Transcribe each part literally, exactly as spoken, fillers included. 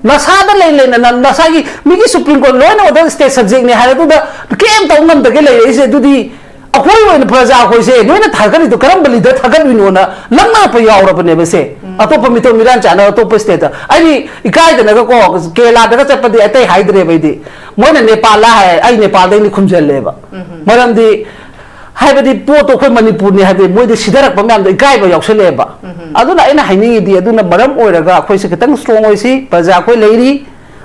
ꯅꯁꯥꯗ ꯂꯩ ꯂꯩꯅ ꯅ-, ꯅꯁꯥꯒꯤ ꯃꯤꯒꯤ Supreme Court ꯂꯣꯏꯅ ꯑꯣꯏꯗ state subject ꯅꯦ ꯍꯥꯏꯔꯗꯨꯗ ꯀꯩꯝ ꯇꯧ ꯉꯝꯗꯒꯦ ꯂꯩꯔꯛꯏꯁꯦ꯫ ꯑꯗꯨꯗꯤ ꯑꯩꯈꯣꯏ ꯑꯣꯏꯅ ꯄ꯭ꯔꯖꯥ ꯑꯩꯈꯣꯏꯁꯦ ꯅꯣꯏꯅ ꯊꯥꯒꯠꯂꯤꯗꯣ ꯀꯔꯝꯕ leader ꯊꯥꯒꯠꯂꯨꯏꯅꯣꯅ ꯂꯪꯅꯔꯛꯄ ꯌꯥꯎꯔꯕꯅꯦꯕ ꯁꯦ꯫ ꯑꯇꯣꯞꯄ ꯃꯤꯇꯣꯞ ꯃꯤꯔꯥꯟ ꯆꯥꯅ ꯑꯇꯣꯞꯄ state ꯇ꯫ ꯑꯩꯗꯤ ꯏꯀꯥꯏꯗꯅꯒꯀꯣ ꯀꯦꯔꯂꯥꯗꯒ ꯆꯠꯄꯗꯤ ꯑꯇꯩ ꯍꯥꯏꯗ꯭ꯔꯦꯕ ꯑꯩꯗꯤ꯫ ꯃꯣꯏꯅ ꯅꯦꯄꯥꯜꯗ ꯍꯥꯏ, ꯑꯩ ꯅꯦꯄꯥꯜꯗꯩꯅꯤ ꯈꯨꯝꯖꯜꯂꯦꯕ꯫ ꯃꯔꯝꯗꯤ ꯍꯥꯏꯕꯗꯤ ꯄꯣꯠꯇꯣ ꯑꯩꯈꯣꯏ ꯃꯅꯤꯄꯨꯔꯅꯤ ꯍꯥꯏꯕꯗꯤ ꯃꯣꯏꯗ ꯁꯤꯊꯔꯛꯄ ꯃꯌꯥꯝꯗꯣ ꯏꯀꯥꯏꯕ ꯌꯥꯎꯁꯜꯂꯛꯑꯦꯕ꯫ ꯑꯗꯨꯅ ꯑꯩꯅ ꯍꯥꯏꯅꯤꯡꯉꯤꯗꯤ ꯑꯗꯨꯅ ꯃꯔꯝ ꯑꯣꯏꯔꯒ ꯑꯩꯈꯣꯏꯁꯦ ꯈꯤꯇꯪ strong ꯑꯣꯏꯁꯤ, ꯄ꯭ꯔꯖꯥ ꯑꯩꯈꯣꯏ ꯂꯩꯔꯤ,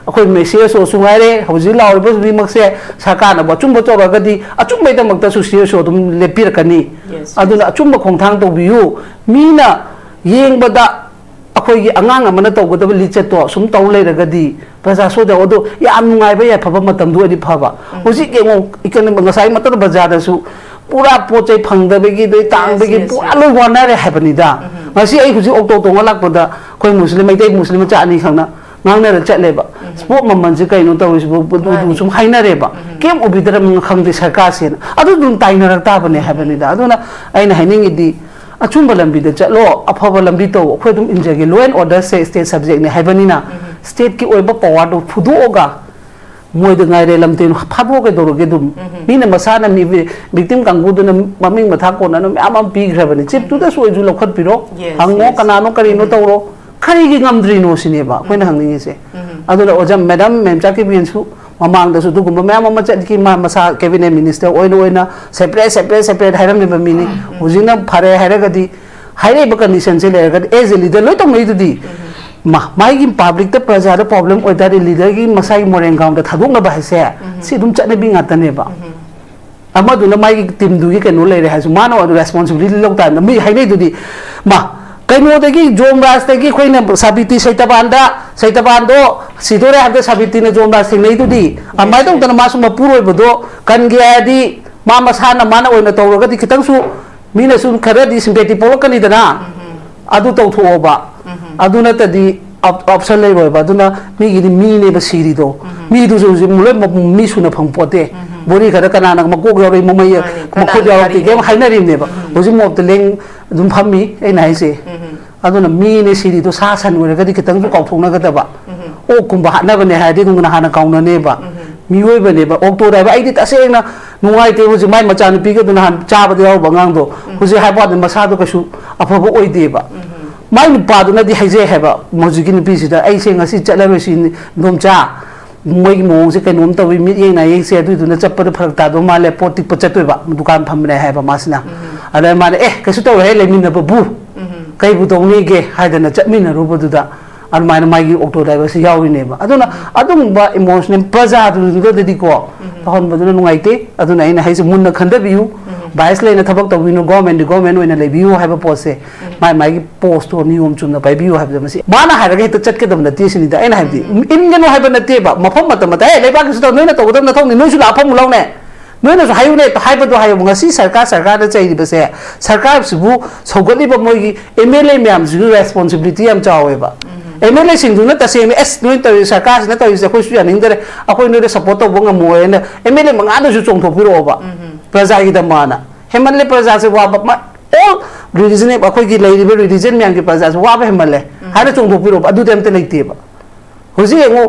ꯑꯩꯈꯣꯏ ꯃꯦ-, C S O ꯁꯨ ꯉꯥꯏꯔꯦ, ꯍꯧꯖꯤꯛ ꯂꯥꯎꯔꯤꯕ ꯈꯨꯗꯤꯡꯃꯛꯁꯦ ꯁꯔꯀꯥꯔꯅꯕꯨ ꯑꯆꯨꯝꯕ ꯇꯧꯔꯒꯗꯤ ꯑꯆꯨꯝꯕꯩꯗꯃꯛꯇꯁꯨ C S O ꯑꯗꯨꯝ ꯂꯦꯞꯄꯤꯔꯛꯀꯅꯤ꯫ Yes, yes. ꯑꯗꯨꯅ ꯑꯆꯨꯝꯕ ꯈꯣꯡꯊꯥꯡ ꯇꯧꯕꯤꯌꯨ꯫ ꯃꯤꯅ ꯌꯦꯡꯕꯗ ꯑꯩꯈꯣꯏꯒꯤ ꯑꯉꯥꯡ ꯑꯃꯅ ꯇꯧꯒꯗꯕ ꯂꯤꯆꯠꯇꯣ ꯁꯨꯝ ꯇꯧ ꯂꯩꯔꯒꯗꯤ ꯄ꯭ꯔꯖꯥ ꯁꯣꯏꯗꯕ ꯑꯗꯣ ꯌꯥꯝ ꯅꯨꯡꯉꯥꯏꯕ ꯌꯥꯏꯐꯕ ꯃꯇꯝꯗꯨ ꯑꯣꯏꯗꯤ ꯐꯕ꯫ ꯎꯝ꯫ ꯍꯧꯖꯤꯛ ꯌꯦꯡꯉꯣ, economic ꯉꯁꯥꯏ ꯃꯇꯝꯗ ꯕꯖꯥꯔꯗꯁꯨ ꯄꯨꯔꯥ ꯄꯣꯠ ꯆꯩ ꯐꯪꯗꯕꯒꯤ ꯑꯗꯩ Yes, ꯇꯥꯡꯕꯒꯤ yes, ꯄꯨꯔꯥ yes. ꯂꯣꯏ ꯋꯥꯅꯔꯦ ꯍꯥꯏꯕꯅꯤꯗ꯫ ꯎꯝ꯫ ꯉꯁꯤ ꯑꯩ ꯍꯧꯖꯤꯛ ꯑꯣꯛꯇꯣ ꯇꯣꯡꯉ ꯂꯥꯛꯄꯗ ꯑꯩꯈꯣꯏ ꯃꯨꯁꯂꯤꯝ, ꯃꯩꯇꯩ ꯃꯨꯁꯂꯤꯝ ꯃꯆꯥ ꯑꯅꯤꯈꯛꯅ ꯉꯥꯡꯅꯔ ꯆꯠꯂꯦꯕ꯫ ꯎꯝ꯫ ꯄꯣꯠ ꯃꯃꯜꯁꯦ ꯀꯩꯅꯣ ꯇꯧꯔꯤꯁꯤꯕꯨ? ꯑꯗꯨ, ꯑꯗꯨ ꯃꯥꯅꯤ꯫ ꯁꯨꯝ ꯍꯥꯏꯅꯔꯦꯕ꯫ ꯎꯝ꯫ ꯀꯩꯝ ꯎꯕꯤꯗ꯭ꯔꯕꯅꯤꯅ ꯈꯪꯗꯦ ꯁꯔꯀꯥꯔꯁꯦꯅ꯫ ꯑꯗꯨ ꯑꯗꯨꯝ ꯇꯥꯏꯅꯔꯛ ꯇꯥꯕꯅꯦ ꯍꯥꯏꯕꯅꯤꯗ꯫ ꯑꯗꯨꯅ ꯑꯩꯅ ꯍꯥꯏꯅꯤꯡꯉꯤꯗꯤ ꯑꯆꯨꯝꯕ ꯂꯝꯕꯤꯗ ꯆꯠꯂꯣ, ꯑꯐꯕ ꯂꯝꯕꯤ ꯇꯧ, ꯑꯩꯈꯣꯏ ꯑꯗꯨꯝ ꯏꯟꯖꯒꯦ꯫ Law and order say state subject ꯅꯦ ꯍꯥꯏꯕꯅꯤꯅ, ꯎꯝ꯫ State ꯀꯤ ꯑꯣꯏꯕ power ꯗꯣ ꯐꯨꯗꯣꯛꯑꯒ ꯃꯣꯏꯗ ꯉꯥꯏꯔꯦ, ꯂꯝꯇꯦꯟ ꯐꯥꯗꯣꯛꯑ ꯀꯩꯗꯧꯔꯒꯦ? ꯑꯗꯨꯝ ꯎꯝ꯫ ꯃꯤꯅ ꯃꯁꯥꯅ ꯃꯤ vi-, victim ꯀꯥꯡꯕꯨꯗꯨꯅ ꯃꯃꯤꯡ ꯃꯊꯥ ꯀꯣꯟꯅꯅ ꯃꯌꯥꯝ ꯑꯃ ꯄꯤꯈ꯭ꯔꯕꯅꯤ꯫ Chief ꯎꯝ꯫ ꯇꯨꯗꯁꯨ ꯑꯣꯏꯁꯨ ꯂꯧꯈꯠꯄꯤꯔꯣ, Yes, ꯍꯪꯉꯣ yes. ꯀꯅꯥꯅꯣ ꯀꯔꯤꯅꯣ ꯎꯝ꯫ ꯇꯧꯔꯣ꯫ ꯀꯔꯤꯒꯤ ꯉꯝꯗ꯭ꯔꯤꯅꯣ ꯁꯤꯅꯦꯕ ꯑꯩꯈꯣꯏꯅ ꯎꯝ꯫ ꯍꯪꯅꯤꯡꯉꯤꯁꯦ꯫ ꯎꯝ꯫ ꯑꯗꯨꯅ ꯑꯣꯖꯥ madam ꯃꯦꯝꯆꯥ ꯀꯦꯕꯤꯟꯁꯨ ꯃꯃꯥꯡꯗꯁꯨ ꯑꯗꯨꯒꯨꯝꯕ ꯃꯌꯥꯝ ꯑꯃ ꯆꯠꯈꯤ꯫ ꯃꯥ ꯃꯁꯥ cabinet minister ꯑꯣꯏꯅ ꯑꯣꯏꯅ separate, separate, separate ꯍꯥꯏꯔꯝꯃꯤꯕ ꯃꯤꯅꯤ꯫ ꯎꯝ꯫ ꯍꯧꯖꯤꯛꯅ ꯐꯔꯦ ꯍꯥꯏꯔꯒꯗꯤ, ꯍꯥꯏꯔꯛꯏꯕ condition ꯁꯦ ꯂꯩꯔꯒꯗꯤ as a leader ꯂꯣꯏ ꯇꯧꯅꯩꯗꯨꯗꯤ꯫ ꯎꯝ꯫ ꯃꯥ-, ꯃꯥꯒꯤ public ꯇ ꯄ꯭ꯔꯖꯥꯗ problem ꯑꯣꯏ ꯇꯥꯔꯗꯤ leader ꯒꯤ ꯃꯁꯥꯒꯤ ꯃꯣꯏꯔꯥꯡ ground ꯗ ꯊꯥꯗꯣꯛꯅꯕ ꯍꯥꯏꯁꯦ ꯎꯝ꯫ ꯁꯤ ꯑꯗꯨꯝ ꯆꯠꯅꯕꯤ ꯉꯥꯛꯇꯅꯦꯕ꯫ ꯎꯝ꯫ ꯑꯃꯗꯨꯅ ꯃꯥꯒꯤ team ꯗꯨꯒꯤ ꯀꯩꯅꯣ ꯂꯩꯔꯦ ꯍꯥꯏꯔꯁꯨ ꯃꯥꯅ ꯑꯗꯨ responsibility ꯂꯧ ꯇꯥꯔꯗꯤ ꯃꯤ ꯍꯥꯏꯅꯩꯗꯨꯗꯤ꯫ ꯃꯥ, ꯀꯩꯅꯣꯗꯒꯤ ꯖꯣꯝꯔꯥꯖꯇꯒꯤ ꯑꯩꯈꯣꯏꯅ ꯁꯥꯕꯤꯇꯤ ꯁꯩꯇꯕꯥꯟꯗ, ꯁꯩꯇꯕꯥꯟꯗꯣ ꯁꯤꯗꯣꯔꯦ ꯍꯥꯏꯕꯗ ꯁꯥꯕꯤꯇꯤꯅ ꯖꯣꯝꯔꯥꯖ ꯊꯦꯡꯅꯩꯗꯨꯗꯤ꯫ ꯑꯗꯨꯃꯥꯏꯅ ꯇꯧꯗꯅ ꯃꯥꯁꯨ ꯃꯄꯨꯔꯣꯏꯕꯗꯣ ꯀꯟꯒꯦ ꯍꯥꯏꯔꯗꯤ ꯃꯥ ꯃꯁꯥꯅ ꯃꯥꯅ ꯑꯣꯏꯅ ꯇꯧꯔꯒꯗꯤ ꯈꯤꯇꯪꯁꯨ ꯃꯤꯅꯁꯨ ꯈꯔꯗꯤ sympathy ꯄꯣꯛꯂꯛꯀꯅꯤꯗꯅ꯫ ꯎꯝ꯫ ꯑꯗꯨ ꯇꯧꯊꯣꯛꯑꯣꯕ꯫ ꯎꯝ꯫ ꯑꯗꯨ ꯅꯠꯇꯗꯤ op-, option ꯂꯩꯔꯣꯏꯕ꯫ ꯑꯗꯨꯅ ꯃꯤꯒꯤꯗꯤ ꯃꯤꯅꯦꯕ ꯁꯤꯔꯤꯗꯣ꯫ ꯎꯝ꯫ ꯃꯤꯗꯨꯁꯨ ꯍꯧꯖꯤꯛ ꯂꯣꯏ ꯃ-, ꯃꯤ ꯁꯨꯅ ꯐꯪ ꯄꯣꯠꯇꯦ꯫ ꯎꯝ꯫ ꯕꯣꯔꯤ ꯈꯔ ꯀꯅꯥꯅ ꯃꯀꯣꯛ ꯌꯥꯎꯔꯛꯏ, ꯃꯃꯩ, ꯃꯥꯅꯤ, ꯃꯈꯨꯠ ꯀꯅꯥꯅ ꯌꯥꯎꯔꯛꯇꯦ, ꯀꯔꯤꯅꯣ? ꯀꯩꯝ ꯍꯥꯏꯅꯔꯤꯕꯅꯦꯕ꯫ ꯎꯝ꯫ ꯍꯧꯖꯤꯛ ꯃꯣꯞꯇ ꯂꯦꯡ ꯑꯗꯨꯝ ꯐꯝꯃꯤ, ꯑꯩꯅ ꯍꯥꯏꯁꯦ꯫ ꯎꯝ꯫ ꯑꯗꯨꯅ ꯃꯤꯅꯦ ꯁꯤꯔꯤꯗꯣ ꯁꯥ ꯁꯟ ꯑꯣꯏꯔꯒꯗꯤ ꯈꯤꯇꯪꯁꯨ ꯀꯥꯎꯊꯣꯛꯅꯒꯗꯕ꯫ ꯎꯝ꯫ ꯑꯣꯛꯀꯨꯝꯕ ꯍꯥꯠꯅꯕꯅꯦ ꯍꯥꯏꯔꯗꯤ ꯑꯗꯨꯝ ꯅꯍꯥꯟꯅ ꯀꯥꯎꯅꯅꯦꯕ꯫ ꯎꯝ꯫ ꯃꯤꯑꯣꯏꯕꯅꯦꯕ, ꯑꯣꯛꯇꯣ ꯗ꯭ꯔꯥꯏꯚꯔ꯫ ꯑꯩꯗꯤ ꯇꯁꯦꯡꯅ ꯅꯨꯡꯉꯥꯏꯇꯦ꯫ ꯍꯧꯖꯤꯛ ꯃꯥꯏ ꯃꯆꯥꯅꯨꯄꯤꯒꯗꯣ ꯅꯍꯥꯟ ꯆꯥꯕꯗ ꯌꯥꯎꯕ ꯑꯉꯥꯡꯗꯣ, ꯎꯝ꯫ ꯍꯧꯖꯤꯛ ꯍꯥꯏꯕ ꯋꯥꯅꯤ, ꯃꯁꯥꯗꯣ ꯀꯩꯁꯨ ꯑꯐꯕ ꯑꯣꯏꯗꯦꯕ꯫ ꯎꯝ꯫ ꯃꯥꯏ ꯅꯨꯄꯥꯗꯨꯅꯗꯤ ꯍꯥꯏꯖꯩ ꯍꯥꯏꯕ, ꯍꯧꯖꯤꯛꯀꯤ ꯅꯨꯄꯤꯁꯤꯗ, "ꯑꯩꯁꯦ ꯉꯁꯤ ꯆꯠꯂꯔꯣꯏ ꯁꯤ, ꯏꯗꯣꯝꯆꯥ, ꯃꯣꯏꯒꯤ ꯃꯑꯣꯡꯁꯦ ꯀꯩꯅꯣꯝ ꯇꯧꯏ, ꯃꯤꯠꯌꯦꯡ ꯅꯥꯌꯦꯡꯁꯦ, ꯑꯗꯨꯏꯗꯨꯅ ꯆꯠꯄꯗ ꯐꯔꯛ ꯇꯥꯗꯧ ꯃꯥꯜꯂꯦ, ꯄꯣꯠ ꯇꯤꯛꯄ ꯆꯠꯇꯣꯏꯕ, ꯗꯨꯀꯥꯟ ꯐꯝꯕꯅꯦ" ꯍꯥꯏꯕ ꯃꯥꯁꯤꯅ꯫ ꯎꯝ꯫ ꯑꯗ ꯃꯥꯅ, "ꯑꯦ, ꯀꯩꯁꯨ ꯇꯧꯔꯣꯏꯍꯦ, ꯂꯩꯃꯤꯟꯅꯕꯕꯨ ꯎꯝ꯫ ꯀꯩꯕꯨ ꯇꯧꯅꯤꯒꯦ?" ꯍꯥꯏꯗꯅ ꯆꯠꯃꯤꯟꯅꯔꯨꯕꯗꯨꯗ ꯑꯗꯨꯃꯥꯏꯅ ꯃꯥꯒꯤ ꯑꯣꯛꯇꯣ ꯗ꯭ꯔꯥꯏꯚꯔꯁꯤ ꯌꯥꯎꯔꯤꯅꯦꯕ꯫ ꯑꯗꯨꯅ ꯎꯝ꯫ ꯑꯗꯨꯒꯨꯝꯕ ꯏꯃꯣꯁꯅꯦꯜ ꯄ꯭ꯔꯖꯥꯗꯨꯗꯗꯤꯀꯣ ꯎꯝ꯫ ꯇꯧꯍꯟꯕꯗꯨꯅ ꯅꯨꯡꯉꯥꯏꯇꯦ꯫ ꯑꯗꯨꯅ ꯑꯩꯅ ꯍꯥꯏꯁꯦ, ꯃꯨꯟꯅ ꯈꯟꯊꯕꯤꯌꯨ, ꯎꯝ꯫ ꯕꯥꯏꯁ ꯂꯩꯅ ꯊꯕꯛ ꯇꯧꯕꯤꯅꯨ, ꯒꯣꯔꯃꯦꯟꯗꯤ ꯒꯣꯔꯃꯦꯟ ꯑꯣꯏꯅ ꯂꯩꯕꯤꯌꯨ ꯍꯥꯏꯕ ꯄꯣꯠꯁꯦ, ꯎꯝ꯫ ꯃꯥꯏ ꯃꯥꯒꯤ ꯄꯣꯁꯇꯣ ꯅꯤꯌꯣꯝ ꯆꯨꯝꯅ ꯄꯥꯏꯕꯤꯌꯨ ꯍꯥꯏꯕꯗ ꯃꯁꯤ ꯃꯥꯅ ꯍꯥꯏꯔꯒ ꯍꯦꯛꯇ ꯆꯠꯀꯗꯕ ꯅꯠꯇꯦ ꯁꯤꯅꯤꯗ꯫ ꯑꯩꯅ ꯍꯥꯏꯕꯗꯤ, ꯎꯝ꯫ ꯏꯟꯒꯅꯨ ꯍꯥꯏꯕ ꯅꯠꯇꯦꯕ, ꯃꯐꯝ ꯃꯇꯝ ꯃꯇꯝ, "ꯑꯦ, ꯂꯩꯕꯥꯛꯀꯤꯁꯨ ꯇꯧ, ꯅꯣꯏꯅ ꯇꯧꯒꯗꯕ ꯅꯊꯧꯅꯤ, ꯅꯣꯏꯁꯨ ꯂꯥꯛꯑ ꯐꯝꯃꯨ ꯂꯥꯎꯅꯦ, ꯅꯣꯏꯅꯁꯨ ꯍꯥꯏꯌꯨꯅꯦ" ꯍꯥꯏꯕꯗꯣ ꯍꯥꯏꯌꯣꯕ꯫ ꯉꯁꯤ ꯁꯔꯀꯥꯔ, ꯁꯔꯀꯥꯔꯗ ꯆꯩꯔꯤꯕꯁꯦ, ꯁꯔꯀꯥꯔꯁꯤꯕꯨ ꯁꯧꯒꯠꯂꯤꯕ ꯃꯣꯏꯒꯤ ꯑꯦꯝ ꯑꯦꯜ ꯑꯦ ꯃꯌꯥꯝꯁꯤꯒꯤ ꯔꯦꯁꯄꯣꯟꯁꯤꯕꯤꯂꯤꯇꯤ ꯌꯥꯝ ꯆꯥꯎꯋꯦꯕ꯫ ꯎꯝ꯫ ꯑꯦꯝ ꯑꯦꯜ ꯑꯦꯁꯤꯡꯗꯨꯅ ꯇꯁꯦꯡꯅ, "ꯑꯦꯁ, ꯅꯣꯏꯅ ꯇꯧꯔꯤ, ꯁꯔꯀꯥꯔꯁꯤꯅ ꯇꯧꯔꯤꯁꯦ ꯑꯩꯈꯣꯏꯁꯨ ꯌꯥꯅꯤꯡꯗꯔꯦ, ꯑꯩꯈꯣꯏ ꯅꯣꯏꯗ ꯁꯞꯄꯣꯔꯠ ꯇꯧꯕ ꯉꯝꯃꯣꯏ" ꯍꯥꯏꯅ ꯑꯦꯝ ꯑꯦꯜ ꯑꯦ ꯃꯉꯥꯗꯁꯨ ꯆꯣꯡꯊꯣꯛꯄꯤꯔꯛꯑꯣꯕ꯫ ꯎꯝ꯫ ꯄ꯭ꯔꯖꯥꯒꯤꯗꯃꯛꯅ꯫ ꯍꯦꯟꯃꯜꯂꯦ, ꯄ꯭ꯔꯖꯥꯁꯦ ꯋꯥꯕ꯫ ꯃ-, all religion, ꯑꯩꯈꯣꯏꯒꯤ ꯂꯩꯔꯤꯕ ꯔꯤꯂꯤꯖꯟ ꯃꯌꯥꯝꯒꯤ ꯄ꯭ꯔꯖꯥꯁꯦ ꯋꯥꯕ ꯍꯦꯟꯃꯜꯂꯦ ꯎꯝ꯫ ꯍꯥꯏꯅ ꯆꯣꯡꯊꯣꯛꯄꯤꯔꯣꯕ꯫ ꯑꯗꯨꯗꯤ ꯑꯝꯇ ꯂꯩꯇꯦꯕ꯫ ꯍꯧꯖꯤꯛ ꯌꯦꯡꯉꯨ,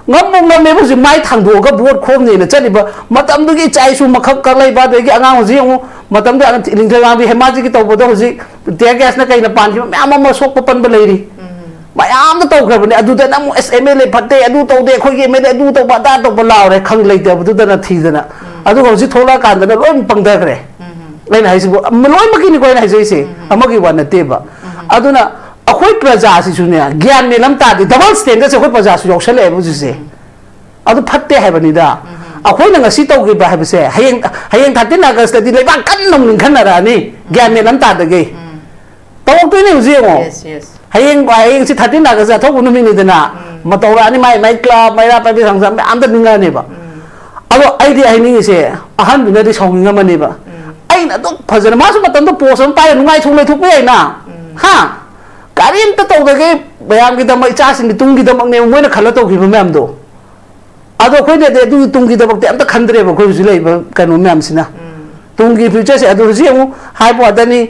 ꯉꯝꯕꯨ ꯉꯝꯃꯦꯕ, ꯍꯧꯖꯤꯛ ꯃꯥꯏ ꯊꯥꯡꯗꯣꯛꯑꯒ ꯚꯣꯠ ꯈꯣꯝꯅꯦꯅ ꯆꯠꯂꯤꯕ ꯃꯇꯝꯗꯨꯒꯤ ꯏꯆꯥ ꯏꯁꯨ ꯃꯈꯛ ꯀꯛꯂꯛꯏꯕ, ꯑꯗꯒꯤ ꯑꯉꯥꯡ ꯍꯧꯖꯤꯛ ꯌꯦꯡꯉꯨ, ꯃꯇꯝꯗꯨ ꯑꯉꯥꯡ ꯂꯤꯡꯊꯦꯜ ꯉꯥꯡꯕꯤ ꯍꯦꯃꯥꯖꯤꯠꯀꯤ ꯇꯧꯕꯗ ꯍꯧꯖꯤꯛ ꯇꯤꯌꯔ ꯒ꯭ꯌꯥꯁꯅ ꯀꯩꯅ ꯄꯥꯟꯈꯤꯕ ꯃꯌꯥꯝ ꯑꯃ ꯁꯣꯛꯄ ꯄꯟꯕ ꯂꯩꯔꯤ꯫ ꯎꯝ꯫ ꯃꯌꯥꯝꯅ ꯇꯧꯈ꯭ꯔꯕꯅꯦ꯫ ꯑꯗꯨꯗꯅ ꯑꯃꯨꯛ ꯑꯦꯁ ꯑꯦꯝ ꯑꯦꯜ ꯑꯦ ꯐꯠꯇꯦ, ꯑꯗꯨ ꯇꯧꯗꯦ, ꯑꯩꯈꯣꯏꯒꯤ ꯑꯦꯝ ꯑꯦꯜ ꯑꯦ ꯑꯗꯨ ꯇꯧꯕ ꯑꯗꯥ ꯇꯧꯕ ꯂꯥꯎꯔꯦ, ꯈꯪ ꯂꯩꯇꯕꯗꯨꯗꯅ ꯊꯤꯗꯅ꯫ ꯎꯝ꯫ ꯑꯗꯨꯒ ꯍꯧꯖꯤꯛ ꯊꯣꯛꯂꯛꯑꯀꯥꯟꯗꯅ ꯂꯣꯏ ꯄꯪꯊꯈ꯭ꯔꯦ꯫ ꯎꯝ꯫ ꯑꯩꯅ ꯍꯥꯏꯁꯤꯕꯨ, ꯑꯃ ꯂꯣꯏꯅꯃꯛꯀꯤꯅꯤꯀꯣ ꯑꯩꯅ ꯍꯥꯏꯖꯔꯤꯁꯦ, ꯎꯝ꯫ ꯑꯃꯒꯤ ꯋꯥ ꯅꯠꯇꯦꯕ꯫ ꯎꯝ꯫ ꯑꯗꯨꯅ ꯑꯩꯈꯣꯏ ꯄ꯭ꯔꯖꯥꯁꯤꯁꯨꯅꯦ, ꯒ꯭ꯌꯥꯟ ꯃꯦꯟ ꯑꯃ ꯇꯥꯗꯦ, ꯗꯕꯜ ꯁ꯭ꯇꯦꯟꯗꯔꯗꯁꯦ ꯑꯩꯈꯣꯏ ꯄ꯭ꯔꯖꯥꯁꯨ ꯌꯥꯎꯁꯜꯂꯛꯑꯦꯕ ꯍꯧꯖꯤꯛꯁꯦ꯫ ꯎꯝ꯫ ꯑꯗꯨ ꯐꯠꯇꯦ ꯍꯥꯏꯕꯅꯤꯗ꯫ ꯎꯝ꯫ ꯑꯩꯈꯣꯏꯅ ꯉꯁꯤ ꯇꯧꯈꯤꯕ ꯍꯥꯏꯕꯁꯦ, ꯍꯌꯦꯡ, ꯍꯌꯦꯡ ꯊꯥꯔꯇꯤꯟ ꯑꯥꯒꯁꯇꯗꯤ ꯂꯩꯕꯥꯛ ꯀꯟꯅ ꯑꯃꯨꯛ ꯅꯤꯡꯈꯠꯅꯔꯛꯑꯅꯤ, ꯒ꯭ꯌꯥꯟ ꯃꯦꯟ ꯑꯃ ꯇꯥꯗꯒꯩ꯫ ꯎꯝ꯫ ꯇꯧꯔꯛꯇꯣꯏꯅꯦ ꯍꯧꯖꯤꯛ ꯌꯦꯡꯉꯣ꯫ Yes, yes. ꯍꯌꯦꯡ, ꯍꯌꯦꯡꯁꯤ ꯊꯥꯔꯇꯤꯟ ꯑꯥꯒꯁ ꯑꯊꯧꯕ ꯅꯨꯃꯤꯠꯅꯤꯗꯅ, ꯎꯝ꯫ ꯃꯇꯧꯔꯛꯑꯅꯤ, ꯃꯥꯏ ꯃꯥꯏ ꯀ꯭ꯂꯕ, ꯃꯩꯔꯥ ꯄꯥꯏꯕꯤ ꯁꯪꯁ ꯃꯌꯥꯝꯗ ꯅꯤꯡꯉꯛꯑꯅꯦꯕ꯫ ꯎꯝ꯫ ꯑꯗꯣ ꯑꯩꯗꯤ ꯍꯥꯏꯅꯤꯡꯉꯤꯁꯦ, ꯑꯍꯟꯗꯨꯅꯗꯤ ꯁꯥꯎꯅꯤꯡꯉꯝꯃꯅꯦꯕ꯫ ꯎꯝ꯫ ꯑꯩꯅ ꯑꯗꯨꯝ ꯐꯖꯅ, ꯃꯥꯁꯨ ꯃꯇꯝꯗꯣ ꯄꯣꯁ ꯑꯃ ꯄꯥꯏꯔ ꯅꯨꯡꯉꯥꯏꯊꯣꯛ ꯂꯩꯊꯣꯛꯄ ꯌꯥꯏꯅ꯫ ꯎꯝ꯫ ꯍꯥ? ꯀꯔꯤꯝꯇ ꯇꯧꯗꯒꯦ, ꯃꯌꯥꯝꯒꯤꯗꯃꯛ, ꯏꯆꯥꯁꯤꯡꯒꯤ ꯇꯨꯡꯒꯤꯗꯃꯛꯅꯦꯕ ꯃꯣꯏꯅ ꯈꯜꯂ ꯇꯧꯈꯤꯕ ꯃꯌꯥꯝꯗꯣ꯫ ꯑꯗꯣ ꯑꯩꯈꯣꯏꯅꯗꯤ ꯑꯗꯨꯒꯤ ꯇꯨꯡꯒꯤꯗꯃꯛꯇꯤ ꯑꯝꯇ ꯈꯟꯗ꯭ꯔꯦꯕ, ꯑꯩꯈꯣꯏ ꯍꯧꯖꯤꯛ ꯂꯩꯔꯤꯕ ꯀꯩꯅꯣ ꯃꯌꯥꯝꯁꯤꯅ꯫ ꯎꯝ꯫ ꯇꯨꯡꯒꯤ ꯐ꯭ꯌꯨꯆꯔꯁꯦ, ꯑꯗꯨ ꯍꯧꯖꯤꯛ ꯑꯃꯨꯛ ꯍꯥꯏꯕ ꯋꯥꯗꯅꯤ,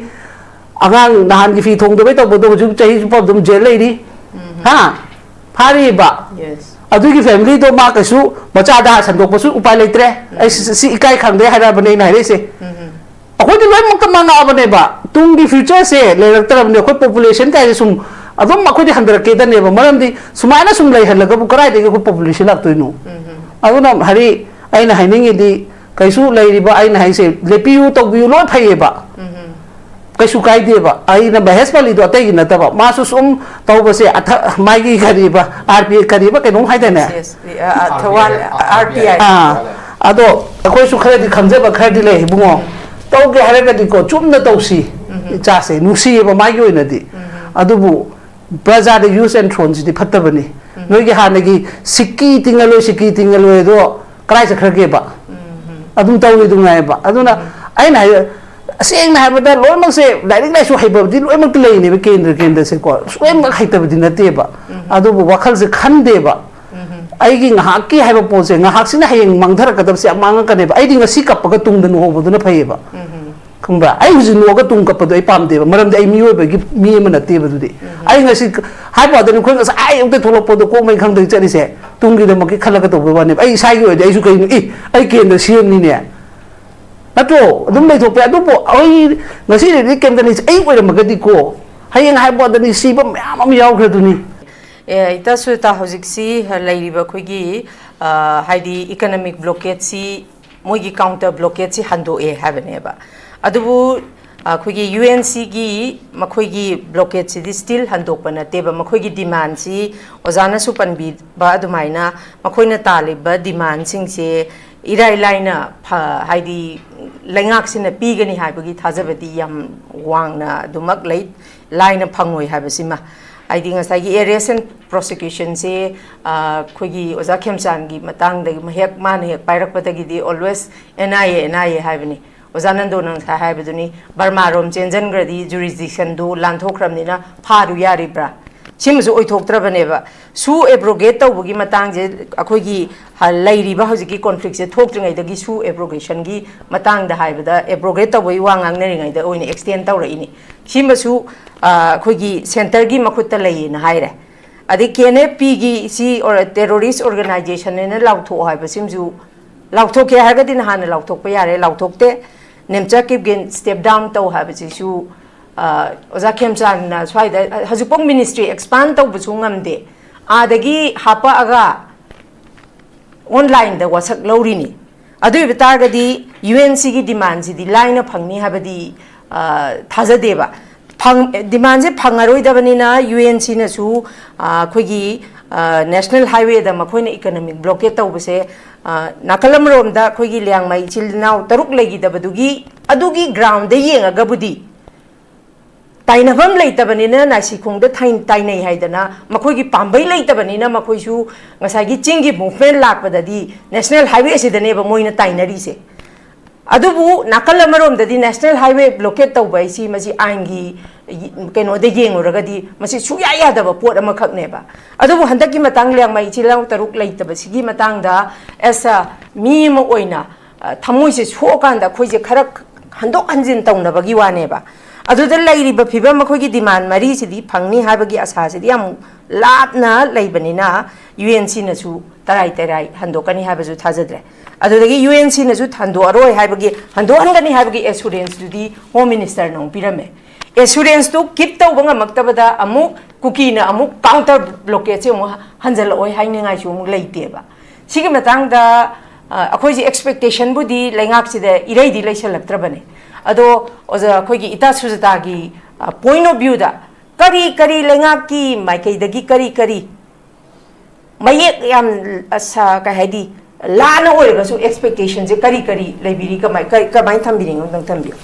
ꯑꯉꯥꯡ ꯅꯍꯥꯟꯒꯤ ꯐꯤ ꯊꯣꯡꯗꯕꯩ ꯇꯧꯕꯗꯣ ꯍꯧꯖꯤꯛ ꯆꯍꯤ ꯆꯨꯞꯄ ꯑꯗꯨꯝ ꯖꯦꯜ ꯂꯩꯔꯤ꯫ ꯎꯝ꯫ ꯍꯥ? ꯍꯥꯏꯔꯤꯕ꯫ Yes. ꯑꯗꯨꯒꯤ ꯐꯦꯃꯤꯂꯤꯗꯣ ꯃꯥ ꯀꯩꯁꯨ ꯃꯆꯥꯗ ꯁꯟꯗꯣꯛꯄꯁꯨ ꯎꯄꯥꯏ ꯂꯩꯇ꯭ꯔꯦ꯫ ꯑꯩ ꯁꯤ ꯁꯤ ꯏꯀꯥꯏ ꯈꯪꯗ꯭ꯔꯦ ꯍꯥꯏꯔꯕꯅꯦ ꯑꯩꯅ ꯍꯥꯏꯔꯛꯏꯁꯦ꯫ ꯑꯩꯈꯣꯏꯗꯤ ꯂꯣꯏꯅꯃꯛꯇ ꯃꯥꯡꯉꯛꯑꯕꯅꯦꯕ꯫ ꯇꯨꯡꯒꯤ ꯐ꯭ꯌꯨꯆꯔꯁꯦ ꯂꯩꯔꯛꯇ꯭ꯔꯕꯅꯦ꯫ ꯑꯩꯈꯣꯏ ꯄꯣꯄꯨꯂꯦꯁꯟ ꯀꯥꯏꯁꯦ ꯁꯨꯝ ꯑꯗꯨꯝ ꯑꯩꯈꯣꯏꯗꯤ ꯍꯟꯊꯔꯛꯀꯦꯗꯅꯦꯕ꯫ ꯃꯔꯝꯗꯤ ꯁꯨꯃꯥꯏꯅ ꯁꯨꯝ ꯂꯩꯍꯜꯂꯒꯕꯨ ꯀꯗꯥꯏꯗꯒꯤ ꯑꯩꯈꯣꯏ ꯄꯣꯄꯨꯂꯦꯁꯟ ꯂꯥꯛꯇꯣꯏꯅꯣ? ꯑꯗꯨꯅ ꯍꯥꯏꯗꯤ ꯑꯩꯅ ꯍꯥꯏꯅꯤꯡꯉꯤꯗꯤ ꯀꯩꯁꯨ ꯂꯩꯔꯤꯕ ꯑꯩꯅ ꯍꯥꯏꯁꯦ ꯂꯦꯞꯄꯤꯌꯨ ꯇꯧꯕꯤꯌꯨ ꯂꯣꯏ ꯐꯩꯌꯦꯕ꯫ ꯀꯩꯁꯨ ꯀꯥꯏꯗꯦꯕ꯫ ꯑꯩꯅ ꯃꯍꯦꯁ ꯄꯂꯤꯗꯣ ꯑꯇꯩꯒꯤ ꯅꯠꯇꯕ, ꯃꯥꯁꯨ ꯁꯨꯝ ꯇꯧꯕꯁꯦ ꯑꯊ ꯃꯥꯒꯤ ꯀꯔꯤꯕ, ꯑꯥꯔ ꯄꯤ ꯀꯔꯤꯕ ꯀꯩꯅꯣꯝ ꯍꯥꯏꯗꯥꯏꯅꯦ? Yes, yes. ꯑ, ꯑ, ꯊꯧꯕꯥꯜ ꯑꯥꯔ ꯇꯤ ꯑꯥꯏ꯫ ꯑꯥ, ꯑꯗꯣ ꯑꯩꯈꯣꯏꯁꯨ ꯈꯔꯗꯤ ꯈꯪꯖꯕ ꯈꯔꯗꯤ ꯂꯩ ꯏꯕꯨꯡꯉꯣ꯫ ꯇꯧꯒꯦ ꯍꯥꯏꯔꯒꯗꯤꯀꯣ ꯆꯨꯝꯅ ꯇꯧꯁꯤ ꯏꯆꯥꯁꯦ, ꯅꯨꯡꯁꯤꯌꯦꯕ ꯃꯥꯒꯤ ꯑꯣꯏꯅꯗꯤ꯫ ꯑꯗꯨꯕꯨ ꯄ꯭ꯔꯖꯥꯗ ꯌꯨꯁ ꯑꯦꯟ ꯊ꯭ꯔꯣꯟꯁꯤꯗꯤ ꯐꯠꯇꯕꯅꯤ꯫ ꯅꯣꯏꯒꯤ ꯍꯥꯟꯅꯒꯤ ꯁꯤꯛꯀꯤ ꯇꯤꯡꯉꯜꯂꯣꯏ, ꯁꯤꯛꯀꯤ ꯇꯤꯡꯉꯜꯂꯣꯏ ꯑꯗꯣ ꯀꯗꯥꯏ ꯆꯠꯈ꯭ꯔꯒꯦꯕ? ꯑꯗꯨꯝ ꯇꯧꯔꯤꯗꯨ ꯉꯥꯏꯌꯦꯕ꯫ ꯑꯗꯨꯅ ꯑꯩꯅ ꯍꯥꯏ, ꯑꯁꯦꯡꯅ ꯍꯥꯏꯕꯗ ꯂꯣꯏꯅꯃꯛꯁꯦ ꯂꯥꯏꯔꯤꯛ ꯂꯥꯏꯁꯨ ꯍꯩꯕꯕꯨꯗꯤ ꯂꯣꯏꯅꯃꯛꯇ ꯂꯩꯅꯦꯕ, ꯀꯦꯟꯗ꯭ꯔ ꯀꯦꯟꯗ꯭ꯔꯁꯦꯀꯣ꯫ ꯂꯣꯏꯅꯃꯛ ꯍꯩꯇꯕꯗꯤ ꯅꯠꯇꯦꯕ꯫ ꯑꯗꯨꯕꯨ ꯋꯥꯈꯜꯁꯦ ꯈꯟꯗꯦꯕ꯫ ꯑꯩꯒꯤ ꯉꯥꯏꯍꯥꯛꯀꯤ ꯍꯥꯏꯕ ꯄꯣꯠꯁꯦ, ꯉꯥꯏꯍꯥꯛꯁꯤꯅ ꯍꯌꯦꯡ ꯃꯥꯡꯊꯔꯛꯀꯗꯕꯁꯦ ꯌꯥꯝ ꯃꯥꯡꯉꯛꯀꯅꯦꯕ꯫ ꯑꯩꯗꯤ ꯉꯁꯤ ꯀꯞꯄꯒ ꯇꯨꯡꯗ ꯅꯨꯍꯧꯕꯗꯨꯅ ꯐꯩꯌꯦꯕ꯫ ꯈꯪꯕ꯭ꯔꯥ? ꯑꯩ ꯍꯧꯖꯤꯛ ꯅꯣꯛꯑꯒ ꯇꯨꯡ ꯀꯞꯄꯗꯣ ꯑꯩ ꯄꯥꯝꯗꯦꯕ꯫ ꯃꯔꯝꯗꯤ ꯑꯩ ꯃꯤꯑꯣꯏꯕꯒꯤ ꯃꯤ ꯑꯃ ꯅꯠꯇꯦꯕ ꯑꯗꯨꯗꯤ꯫ ꯑꯩ ꯉꯁꯤ ꯍꯥꯏꯕ ꯋꯥꯗꯅꯤ, ꯑꯩꯈꯣꯏ ꯉꯁꯥꯏ ꯑꯌꯨꯛꯇ ꯊꯣꯛꯂꯛꯄꯗꯣ ꯀꯣꯛ ꯃꯩ ꯈꯪꯗꯒ ꯆꯠꯂꯤꯁꯦ ꯇꯨꯡꯒꯤꯗꯃꯛꯀꯤ ꯈꯜꯂꯒ ꯇꯧꯕꯩ ꯋꯥꯅꯦꯕ꯫ ꯑꯩ ꯏꯁꯥꯒꯤ ꯑꯣꯏꯔꯗꯤ ꯑꯩꯁꯨ ꯀꯩꯅꯣ, ꯏ, ꯑꯩ ꯀꯦꯟꯗ꯭ꯔ ꯁꯦꯝꯅꯤꯅꯦ꯫ ꯅꯠꯇ꯭ꯔꯣ? ꯑꯗꯨꯝ ꯂꯩꯊꯣꯛꯄ ꯌꯥꯏ꯫ ꯑꯗꯨꯕꯨ ꯑꯩ ꯉꯁꯤꯗꯤ ꯀꯩꯝꯇ ꯅꯤꯡꯁꯤꯡ-, ꯑꯩ ꯑꯣꯏꯔꯝꯃꯒꯗꯤꯀꯣ, ꯍꯌꯦꯡ ꯍꯥꯏꯕ ꯋꯥꯗꯅꯤ, ꯁꯤꯕ ꯃꯌꯥꯝ ꯑꯃ ꯌꯥꯎꯈ꯭ꯔꯗꯨꯅꯤ꯫ ꯑꯦ, ꯏꯇꯥ ꯁꯨꯖꯥꯇꯥ, ꯍꯧꯖꯤꯛꯁꯤ ꯂꯩꯔꯤꯕ ꯑꯩꯈꯣꯏꯒꯤ, ꯑ, ꯍꯥꯏꯗꯤ economic blockade ꯁꯤ, ꯃꯣꯏꯒꯤ counter blockade ꯁꯤ ꯍꯟꯗꯣꯛꯑꯦ ꯍꯥꯏꯕꯅꯦꯕ꯫ ꯑꯗꯨꯕꯨ ꯑꯩꯈꯣꯏꯒꯤ ꯌꯨ ꯑꯦꯟ ꯁꯤꯒꯤ ꯃꯈꯣꯏꯒꯤ blockade ꯁꯤꯗꯤ still ꯍꯟꯗꯣꯛꯄ ꯅꯠꯇꯦꯕ꯫ ꯃꯈꯣꯏꯒꯤ demand ꯁꯤ ꯑꯣꯖꯥꯅꯁꯨ ꯄꯟꯕꯤꯕ ꯑꯗꯨꯃꯥꯏꯅ ꯃꯈꯣꯏꯅ ꯇꯥꯜꯂꯤꯕ demand ꯁꯤꯡꯁꯦ ꯏꯔꯥꯏ ꯂꯥꯏꯅ ꯐ-, ꯍꯥꯏꯗꯤ ꯂꯩꯉꯥꯛꯁꯤꯅ ꯄꯤꯒꯅꯤ ꯍꯥꯏꯕꯒꯤ ꯊꯥꯖꯕꯗꯤ ꯌꯥꯝ ꯋꯥꯡꯅ ꯑꯗꯨꯃꯛ ꯂꯩ, ꯂꯥꯏꯅ ꯐꯪꯉꯣꯏ ꯍꯥꯏꯕꯁꯤꯃ꯫ ꯍꯥꯏꯗꯤ ꯉꯁꯥꯏꯒꯤ arrest and prosecution ꯁꯦ, ꯑ, ꯑꯩꯈꯣꯏꯒꯤ ꯑꯣꯖꯥ ꯈꯦꯝꯆꯥꯟꯒꯤ ꯃꯇꯥꯡꯗꯒꯤ ꯍꯦꯛ ꯃꯥꯅ ꯍꯦꯛ ꯄꯥꯏꯔꯛꯄꯗꯒꯤꯗꯤ always N I A, N I A ꯍꯥꯏꯕꯅꯤ꯫ ꯑꯣꯖꯥ ꯅꯟꯗꯣꯅ ꯉꯁꯥꯏ ꯍꯥꯏꯕꯗꯨꯅꯤ, ꯕꯔꯃꯥꯔꯣꯝ ꯆꯦꯟꯁꯤꯟꯈ꯭ꯔꯗꯤ jurisdiction ꯗꯨ ꯂꯥꯟꯊꯣꯛꯈ꯭ꯔꯕꯅꯤꯅ ꯐꯥꯔꯨ ꯌꯥꯔꯤꯕ꯭ꯔꯥ? ꯁꯤꯃꯁꯨ ꯑꯣꯏꯊꯣꯛꯇ꯭ꯔꯕꯅꯦꯕ꯫ ꯁꯨ abrogate ꯇꯧꯕꯒꯤ ꯃꯇꯥꯡꯁꯦ ꯑꯩꯈꯣꯏꯒꯤ, ꯍ-, ꯂꯩꯔꯤꯕ ꯍꯧꯖꯤꯛꯀꯤ conflict ꯁꯦ ꯊꯣꯛꯇ꯭ꯔꯤꯉꯩꯗꯒꯤ ꯁꯨ abrogation ꯒꯤ ꯃꯇꯥꯡꯗ ꯍꯥꯏꯕꯗ, abrogate ꯇꯧꯕꯒꯤ ꯋꯥ ꯉꯥꯡꯅꯔꯤꯉꯩꯗ ꯑꯣꯏꯅ extend ꯇꯧꯔꯛꯏꯅꯤ꯫ ꯁꯤꯃꯁꯨ, ꯑ, ꯑꯩꯈꯣꯏꯒꯤ centre ꯒꯤ ꯃꯈꯨꯠꯇ ꯂꯩꯌꯦꯅ ꯍꯥꯏꯔꯦ꯫ ꯑꯗꯩ ꯀꯦ ꯑꯦꯟ ꯑꯦꯐ ꯄꯤꯒꯤ ꯁꯤ terrorist organization ꯍꯥꯏꯅ ꯂꯥꯎꯊꯣꯛꯑꯣ ꯍꯥꯏꯕꯁꯤꯃꯁꯨ, ꯂꯥꯎꯊꯣꯛꯀꯦ ꯍꯥꯏꯔꯒꯗꯤ ꯅꯍꯥꯟꯅ ꯂꯥꯎꯊꯣꯛꯄ ꯌꯥꯔꯦ, ꯂꯥꯎꯊꯣꯛꯇꯦ꯫ ꯅꯦꯝꯆꯥ ꯀꯤꯞꯒꯦꯟ step down ꯇꯧ ꯍꯥꯏꯕꯁꯤꯁꯨ, ꯑ, ꯑꯣꯖꯥ ꯈꯦꯝꯆꯥꯟꯅ ꯁ꯭ꯋꯥꯏꯗ ꯍꯧꯖꯤꯛꯐꯥꯎ ministry expand ꯇꯧꯕꯁꯨ ꯉꯝꯗꯦ, ꯑꯥꯗꯒꯤ ꯍꯥꯄꯛꯑꯒ online ꯗ ꯋꯥꯁꯛ ꯂꯧꯔꯤꯅꯤ꯫ ꯑꯗꯨ ꯑꯣꯏꯕ ꯇꯥꯔꯒꯗꯤ ꯌꯨ ꯑꯦꯟ ꯁꯤꯒꯤ demand ꯁꯤꯗꯤ ꯂꯥꯏꯅ ꯐꯪꯅꯤ ꯍꯥꯏꯕꯗꯤ, ꯑ, ꯊꯥꯖꯗꯦꯕ꯫ ꯐꯪ-, demand ꯁꯦ ꯐꯪꯉꯔꯣꯏꯗꯕꯅꯤꯅ ꯌꯨ ꯑꯦꯟ ꯁꯤꯅꯁꯨ, ꯑ, ꯑꯩꯈꯣꯏꯒꯤ, ꯑ, national highway ꯗ ꯃꯈꯣꯏꯅ economic blockade ꯇꯧꯕꯁꯦ, ꯑ, ꯅꯥꯀꯜ ꯑꯃꯔꯣꯝꯗ ꯑꯩꯈꯣꯏꯒꯤ ꯂꯤꯌꯥꯡꯃꯩ ꯏꯆꯤꯜ ꯏꯅꯥꯎ ꯇꯔꯨꯛ ꯂꯩꯈꯤꯗꯕꯗꯨꯒꯤ ꯑꯗꯨꯒꯤ ground ꯗ ꯌꯦꯡꯉꯒꯕꯨꯗꯤ ꯇꯥꯏꯅꯐꯝ ꯂꯩꯇꯕꯅꯤꯅ ꯅꯥꯏꯁꯤꯈꯣꯡꯗ ꯊꯥꯏ-, ꯇꯥꯏꯅꯩ ꯍꯥꯏꯗꯅ, ꯃꯈꯣꯏꯒꯤ ꯄꯥꯝꯕꯩ ꯂꯩꯇꯕꯅꯤꯅ ꯃꯈꯣꯏꯁꯨ ꯉꯁꯥꯏꯒꯤ ꯆꯤꯡꯒꯤ movement ꯂꯥꯛꯄꯗꯗꯤ national highway ꯁꯤꯗꯅꯦꯕ ꯃꯣꯏꯅ ꯇꯥꯏꯅꯔꯤꯁꯦ꯫ ꯑꯗꯨꯕꯨ ꯅꯥꯀꯜ ꯑꯃꯔꯣꯝꯗꯗꯤ national highway blockade ꯇꯧꯕ ꯍꯥꯏꯁꯤ ꯃꯁꯤ ꯑꯥꯏꯟꯒꯤ ꯀꯩꯅꯣꯗ ꯌꯦꯡꯉꯨꯔꯒꯗꯤ ꯃꯁꯤ ꯁꯨꯡꯌꯥ ꯌꯥꯗꯕ ꯄꯣꯠ ꯑꯃꯈꯛꯅꯦꯕ꯫ ꯑꯗꯨꯕꯨ ꯍꯟꯗꯛꯀꯤ ꯃꯇꯥꯡ ꯂꯤꯌꯥꯡꯃꯩ ꯏꯆꯤꯜ ꯏꯅꯥꯎ ꯇꯔꯨꯛ ꯂꯩꯇꯕꯁꯤꯒꯤ ꯃꯇꯥꯡꯗ as a ꯃꯤ ꯑꯃ ꯑꯣꯏꯅ, ꯑ, ꯊꯃꯣꯏꯁꯦ ꯁꯣꯛꯑꯀꯥꯟꯗ ꯑꯩꯈꯣꯏꯁꯦ ꯈꯔ ꯍꯟꯗꯣꯛ ꯍꯟꯖꯤꯟ ꯇꯧꯅꯕꯒꯤ ꯋꯥꯅꯦꯕ꯫ ꯑꯗꯨꯗ ꯂꯩꯔꯤꯕ ꯐꯤꯕꯝ ꯑꯩꯈꯣꯏꯒꯤ demand ꯃꯔꯤꯁꯤꯗꯤ ꯐꯪꯅꯤ ꯍꯥꯏꯕꯒꯤ ꯑꯁꯥꯁꯤꯗꯤ ꯌꯥꯝ ꯂꯥꯞꯅ ꯂꯩꯕꯅꯤꯅ ꯌꯨ ꯑꯦꯟ ꯁꯤꯅꯁꯨ ꯇꯔꯥꯏ ꯇꯔꯥꯏ ꯍꯟꯗꯣꯛꯀꯅꯤ ꯍꯥꯏꯕꯁꯨ ꯊꯥꯖꯗ꯭ꯔꯦ꯫ ꯑꯗꯨꯗꯒꯤ ꯌꯨ ꯑꯦꯟ ꯁꯤꯅꯁꯨ ꯍꯟꯗꯣꯛꯑꯔꯣꯏ ꯍꯥꯏꯕꯒꯤ, ꯍꯟꯗꯣꯛꯍꯟꯒꯅꯤ ꯍꯥꯏꯕꯒꯤ assurance ꯇꯨꯗꯤ Home Minister ꯅ ꯑꯃꯨꯛ ꯄꯤꯔꯝꯃꯦ꯫ Assurance ꯇꯨ keep ꯇꯧꯕ ꯉꯝꯃꯛꯇꯕꯗ ꯑꯃꯨꯛ ꯀꯨꯀꯤꯅ ꯑꯃꯨꯛ counter blockade ꯁꯦ ꯑꯃꯨꯛ ꯍꯟꯖꯜꯂꯛꯑꯣꯏ ꯍꯥꯏꯅꯤꯡꯉꯥꯏꯁꯨ ꯑꯃꯨꯛ ꯂꯩꯇꯦꯕ꯫ ꯁꯤꯒꯤ ꯃꯇꯥꯡꯗ, ꯑ, ꯑꯩꯈꯣꯏꯁꯦ expectation ꯕꯨꯗꯤ ꯂꯩꯉꯥꯛꯁꯤꯗ ꯏꯔꯩꯗꯤ ꯂꯩꯁꯜꯂꯛꯇ꯭ꯔꯕꯅꯦ꯫ ꯑꯗꯣ ꯑꯣꯖꯥ, ꯑꯩꯈꯣꯏꯒꯤ ꯏꯇꯥ ꯁꯨꯖꯥꯇꯥꯒꯤ, ꯑ, point of view ꯗ ꯀꯔꯤ ꯀꯔꯤ ꯂꯩꯉꯥꯛꯀꯤ ꯃꯥꯏꯀꯩꯗꯒꯤ ꯀꯔꯤ ꯀꯔꯤ ꯃꯌꯦꯛ ꯌꯥꯝ, ꯑ, ꯁ-, ꯀꯩ ꯍꯥꯏꯗꯤ, ꯂꯥꯟꯅ ꯑꯣꯏꯔꯒꯁꯨ expectation ꯁꯦ ꯀꯔꯤ ꯀꯔꯤ ꯂꯩꯕꯤꯔꯤ, ꯀꯃꯥꯏ-, ꯀꯔꯤ-, ꯀꯃꯥꯏꯅ ꯊꯝꯕꯤꯅꯤꯡꯉꯤ, ꯑꯝꯇꯪ ꯊꯝꯕꯤꯌꯨ꯫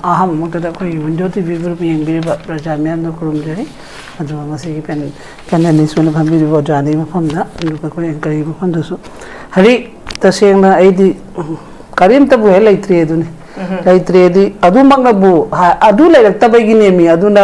ꯑꯍꯥꯟꯕꯃꯛꯇꯗ ꯑꯩꯈꯣꯏꯒꯤ Window ꯇꯤ ꯚꯤ group ꯌꯦꯡꯕꯤꯔꯤꯕ ꯄ꯭ꯔꯖꯥ ꯃꯤꯌꯥꯝꯗ ꯈꯨꯔꯨꯝꯖꯔꯤ꯫ ꯑꯗꯨꯒ ꯉꯁꯤꯒꯤ ꯄꯦꯟ-, panelist ꯑꯣꯏꯅ ꯐꯝꯕꯤꯔꯤꯕ ꯑꯣꯖꯥꯗꯒꯤ ꯃꯐꯝꯗ, ꯑꯗꯨꯒ ꯑꯩꯈꯣꯏ anchor ꯒꯤ ꯃꯐꯝꯗꯁꯨ꯫ ꯍꯧꯖꯤꯛ ꯇꯁꯦꯡꯅ ꯑꯩꯗꯤ, ꯎꯝ, ꯀꯔꯤꯝꯇꯕꯨ ꯍꯦꯛ ꯂꯩꯇ꯭ꯔꯦ ꯑꯗꯨꯅꯤ꯫ ꯎꯝꯍꯨꯝ꯫ ꯂꯩꯇ꯭ꯔꯦꯗꯤ ꯑꯗꯨꯃꯛꯅꯕꯨ ꯍꯥ-, ꯑꯗꯨ ꯂꯩꯔꯛꯇꯕꯒꯤꯅꯦꯃꯤ꯫ ꯑꯗꯨꯅ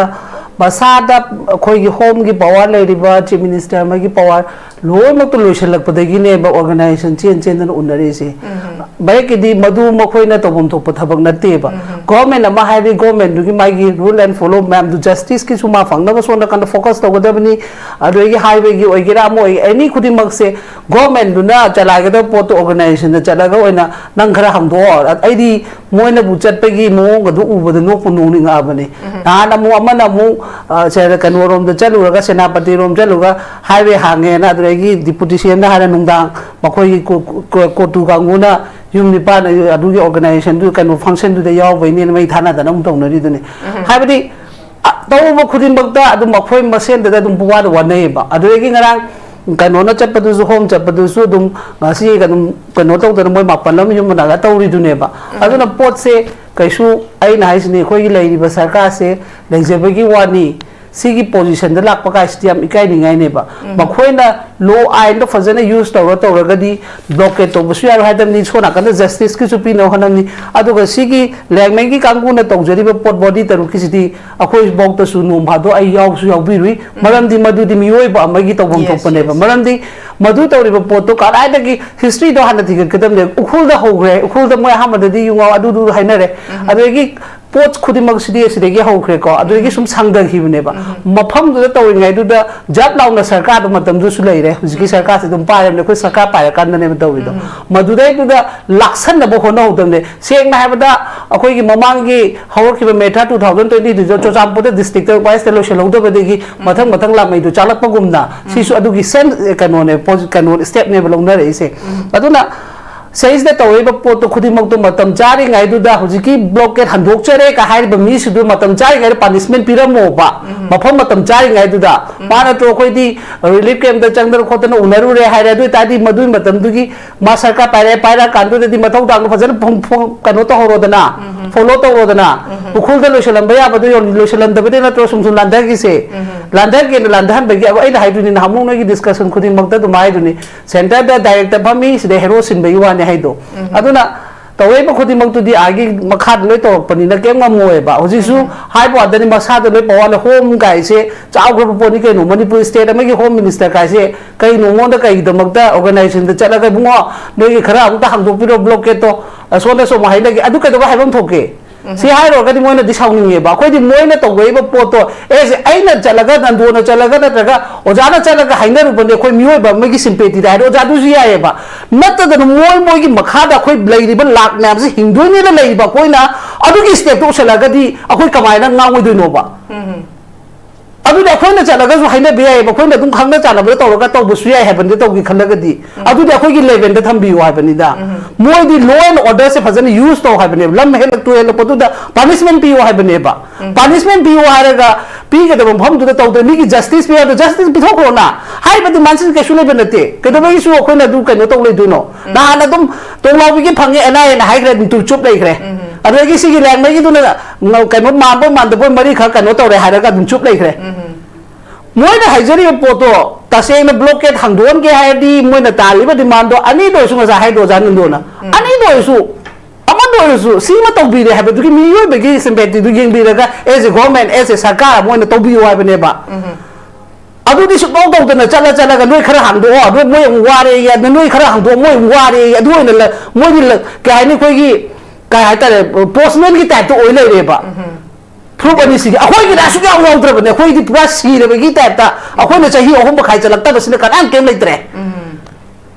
ꯃꯁꯥꯗ ꯑꯩꯈꯣꯏꯒꯤ Home ꯒꯤ power ꯂꯩꯔꯤꯕ, Chief Minister ꯑꯃꯒꯤ power ꯂꯣꯏꯅꯃꯛꯇ ꯂꯣꯏꯁꯤꯜꯂꯛꯄꯗꯒꯤꯅꯦꯕ organization ꯆꯦꯟ ꯆꯦꯟꯗꯅ ꯎꯅꯔꯤꯁꯦ꯫ ꯎꯝꯍꯨꯝ꯫ ꯚꯥꯔꯠꯀꯤꯗꯤ ꯃꯗꯨ ꯃꯈꯣꯏꯅ ꯇꯧꯐꯝ ꯊꯣꯛꯄ ꯊꯕꯛ ꯅꯠꯇꯦꯕ꯫ ꯎꯝ꯫ ꯒꯣꯔꯃꯦꯟ ꯑꯃ ꯍꯥꯏꯔꯗꯤ ꯒꯣꯔꯃꯦꯟꯗꯨꯒꯤ ꯃꯥꯒꯤ ꯔꯨꯜ ꯑꯦꯟ ꯐꯣꯂꯣ ꯃꯌꯥꯝꯗꯨ, ꯖꯁꯇꯤꯁꯀꯤꯁꯨ ꯃꯥ ꯐꯪꯅꯕ ꯁꯣꯝ ꯅꯥꯀꯟꯗ ꯐꯣꯀꯁ ꯇꯧꯒꯗꯕꯅꯤ꯫ ꯑꯗꯨꯗꯒꯤ ꯍꯥꯏꯋꯦꯒꯤ ꯑꯣꯏꯒꯦꯔꯥ ꯑꯃ ꯑꯣꯏꯒꯦꯔꯥ, ꯑꯦꯅꯤ ꯈꯨꯗꯤꯡꯃꯛꯁꯦ ꯒꯣꯔꯃꯦꯟꯗꯨꯅ ꯆꯂꯥꯏꯒꯗꯕ ꯄꯣꯠꯇꯣ ꯑꯣꯔꯒꯅꯥꯏꯖꯦꯁꯟꯗ ꯆꯠꯂꯒ ꯑꯣꯏꯅ ꯅꯪ ꯈꯔ ꯍꯥꯡꯗꯣꯛꯑꯣ꯫ ꯑꯩꯗꯤ ꯃꯣꯏꯅꯕꯨ ꯆꯠꯄꯒꯤ ꯃꯑꯣꯡ ꯑꯗꯨ ꯎꯕꯗ ꯅꯣꯛꯄꯨ ꯅꯣꯛꯅꯤꯡꯉꯛꯑꯕꯅꯤ꯫ ꯎꯝ꯫ ꯅꯍꯥꯟ ꯑꯃꯨꯛ ꯑꯃꯅ ꯑꯃꯨꯛ, ꯑ, ꯁꯦ-, ꯀꯩꯅꯣꯔꯣꯝꯗ ꯆꯠꯂꯨꯔꯒ, ꯁꯦꯅꯥꯄꯇꯤꯔꯣꯝ ꯆꯠꯂꯨꯔꯒ ꯍꯥꯏꯋꯦ ꯍꯥꯡꯉꯦꯅ, ꯑꯗꯨꯗꯒꯤ ꯗꯤꯄꯨꯇꯤꯁꯤꯌꯟꯗ ꯍꯥꯏꯔ ꯅꯨꯡꯗꯥꯡ ꯃꯈꯣꯏꯒꯤ ꯀꯣ-, ꯀꯣ-, ꯀꯣꯇꯨ ꯀꯥꯡꯕꯨꯅ ꯌꯨꯝ ꯅꯤꯄꯥꯟ ꯑꯗꯨꯒꯤ ꯑꯣꯔꯒꯅꯥꯏꯖꯦꯁꯟꯗꯨ ꯀꯩꯅꯣ ꯐꯪꯁꯟꯗꯨꯗ ꯌꯥꯎꯕꯩꯅꯦꯅ ꯃꯩ ꯊꯥꯅꯗꯅ ꯑꯃꯨꯛ ꯇꯧꯅꯔꯤꯗꯨꯅꯤ꯫ ꯎꯝ꯫ ꯍꯥꯏꯕꯗꯤ, ꯑ, ꯇꯧꯕ ꯈꯨꯗꯤꯡꯃꯛꯇ ꯑꯗꯨꯝ ꯃꯈꯣꯏ ꯃꯁꯦꯟꯗꯗ ꯑꯗꯨꯝ ꯄꯨꯋꯥꯗ ꯋꯥꯅꯩꯌꯦꯕ꯫ ꯑꯗꯨꯗꯒꯤ ꯉꯔꯥꯡ ꯀꯩꯅꯣꯅ ꯆꯠꯄꯗꯨꯁꯨ, ꯍꯣꯝ ꯆꯠꯄꯗꯨꯁꯨ ꯑꯗꯨꯝ ꯉꯁꯤ ꯑꯗꯨꯝ ꯀꯩꯅꯣ ꯇꯧꯗꯅ ꯃꯣꯏ ꯃꯥꯄꯜ ꯑꯃ ꯌꯨꯝ ꯃꯅꯥꯛꯇ ꯇꯧꯔꯤꯗꯨꯅꯦꯕ꯫ ꯎꯝ꯫ ꯑꯗꯨꯅ ꯄꯣꯠꯁꯦ ꯀꯩꯁꯨ, ꯑꯩꯅ ꯍꯥꯏꯁꯤꯅꯤ, ꯑꯩꯈꯣꯏꯒꯤ ꯂꯩꯔꯤꯕ ꯁꯔꯀꯥꯔꯁꯦ ꯂꯩꯖꯕꯒꯤ ꯋꯥꯅꯤ꯫ ꯁꯤꯒꯤ ꯄꯣꯖꯤꯁꯟꯗ ꯂꯥꯛꯄ ꯀꯥꯏꯁꯤꯗꯤ ꯌꯥꯝ ꯏꯀꯥꯏꯅꯤꯡꯉꯥꯏꯅꯦꯕ꯫ ꯎꯝ꯫ ꯃꯈꯣꯏꯅ ꯂꯣ ꯑꯥꯏꯟꯗꯣ ꯐꯖꯅ ꯌꯨꯁ ꯇꯧꯔ ꯇꯧꯔꯒꯗꯤ ꯕ꯭ꯂꯣꯀꯦꯠ ꯇꯧꯕꯁꯨ ꯌꯥꯔꯣꯏ ꯍꯥꯏꯗꯕꯅꯤ, ꯁꯣꯝ ꯅꯥꯀꯟꯗ ꯖꯁꯇꯤꯁꯀꯤꯁꯨ ꯄꯤꯅꯕ ꯍꯣꯠꯅꯕꯅꯤ꯫ ꯑꯗꯨꯒ ꯁꯤꯒꯤ ꯂꯦꯡꯃꯩꯒꯤ ꯀꯥꯡꯕꯨꯅ ꯇꯧꯖꯔꯤꯕ ꯄꯣꯠ ꯕꯣꯗꯤ ꯇꯔꯨꯛꯀꯤꯁꯤꯗꯤ ꯑꯩꯈꯣꯏꯐꯥꯎꯇꯁꯨ ꯅꯣꯡ ꯐꯥꯗꯣꯛ ꯑꯩ ꯌꯥꯎꯁꯨ ꯌꯥꯎꯕꯤꯔꯨꯏ꯫ ꯎꯝ꯫ ꯃꯔꯝꯗꯤ ꯃꯗꯨꯗꯤ ꯃꯤꯑꯣꯏꯕ ꯑꯃꯒꯤ ꯇꯧꯐꯝ Yes, ꯊꯣꯛꯄꯅꯦꯕ꯫ Yes꯫ ꯃꯔꯝꯗꯤ ꯃꯗꯨ ꯇꯧꯔꯤꯕ ꯄꯣꯠꯇꯣ ꯀꯗꯥꯏꯗꯒꯤ ꯍꯤꯁꯇ꯭ꯔꯤꯗꯣ ꯍꯥꯟꯅ ꯊꯤꯒꯠꯀꯗꯕꯅꯦ꯫ ꯎꯈ꯭ꯔꯨꯜꯗ ꯍꯧꯈ꯭ꯔꯦ, ꯎꯈ꯭ꯔꯨꯜꯗ ꯃꯣꯏ ꯑꯍꯥꯟꯕꯗꯗꯤ ꯌꯨ ꯉꯥꯎ ꯑꯗꯨꯗꯨ ꯍꯥꯏꯅꯔꯦ꯫ ꯎꯝ꯫ ꯑꯗꯨꯗꯒꯤ ꯄꯣꯠ ꯈꯨꯗꯤꯡꯃꯛꯁꯤꯗꯤ ꯑꯁꯤꯗꯒꯤ ꯍꯧꯈ꯭ꯔꯦꯀꯣ, ꯑꯗꯨꯗꯒꯤ ꯁꯨꯝ ꯁꯥꯡꯊꯈꯤꯕꯅꯦꯕ꯫ ꯎꯝ꯫ ꯃꯐꯝꯗꯨꯗ ꯇꯧꯔꯤꯉꯩꯗꯨꯗ ꯖꯥꯠ ꯂꯥꯎꯅ ꯁꯔꯀꯥꯔꯗꯣ ꯃꯇꯝꯗꯨꯁꯨ ꯂꯩꯔꯦ, ꯍꯧꯖꯤꯛꯀꯤ ꯎꯝ꯫ ꯁꯔꯀꯥꯔꯁꯦ ꯑꯗꯨꯝ ꯄꯥꯏꯔꯕꯅꯦ, ꯑꯩꯈꯣꯏ ꯁꯔꯀꯥꯔ ꯄꯥꯏꯔꯀꯥꯟꯗꯅꯦꯕ ꯇꯧꯔꯤꯗꯣ꯫ ꯎꯝ꯫ ꯃꯗꯨꯗꯩꯗꯨꯗ ꯂꯥꯛꯁꯟꯅꯕ ꯍꯣꯠꯅꯍꯧꯗꯕꯅꯦ꯫ ꯁꯦꯡꯅ ꯍꯥꯏꯕꯗ, ꯑꯩꯈꯣꯏꯒꯤ ꯃꯃꯥꯡꯒꯤ ꯍꯧꯔꯛꯈꯤꯕ ꯃꯦ ꯊꯥ ꯇꯨ ꯊꯥꯎꯖꯟ ꯇ꯭ꯋꯦꯟꯇꯤ ꯇꯨꯗ ꯆꯨꯔꯆꯥꯟꯄꯨꯔꯗ ꯗꯤꯁꯇ꯭ꯔꯤꯛꯇ ꯋꯥꯏꯁꯇ ꯂꯣꯏꯁꯤꯜꯍꯧꯗꯕꯗꯒꯤ ꯎꯝ꯫ ꯃꯊꯪ ꯃꯊꯪ ꯂꯥꯛꯃꯩꯗꯨ ꯆꯥꯂꯛꯄꯒꯨꯝꯅ, ꯎꯝ꯫ ꯁꯤꯁꯨ ꯑꯗꯨꯒꯤ ꯁꯦꯝ, ꯀꯩꯅꯣꯅꯦ, ꯄꯣꯖꯤ-, ꯀꯩꯅꯣ, ꯁ꯭ꯇꯦꯞꯅꯦꯕ ꯂꯧꯅꯔꯛꯏꯁꯦ꯫ ꯎꯝ꯫ ꯑꯗꯨꯅ ꯁꯤꯗꯩꯁꯤꯗ ꯇꯧꯔꯛꯏꯕ ꯄꯣꯠꯇꯣ ꯈꯨꯗꯤꯡꯃꯛꯇꯣ ꯃꯇꯝ ꯆꯥꯔꯤꯉꯩꯗꯨꯗ, ꯍꯧꯖꯤꯛꯀꯤ ꯕ꯭ꯂꯣꯀꯦꯠ ꯍꯟꯗꯣꯛꯆꯔꯦ ꯀ ꯍꯥꯏꯔꯤꯕ ꯃꯤꯁꯤꯡꯗꯨ ꯃꯇꯝ ꯆꯥꯔꯤꯉꯩꯗ ꯄꯥꯅꯤꯁꯃꯦꯟ ꯄꯤꯔꯝꯃꯣꯕ, ꯎꯝ꯫ ꯃꯐꯝ ꯃꯇꯝ ꯆꯥꯔꯤꯉꯩꯗꯨꯗ꯫ ꯎꯝ꯫ ꯃꯥ ꯅꯠꯇ꯭ꯔꯣ ꯑꯩꯈꯣꯏꯗꯤ ꯔꯤꯂꯤꯐ ꯀꯦꯝꯞꯇ ꯆꯪꯗꯅ ꯈꯣꯠꯇꯅ ꯎꯅꯔꯨꯔꯦ ꯍꯥꯏꯔꯦ, ꯑꯗꯨ ꯑꯣꯏ ꯇꯥꯔꯗꯤ ꯃꯗꯨꯒꯤ ꯃꯇꯝꯗꯨꯒꯤ ꯃꯥ ꯁꯔꯀꯥꯔ ꯄꯥꯏꯔꯦ, ꯄꯥꯏꯔꯛꯑꯀꯥꯟꯗꯨꯗꯗꯤ ꯃꯊꯧ ꯇꯥꯕ ꯐꯖꯅ ꯐꯣꯡ-, ꯐꯣꯡ-, ꯀꯩꯅꯣ ꯇꯧꯍꯧꯔꯣꯗꯅ, ꯎꯝ꯫ ꯐꯣꯂꯣ ꯇꯧꯔꯣꯗꯅ꯫ ꯎꯝ꯫ ꯎꯈ꯭ꯔꯨꯜꯗ ꯂꯣꯏꯁꯤꯜꯂꯝꯕ ꯌꯥꯕꯗꯣ ꯌꯧ-, ꯂꯣꯏꯁꯤꯜꯂꯝꯗꯕꯗꯤ ꯅꯠꯇ꯭ꯔꯣ ꯁꯨꯝ ꯁꯨꯝ ꯂꯥꯟꯊꯈꯤꯁꯦ? ꯎꯝ꯫ ꯂꯥꯟꯊꯒꯦꯅ ꯂꯥꯟꯊꯍꯟꯕꯒꯤ, ꯑꯩꯅ ꯍꯥꯏꯗꯨꯅꯤ ꯅꯍꯥꯟꯃꯨꯛ ꯅꯣꯏꯒꯤ ꯗꯤꯁꯀꯁꯟ ꯈꯨꯗꯤꯡꯃꯛꯇ ꯑꯗꯨꯝ ꯍꯥꯏꯗꯨꯅꯤ, ꯁꯦꯟꯇꯔꯗ ꯗꯥꯏꯔꯦꯛꯇ ꯐꯝꯃꯤ, ꯁꯤꯗ ꯍꯦꯔꯣ ꯁꯤꯟꯕꯒꯤ ꯋꯥꯅꯤ ꯍꯥꯏꯗꯣ꯫ ꯎꯝ꯫ ꯑꯗꯨꯅ ꯇꯧꯔꯛꯏꯕ ꯈꯨꯗꯤꯡꯃꯛꯇꯨꯗꯤ ꯑꯥꯒꯤ ꯃꯈꯥꯗ ꯂꯣꯏ ꯇꯧꯔꯛꯄꯅꯤꯅ ꯀꯩꯝ ꯉꯝꯃꯣꯏꯕ꯫ ꯍꯧꯖꯤꯛꯁꯨ ꯎꯝ꯫ ꯍꯥꯏꯕ ꯋꯥꯗꯅꯤ, ꯃꯁꯥꯗ ꯂꯣꯏ ꯄꯋꯥꯔ ꯂꯩ꯫ ꯍꯣꯝ ꯀꯥꯏꯁꯦ ꯆꯥꯎꯈ꯭ꯔꯕ ꯄꯣꯠꯅꯤ ꯀꯩꯅꯣ꯫ ꯃꯅꯤꯄꯨꯔ ꯁ꯭ꯇꯦꯠ ꯑꯃꯒꯤ ꯍꯣꯝ ꯃꯤꯅꯤꯁꯇꯔ ꯀꯥꯏꯁꯦ ꯀꯩꯅꯣ, ꯃꯉꯣꯟꯗ ꯀꯩꯒꯤꯗꯃꯛꯇ ꯑꯣꯔꯒꯅꯥꯏꯖꯦꯁꯟꯗ ꯆꯠꯂꯒ, "ꯏꯕꯨꯡꯉꯣ, ꯅꯣꯏꯒꯤ ꯈꯔ ꯑꯝꯇ ꯍꯥꯡꯗꯣꯛꯄꯤꯔꯣ ꯕ꯭ꯂꯣꯀꯦꯠꯇꯣ, ꯑꯁꯣꯝꯗ ꯁꯣꯝ ꯍꯥꯏꯅꯒꯦ", ꯑꯗꯨ ꯀꯩꯗꯧꯕ ꯍꯥꯏꯕ ꯑꯃ ꯊꯣꯛꯀꯦ? ꯎꯝ꯫ ꯁꯤ ꯍꯥꯏꯔꯨꯔꯒꯗꯤ ꯃꯣꯏꯅꯗꯤ ꯁꯥꯎꯅꯤꯡꯉꯦꯕ꯫ ꯑꯩꯈꯣꯏꯗꯤ ꯃꯣꯏꯅ ꯇꯧꯔꯛꯏꯕ ꯄꯣꯠꯇꯣ, ꯑꯦ, ꯁꯤ ꯑꯩꯅ ꯆꯠꯂꯒ, ꯅꯟꯗꯣꯅ ꯆꯠꯂꯒ, ꯅꯠꯇ꯭ꯔꯒ ꯑꯣꯖꯥꯅ ꯆꯠꯂꯒ ꯍꯥꯏꯅꯔꯨꯕꯅꯦ, ꯑꯩꯈꯣꯏ ꯃꯤꯑꯣꯏꯕ ꯑꯃꯒꯤ ꯁꯤꯝꯄꯦꯇꯤꯗ ꯍꯥꯏꯔꯣ, ꯑꯣꯖꯥꯗꯨꯁꯨ ꯌꯥꯏꯑꯕ꯫ ꯅꯠꯇꯗꯅ ꯃꯣꯏ, ꯃꯣꯏꯒꯤ ꯃꯈꯥꯗ ꯑꯩꯈꯣꯏ ꯂꯩꯔꯤꯕ ꯂꯥꯛ ꯃꯌꯥꯝꯁꯦ ꯍꯤꯡꯗꯣꯏꯅꯦꯅ ꯂꯩꯔꯤꯕ ꯑꯩꯈꯣꯏꯅ ꯑꯗꯨꯒꯤ ꯁ꯭ꯇꯦꯞꯇꯣ ꯎꯁꯜꯂꯒꯗꯤ ꯑꯩꯈꯣꯏ ꯀꯃꯥꯏꯅ ꯉꯥꯡꯉꯣꯏꯗꯣꯏꯅꯣꯕ? ꯎꯝ꯫ ꯑꯗꯨꯗꯤ ꯑꯩꯈꯣꯏꯅ ꯆꯠꯂꯒꯁꯨ ꯍꯥꯏꯅꯕ ꯌꯥꯏꯑꯕ, ꯑꯩꯈꯣꯏꯅ ꯑꯗꯨꯝ ꯈꯪꯅ ꯆꯥꯟꯅꯕꯗ ꯇꯧꯔꯒ ꯇꯧꯕꯁꯨ ꯌꯥꯏ ꯍꯥꯏꯕꯅꯤꯗ, ꯇꯧꯒꯦ ꯈꯜꯂꯒꯗꯤ꯫ ꯎꯝ꯫ ꯑꯗꯨꯗꯤ ꯑꯩꯈꯣꯏꯒꯤ ꯂꯦꯚꯦꯜꯗ ꯊꯝꯕꯤꯌꯨ ꯍꯥꯏꯕꯅꯤꯗ꯫ ꯎꯝ꯫ ꯃꯣꯏꯗꯤ ꯂꯣ ꯑꯦꯟ ꯑꯣꯔꯗꯔꯁꯦ ꯐꯖꯅ ꯌꯨꯁ ꯇꯧ ꯍꯥꯏꯕꯅꯦꯕ꯫ ꯂꯝ ꯍꯦꯜꯂꯛꯇꯨ ꯍꯦꯜꯂꯛꯄꯗꯨꯗ ꯄꯥꯅꯤꯁꯃꯦꯟ ꯄꯤꯌꯨ ꯍꯥꯏꯕꯅꯦꯕ꯫ ꯎꯝ꯫ ꯄꯥꯅꯤꯁꯃꯦꯟ ꯄꯤꯌꯨ ꯍꯥꯏꯔꯒ ꯄꯤꯒꯗꯕ ꯃꯐꯝꯗꯨꯗ ꯇꯧꯗꯦ, ꯃꯤꯒꯤ ꯖꯁꯇꯤꯁ ꯄꯤꯌꯨ ꯍꯥꯏꯕꯗ ꯖꯁꯇꯤꯁ ꯄꯤꯊꯣꯛꯈ꯭ꯔꯣꯅ꯫ ꯍꯥꯏꯔꯤꯕ ꯗꯤꯃꯥꯟꯁꯤꯡ ꯀꯩꯁꯨ ꯂꯩꯕ ꯅꯠꯇꯦ꯫ ꯀꯩꯗꯧꯕꯒꯤꯁꯨ ꯑꯩꯈꯣꯏꯅ ꯑꯗꯨ ꯀꯩꯅꯣ ꯇꯧ ꯂꯩꯗꯣꯏꯅꯣ? ꯎꯝ꯫ ꯅꯍꯥꯟ ꯑꯗꯨꯝ ꯇꯣꯡꯂꯥꯎꯕꯤꯒꯤ ꯐꯪꯉꯦ, ꯑꯦꯟ ꯑꯥꯏ ꯑꯦꯅ ꯍꯥꯏꯈ꯭ꯔꯦ, ꯑꯗꯨꯝ ꯆꯨꯞ ꯂꯩꯈ꯭ꯔꯦ꯫ ꯎꯝ꯫ ꯑꯗꯒꯤ ꯁꯤꯒꯤ ꯂꯦꯡꯃꯩꯒꯤꯗꯨꯅ ꯀꯩꯅꯣ ꯃꯥꯟꯕꯣꯏ ꯃꯥꯟꯗꯕꯣꯏ ꯃꯔꯤ ꯈꯔ ꯀꯩꯅꯣ ꯇꯧꯔꯦ ꯍꯥꯏꯔꯒ ꯑꯗꯨꯝ ꯆꯨꯞ ꯂꯩꯈ꯭ꯔꯦ꯫ ꯎꯝ꯫ ꯃꯣꯏꯅ ꯍꯥꯏꯖꯔꯤꯕ ꯄꯣꯠꯇꯣ ꯇꯁꯦꯡꯅ ꯕ꯭ꯂꯣꯀꯦꯠ ꯍꯥꯡꯗꯣꯛꯍꯟꯒꯦ ꯍꯥꯏꯔꯗꯤ ꯃꯣꯏꯅ ꯇꯥꯜꯂꯤꯕ ꯗꯤꯃꯥꯟꯗꯣ ꯑꯅꯤꯗ ꯑꯣꯏꯔꯁꯨ, ꯉꯁꯥꯏ ꯍꯥꯏꯗꯣ ꯑꯣꯖꯥ ꯅꯟꯗꯣꯅ, ꯎꯝ꯫ ꯑꯅꯤꯗ ꯑꯣꯏꯔꯁꯨ, ꯑꯃꯗ ꯑꯣꯏꯔꯁꯨ ꯁꯤꯃ ꯇꯧꯕꯤꯔꯦ ꯍꯥꯏꯕꯗꯨꯒꯤ ꯃꯤꯑꯣꯏꯕꯒꯤ ꯁꯤꯝꯄꯦꯇꯤꯗꯨ ꯌꯦꯡꯕꯤꯔꯒ, as a government, as a ꯁꯔꯀꯥꯔ ꯑꯃ ꯑꯣꯏꯅ ꯇꯧꯕꯤꯌꯨ ꯍꯥꯏꯕꯅꯦꯕ꯫ ꯎꯝ꯫ ꯑꯗꯨꯗꯤ ꯁꯨꯛꯇꯧ ꯇꯧꯗꯅ ꯆꯠꯂ ꯆꯠꯂꯒ ꯅꯣꯏ ꯈꯔ ꯍꯥꯡꯗꯣꯛꯑꯣ, ꯑꯗꯨ ꯃꯣꯏ ꯑꯃꯨꯛ ꯋꯥꯔꯦꯌꯦ, ꯑꯗꯨ ꯅꯣꯏ ꯈꯔ ꯍꯥꯡꯗꯣꯛꯑꯣ, ꯃꯣꯏ ꯑꯃꯨꯛ ꯋꯥꯔꯦꯌꯦ, ꯑꯗꯨ ꯑꯣꯏꯅ ꯂ-, ꯃꯣꯏꯗꯤ ꯂ-, ꯀꯩ ꯍꯥꯏꯅꯤ, ꯑꯩꯈꯣꯏꯒꯤ, ꯀꯩ ꯍꯥꯏꯇꯥꯔꯦ, ꯄꯣꯁꯃꯦꯟꯒꯤ ꯇꯥꯏꯞꯇ ꯑꯣꯏ ꯂꯩꯔꯦꯕ꯫ ꯎꯝ꯫ ꯐꯨꯔꯨꯞ ꯑꯅꯤꯁꯤꯒꯤ ꯑꯩꯈꯣꯏꯒꯤꯗ ꯁꯨꯛꯌꯥꯎ ꯌꯥꯎꯗ꯭ꯔꯕꯅꯦ꯫ ꯑꯩꯈꯣꯏꯗꯤ ꯄꯨꯔꯥ ꯁꯤꯔꯕꯒꯤ ꯇꯥꯏꯞꯇ, ꯑꯩꯈꯣꯏꯅ ꯆꯍꯤ ꯑꯍꯨꯝ ꯃꯈꯥꯏ ꯆꯠꯂꯛꯇꯕꯁꯤꯅ ꯀꯅꯥꯝ ꯀꯩꯝ ꯂꯩꯇ꯭ꯔꯦ꯫ ꯎꯝ꯫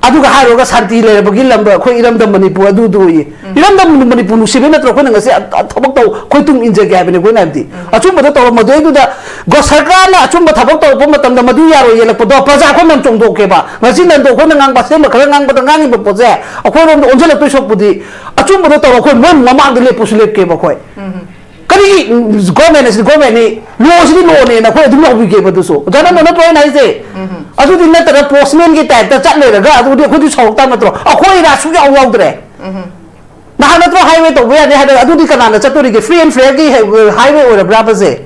ꯑꯗꯨꯒ ꯍꯥꯏꯔꯨꯔꯒ ꯁꯥꯟꯇꯤ ꯂꯩꯔꯕꯒꯤ ꯂꯝꯗ ꯑꯩꯈꯣꯏ ꯏꯔꯝꯗꯝ ꯃꯅꯤꯄꯨꯔ ꯑꯗꯨꯗꯨ ꯑꯣꯏꯌꯦ꯫ ꯎꯝ꯫ ꯏꯔꯝꯗꯝ ꯃꯅꯤꯄꯨꯔ ꯅꯨꯡꯁꯤꯕꯩ ꯅꯠꯇ꯭ꯔꯣ ꯑꯩꯈꯣꯏꯅ ꯉꯁꯤ ꯑ-, ꯑ-, ꯊꯕꯛ ꯇꯧ, ꯑꯩꯈꯣꯏ ꯇꯨꯡ ꯏꯟꯖꯒꯦ ꯍꯥꯏꯕꯅꯦ ꯑꯩꯈꯣꯏꯅ ꯍꯥꯏꯕꯗꯤ꯫ ꯎꯝ꯫ ꯑꯆꯨꯝꯕꯗꯣ ꯇꯧꯔꯝꯃꯗꯣꯏꯗꯨꯗ ꯒꯣ-, ꯁꯔꯀꯥꯔꯅ ꯑꯆꯨꯝꯕ ꯊꯕꯛ ꯇꯧꯔꯛꯄ ꯃꯇꯝꯗ ꯃꯗꯨ ꯌꯥꯔꯣꯏ ꯌꯦꯜꯂꯛꯄꯗꯣ ꯄ꯭ꯔꯖꯥ ꯑꯩꯈꯣꯏ ꯃꯌꯥꯝ ꯆꯣꯡꯊꯣꯛꯀꯦꯕ꯫ ꯉꯁꯤ ꯅꯟꯗꯣ ꯑꯩꯈꯣꯏꯅ ꯉꯥꯡꯕ, ꯑꯁꯦꯡꯕ ꯈꯔ ꯉꯥꯡꯕꯗ ꯉꯥꯡꯉꯤꯕ ꯄꯣꯠꯁꯦ ꯑꯩꯈꯣꯏꯔꯣꯝꯗ ꯑꯣꯟꯁꯤꯜꯂꯛꯇꯣꯏ ꯁꯔꯨꯛꯄꯨꯗꯤ ꯑꯆꯨꯝꯕꯗꯣ ꯇꯧꯔꯣ, ꯑꯩꯈꯣꯏ ꯃꯣꯏ ꯃꯃꯥꯡꯗ ꯂꯦꯞꯄꯁꯨ ꯂꯦꯞꯀꯦꯕ ꯑꯩꯈꯣꯏ꯫ ꯎꯝ꯫ ꯀꯔꯤꯒꯤ ꯒꯣꯔꯃꯦꯟ ꯑꯁꯤꯗꯤ ꯒꯣꯔꯃꯦꯟꯅꯤ, ꯂꯣꯁꯤꯗꯤ ꯂꯣꯅꯦꯅ ꯑꯩꯈꯣꯏ ꯑꯗꯨꯝ ꯂꯧꯕꯤꯒꯦꯕ ꯑꯗꯨꯁꯨ꯫ ꯑꯣꯖꯥ ꯅꯟꯗꯣ ꯅꯠꯇ꯭ꯔꯣ ꯑꯩꯅ ꯍꯥꯏꯁꯦ? ꯎꯝ꯫ ꯑꯗꯨꯗꯤ ꯅꯠꯇꯅ ꯄꯣꯁꯃꯦꯟꯒꯤ ꯇꯥꯏꯞꯇ ꯆꯠ ꯂꯩꯔꯒ ꯑꯗꯨꯗꯤ ꯑꯩꯈꯣꯏꯗꯤ ꯁꯥꯎꯔꯛ ꯇꯥꯕ ꯅꯠꯇ꯭ꯔꯣ? ꯑꯩꯈꯣꯏ ꯔꯥ ꯁꯨꯛꯌꯥꯎ ꯌꯥꯎꯗ꯭ꯔꯦ꯫ ꯎꯝ꯫ ꯅꯍꯥꯟ ꯅꯠꯇ꯭ꯔꯣ ꯍꯥꯏꯋꯦ ꯇꯧꯕ ꯌꯥꯅꯤ ꯍꯥꯏꯔꯒ ꯑꯗꯨꯗꯤ ꯀꯅꯥꯅ ꯆꯠꯇꯣꯔꯤꯒꯦ? ꯐ꯭ꯔꯤ ꯑꯦꯟ ꯐꯦꯌꯔꯒꯤ ꯍꯥꯏ-, ꯍꯥꯏꯋꯦ ꯑꯣꯏꯔꯕ꯭ꯔꯥꯕ ꯁꯦ?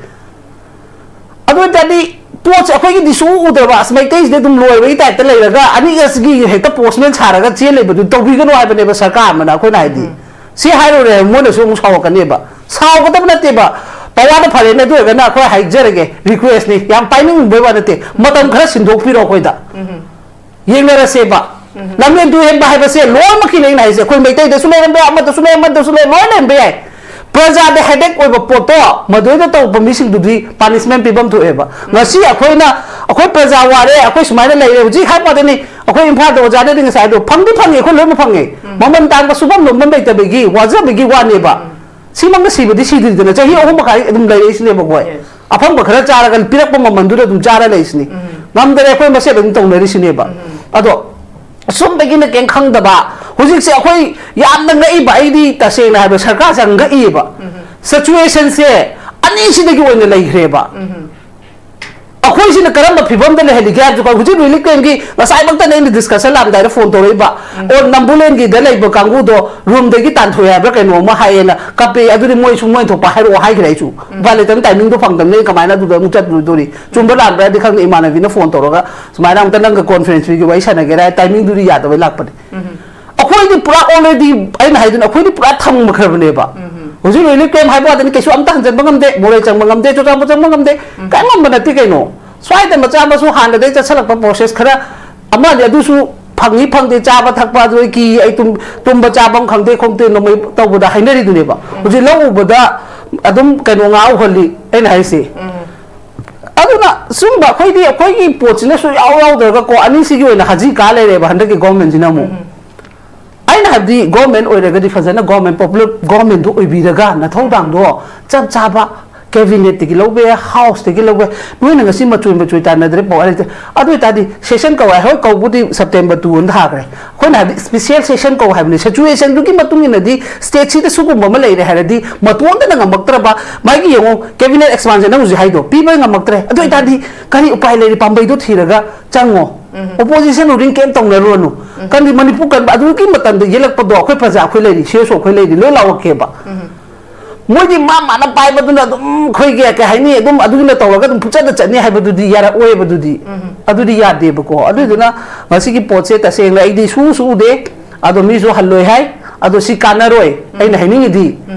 ꯑꯗꯨ ꯑꯣꯏ ꯇꯥꯔꯗꯤ ꯄꯣꯠꯁꯦ ꯑꯩꯈꯣꯏꯒꯤꯗꯤ ꯁꯨꯛꯎ ꯎꯗ꯭ꯔꯕ, ꯑꯁ, ꯃꯩꯇꯩꯁꯤꯗꯤ ꯑꯗꯨꯝ ꯂꯣꯏꯕꯒꯤ ꯇꯥꯏꯞꯇ ꯂꯩꯔꯒ ꯑꯅꯤꯒꯁꯤꯒꯤ ꯍꯦꯛꯇ ꯄꯣꯁꯃꯦꯟ ꯁꯥꯔꯒ ꯆꯦꯟ ꯂꯩꯕꯗꯨ ꯇꯧꯕꯤꯒꯅꯨ ꯍꯥꯏꯕꯅꯦꯕ ꯁꯔꯀꯥꯔ ꯑꯃꯅ ꯑꯩꯈꯣꯏꯅ ꯍꯥꯏꯗꯤ꯫ ꯎꯝ꯫ ꯁꯤ ꯍꯥꯏꯔꯨꯔꯦ, ꯃꯣꯏꯅꯁꯨ ꯑꯃꯨꯛ ꯁꯥꯎꯔꯛꯀꯅꯦꯕ꯫ ꯁꯥꯎꯒꯗꯕ ꯅꯠꯇꯦꯕ꯫ ꯄꯋꯥꯗ ꯐꯔꯦꯅꯦ, ꯑꯗꯨ ꯑꯣꯏꯔꯒꯅ ꯑꯩꯈꯣꯏ ꯍꯥꯏꯖꯔꯒꯦ, ꯔꯤꯀ꯭ꯋꯦꯁꯅꯤ, ꯌꯥꯝ ꯄꯥꯏꯅꯤꯡꯕꯩ ꯋꯥ ꯅꯠꯇꯦ, ꯃꯇꯝ ꯈꯔ ꯁꯤꯟꯗꯣꯛꯄꯤꯔꯣ ꯑꯩꯈꯣꯏꯗ꯫ ꯌꯦꯡꯅꯔꯁꯦꯕ꯫ ꯂꯝꯖꯦꯟ ꯇꯨ ꯍꯦꯟꯕ ꯍꯥꯏꯕꯁꯦ ꯂꯣꯏꯅꯃꯛꯀꯤꯅꯦ ꯑꯩꯅ ꯍꯥꯏꯁꯦ, ꯑꯩꯈꯣꯏ ꯃꯩꯇꯩꯗꯁꯨ ꯂꯩꯔꯝꯕ ꯌꯥꯏ, ꯑꯃꯗꯁꯨ ꯂꯩ, ꯑꯃꯗꯁꯨ ꯂꯩ, ꯂꯣꯏ ꯂꯩꯔꯝꯕ ꯌꯥꯏ꯫ ꯄ꯭ꯔꯖꯥꯗ ꯍꯦꯗꯦꯛ ꯑꯣꯏꯕ ꯄꯣꯠꯇꯣ ꯃꯗꯨꯗ ꯇꯧꯕ ꯃꯤꯁꯤꯡꯗꯨꯗꯤ ꯄꯥꯅꯤꯁꯃꯦꯟ ꯄꯤꯐꯝ ꯊꯣꯛꯑꯦꯕ꯫ ꯉꯁꯤ ꯑꯩꯈꯣꯏꯅ, ꯑꯩꯈꯣꯏ ꯄ꯭ꯔꯖꯥ ꯋꯥꯔꯦ, ꯑꯩꯈꯣꯏ ꯁꯨꯃꯥꯏꯅ ꯂꯩꯔꯦ, ꯍꯧꯖꯤꯛ ꯍꯥꯏꯕ ꯋꯥꯗꯅꯤ, ꯑꯩꯈꯣꯏ ꯏꯝꯐꯥꯜꯗ ꯑꯣꯖꯥꯗꯗꯤ ꯉꯁꯥꯏ ꯑꯗꯣ ꯐꯪꯗꯤ ꯐꯪꯉꯤ, ꯑꯩꯈꯣꯏ ꯂꯣꯏꯅꯃꯛ ꯐꯪꯉꯤ꯫ ꯃꯃꯜ ꯇꯥꯡꯕ ꯁꯨꯐꯝ ꯅꯣꯝꯐꯝ ꯂꯩꯇꯕꯒꯤ ꯋꯥꯖꯕꯒꯤ ꯋꯥꯅꯦꯕ꯫ ꯁꯤꯃꯛꯅ ꯁꯤꯕꯗꯤ ꯁꯤꯗ꯭ꯔꯤꯗꯅ, ꯆꯍꯤ ꯑꯍꯨꯝ ꯃꯈꯥꯏ ꯑꯗꯨꯝ ꯂꯩꯔꯛꯏꯁꯤꯅꯦꯕ ꯑꯩꯈꯣꯏ꯫ Yes. ꯑꯐꯪꯕ ꯈꯔ ꯆꯥꯔꯒ ꯄꯤꯔꯛꯄ ꯃꯃꯜꯗꯨꯗ ꯑꯗꯨꯝ ꯆꯥꯔ ꯂꯩꯁꯤꯅꯤ꯫ ꯉꯝꯗꯔꯦ, ꯑꯩꯈꯣꯏ ꯃꯁꯦꯟ ꯑꯗꯨꯝ ꯇꯧꯅꯔꯤꯁꯤꯅꯦꯕ꯫ ꯑꯗꯣ ꯁꯨꯝꯕꯒꯤꯅ ꯀꯩꯝ ꯈꯪꯗꯕ, ꯍꯧꯖꯤꯛꯁꯦ ꯑꯩꯈꯣꯏ ꯌꯥꯝꯅ ꯉꯛꯏꯕ, ꯑꯩꯗꯤ ꯇꯁꯦꯡꯅ ꯍꯥꯏꯕ ꯁꯔꯀꯥꯔꯁꯦ ꯌꯥꯝ ꯉꯛꯏꯕ꯫ Situationꯁꯦ ꯑꯅꯤꯁꯤꯗꯒꯤ ꯑꯣꯏꯅ ꯂꯩꯈ꯭ꯔꯦꯕ꯫ ꯑꯩꯈꯣꯏꯁꯤꯅ ꯀꯔꯝꯕ ꯐꯤꯕꯝꯗ ꯂꯩꯍꯜꯂꯤꯒꯦ ꯍꯥꯏꯕꯁꯦ, ꯍꯧꯖꯤꯛ ꯔꯤꯂꯤꯐ ꯀꯦꯝꯒꯤ ꯉꯁꯥꯏꯃꯛꯇꯅꯦ ꯑꯩꯅ ꯗꯤꯁꯀꯁꯟ ꯂꯥꯛꯑꯝꯗꯥꯏꯗ ꯐꯣꯟ ꯇꯧꯔꯛꯏꯕ, ꯑꯣ ꯅꯝꯕꯨꯂꯦꯟꯒꯤꯗ ꯂꯩꯕ ꯀꯥꯡꯕꯨꯗꯣ ꯔꯨꯝꯗꯒꯤ ꯇꯥꯟꯊꯣꯛꯑꯦ ꯍꯥꯏꯕ꯭ꯔꯥ ꯀꯩꯅꯣ ꯑꯃ ꯍꯥꯏꯌꯦꯅ ꯀꯞꯄꯦ꯫ ꯑꯗꯨꯗꯤ ꯃꯣꯏꯁꯨ ꯃꯣꯏ ꯊꯣꯛꯄ ꯍꯥꯏꯔꯛꯑꯣ ꯍꯥꯏꯈ꯭ꯔꯦ ꯑꯩꯁꯨ꯫ ꯎꯄꯥꯏ ꯂꯩꯇꯕ ꯇꯥꯏꯃꯤꯡꯗꯣ ꯐꯪꯗꯕꯅꯤꯅ ꯀꯃꯥꯏꯅ ꯑꯗꯨꯗ ꯑꯃꯨꯛ ꯆꯠꯂꯨꯗꯣꯔꯤ? ꯆꯨꯝꯕ ꯂꯥꯟꯕ꯭ꯔꯥꯗꯤ ꯈꯪꯗꯦ, ꯏꯃꯥꯟꯅꯕꯤꯅ ꯐꯣꯟ ꯇꯧꯔꯒ ꯁꯨꯃꯥꯏꯅ ꯑꯃꯨꯛꯇ ꯅꯪꯒ ꯀꯣꯟꯐꯔꯦꯟꯁ ꯄꯤꯒꯦ, ꯋꯥꯔꯤ ꯁꯥꯟꯅꯒꯦꯔꯥ ꯍꯥꯏ ꯇꯥꯏꯃꯤꯡꯗꯨꯗꯤ ꯌꯥꯗꯕꯩ ꯂꯥꯛꯄꯅꯦ꯫ ꯑꯩꯈꯣꯏꯗꯤ ꯄꯨꯔꯥ already, ꯑꯩꯅ ꯍꯥꯏꯗꯨꯅ ꯑꯩꯈꯣꯏꯗꯤ ꯄꯨꯔꯥ ꯊꯝꯈ꯭ꯔꯕꯅꯦꯕ꯫ ꯍꯧꯖꯤꯛ ꯔꯤꯂꯤꯐ ꯀꯦꯝ ꯍꯥꯏꯕ ꯋꯥꯗꯅꯤ, ꯀꯩꯁꯨ ꯑꯝꯇ ꯍꯟꯖꯟꯕ ꯉꯝꯗꯦ, ꯃꯣꯔꯦ ꯆꯪꯕ ꯉꯝꯗꯦ, ꯆꯨꯔꯆꯥꯟꯄꯨꯔ ꯆꯪꯕ ꯉꯝꯗꯦ, ꯀꯔꯤꯝ ꯉꯝꯕ ꯅꯠꯇꯦ ꯀꯩꯅꯣ꯫ ꯁ꯭ꯋꯥꯏꯗ ꯃꯆꯥ ꯃꯁꯨ ꯍꯥꯟꯅꯗꯒꯤ ꯆꯠꯁꯜꯂꯛꯄ ꯄ꯭ꯔꯣꯁꯦꯁ ꯈꯔ ꯑꯃꯗꯤ ꯑꯗꯨꯁꯨ ꯐꯪꯉꯤ ꯐꯪꯗꯦ, ꯆꯥꯕ ꯊꯛꯄ ꯑꯗꯨ ꯀꯤ, ꯑꯩ ꯇꯨꯝ-, ꯇꯨꯝꯕ ꯆꯥꯐꯝ ꯈꯪꯗꯦ ꯈꯣꯡꯗꯦ ꯅꯣꯡꯃꯩ ꯇꯧꯕꯗ ꯍꯥꯏꯅꯔꯤꯗꯨꯅꯦꯕ꯫ ꯍꯧꯖꯤꯛ ꯂꯧ ꯎꯕꯗ ꯑꯗꯨꯝ ꯀꯩꯅꯣ ꯉꯥ ꯎꯍꯜꯂꯤ ꯑꯩꯅ ꯍꯥꯏꯁꯦ꯫ ꯑꯗꯨꯅ ꯁꯨꯝꯕ ꯑꯩꯈꯣꯏꯗꯤ ꯑꯩꯈꯣꯏꯒꯤ ꯄꯣꯠꯁꯤꯅꯁꯨ ꯌꯥꯎ ꯌꯥꯎꯗ꯭ꯔꯒꯀꯣ, ꯑꯅꯤꯁꯤꯒꯤ ꯑꯣꯏꯅ ꯍꯖꯤ ꯀꯥ ꯂꯩꯔꯦꯕ ꯍꯟꯗꯛꯀꯤ ꯒꯣꯔꯃꯦꯟꯁꯤꯅ ꯑꯃꯨꯛ꯫ ꯑꯩꯅ ꯍꯥꯏꯕꯗꯤ ꯒꯣꯔꯃꯦꯟ ꯑꯣꯏꯔꯒꯗꯤ ꯐꯖꯅ ꯒꯣꯔꯃꯦꯟ, ꯄꯣꯄꯨꯂꯔ ꯒꯣꯔꯃꯦꯟꯗꯨ ꯑꯣꯏꯕꯤꯔꯒ ꯅꯊꯧꯗꯥꯡꯗꯣ ꯆꯞ ꯆꯥꯕ ꯀꯦꯕꯤꯅꯦꯠꯇꯒꯤ ꯂꯧꯕ ꯌꯥꯏ, ꯍꯥꯎꯁꯇꯒꯤ ꯂꯧꯕ ꯌꯥꯏ꯫ ꯅꯣꯏꯅ ꯉꯁꯤ ꯃꯆꯣꯏ ꯃꯆꯣꯏ ꯇꯥꯟꯅꯗ꯭ꯔꯦ ꯄꯥꯎ ꯍꯥꯏꯔꯛꯇꯦ꯫ ꯑꯗꯨ ꯑꯣꯏꯇꯥꯔꯗꯤ ꯁꯦꯁꯟ ꯀꯧ ꯍꯥꯏ, ꯍꯣꯏ ꯀꯧꯕꯨꯗꯤ ꯁꯦꯞꯇꯦꯝꯕꯔ ꯇꯨ ꯑꯅ ꯊꯥꯈ꯭ꯔꯦ꯫ ꯑꯩꯈꯣꯏꯅ ꯍꯥꯏꯕꯗꯤ ꯁ꯭ꯄꯤꯁꯦꯜ ꯁꯦꯁꯟ ꯀꯧ ꯍꯥꯏꯕꯅꯤ꯫ ꯁꯤꯆꯨꯋꯦꯁꯟꯗꯨꯒꯤ ꯃꯇꯨꯡ ꯏꯟꯅꯗꯤ ꯁ꯭ꯇꯦꯠꯁꯤꯗ ꯁꯤꯒꯨꯝꯕ ꯑꯃ ꯂꯩꯔꯦ ꯍꯥꯏꯔꯗꯤ ꯃꯇꯣꯟꯗꯅ ꯉꯝꯃꯛꯇ꯭ꯔꯕ, ꯃꯥꯒꯤ ꯌꯦꯡꯉꯣ ꯀꯦꯕꯤꯅꯦꯠ ꯑꯦꯛꯁꯄꯥꯟꯁꯟ ꯅꯪ ꯍꯧꯖꯤꯛ ꯍꯥꯏꯗꯣ ꯄꯤꯕ ꯉꯝꯃꯛꯇ꯭ꯔꯦ꯫ ꯑꯗꯨ ꯑꯣꯏꯇꯥꯔꯗꯤ ꯀꯔꯤ ꯎꯄꯥꯏ ꯂꯩꯔꯤ? ꯄꯥꯝꯕꯩꯗꯣ ꯊꯤꯔꯒ ꯆꯪꯉꯣ꯫ ꯑꯣꯄꯣꯖꯤꯁꯟ ꯔꯨꯂꯤꯡ ꯀꯩꯝ ꯇꯧꯅꯔꯨꯔꯅꯨ꯫ ꯀꯔꯤ ꯃꯅꯤꯄꯨꯔ ꯀꯟꯕ ꯑꯗꯨꯒꯤ ꯃꯇꯝꯗ ꯌꯦꯜꯂꯛꯄꯗꯣ ꯑꯩꯈꯣꯏ ꯄ꯭ꯔꯖꯥ ꯑꯩꯈꯣꯏ ꯂꯩꯔꯤ, ꯁꯤ ꯑꯦꯁ ꯑꯣ ꯑꯩꯈꯣꯏ ꯂꯩꯔꯤ, ꯂꯣꯏ ꯂꯥꯎꯔꯛꯀꯦꯕ꯫ ꯃꯣꯏꯗꯤ ꯃꯥ ꯃꯥꯅ ꯄꯥꯏꯕꯗꯨꯅ ꯑꯗꯨꯝ ꯑꯩꯈꯣꯏꯒꯤ ꯀꯩ ꯍꯥꯏꯅꯤ, ꯑꯗꯨꯝ ꯑꯗꯨꯒꯤꯅ ꯇꯧꯔꯒ ꯑꯗꯨꯝ ꯄꯨꯆꯠꯇ ꯆꯠꯅꯤ ꯍꯥꯏꯕꯗꯨꯗꯤ ꯌꯥꯔꯛꯑꯣꯏꯕ ꯑꯗꯨꯗꯤ꯫ ꯑꯗꯨꯗꯤ ꯌꯥꯗꯦꯕꯀꯣ꯫ ꯑꯗꯨꯗꯨꯅ ꯉꯁꯤꯒꯤ ꯄꯣꯠꯁꯦ ꯇꯁꯦꯡꯅ ꯑꯩꯗꯤ ꯁꯨ ꯁꯨ ꯎꯗꯦ꯫ ꯑꯗꯣ ꯃꯤꯁꯨ ꯍꯜꯂꯣꯏ ꯍꯥꯏ꯫ ꯑꯗꯣ ꯁꯤ ꯀꯥꯟꯅꯔꯣꯏ꯫ ꯑꯩꯅ ꯍꯥꯏꯅꯤꯡꯉꯤꯗꯤ,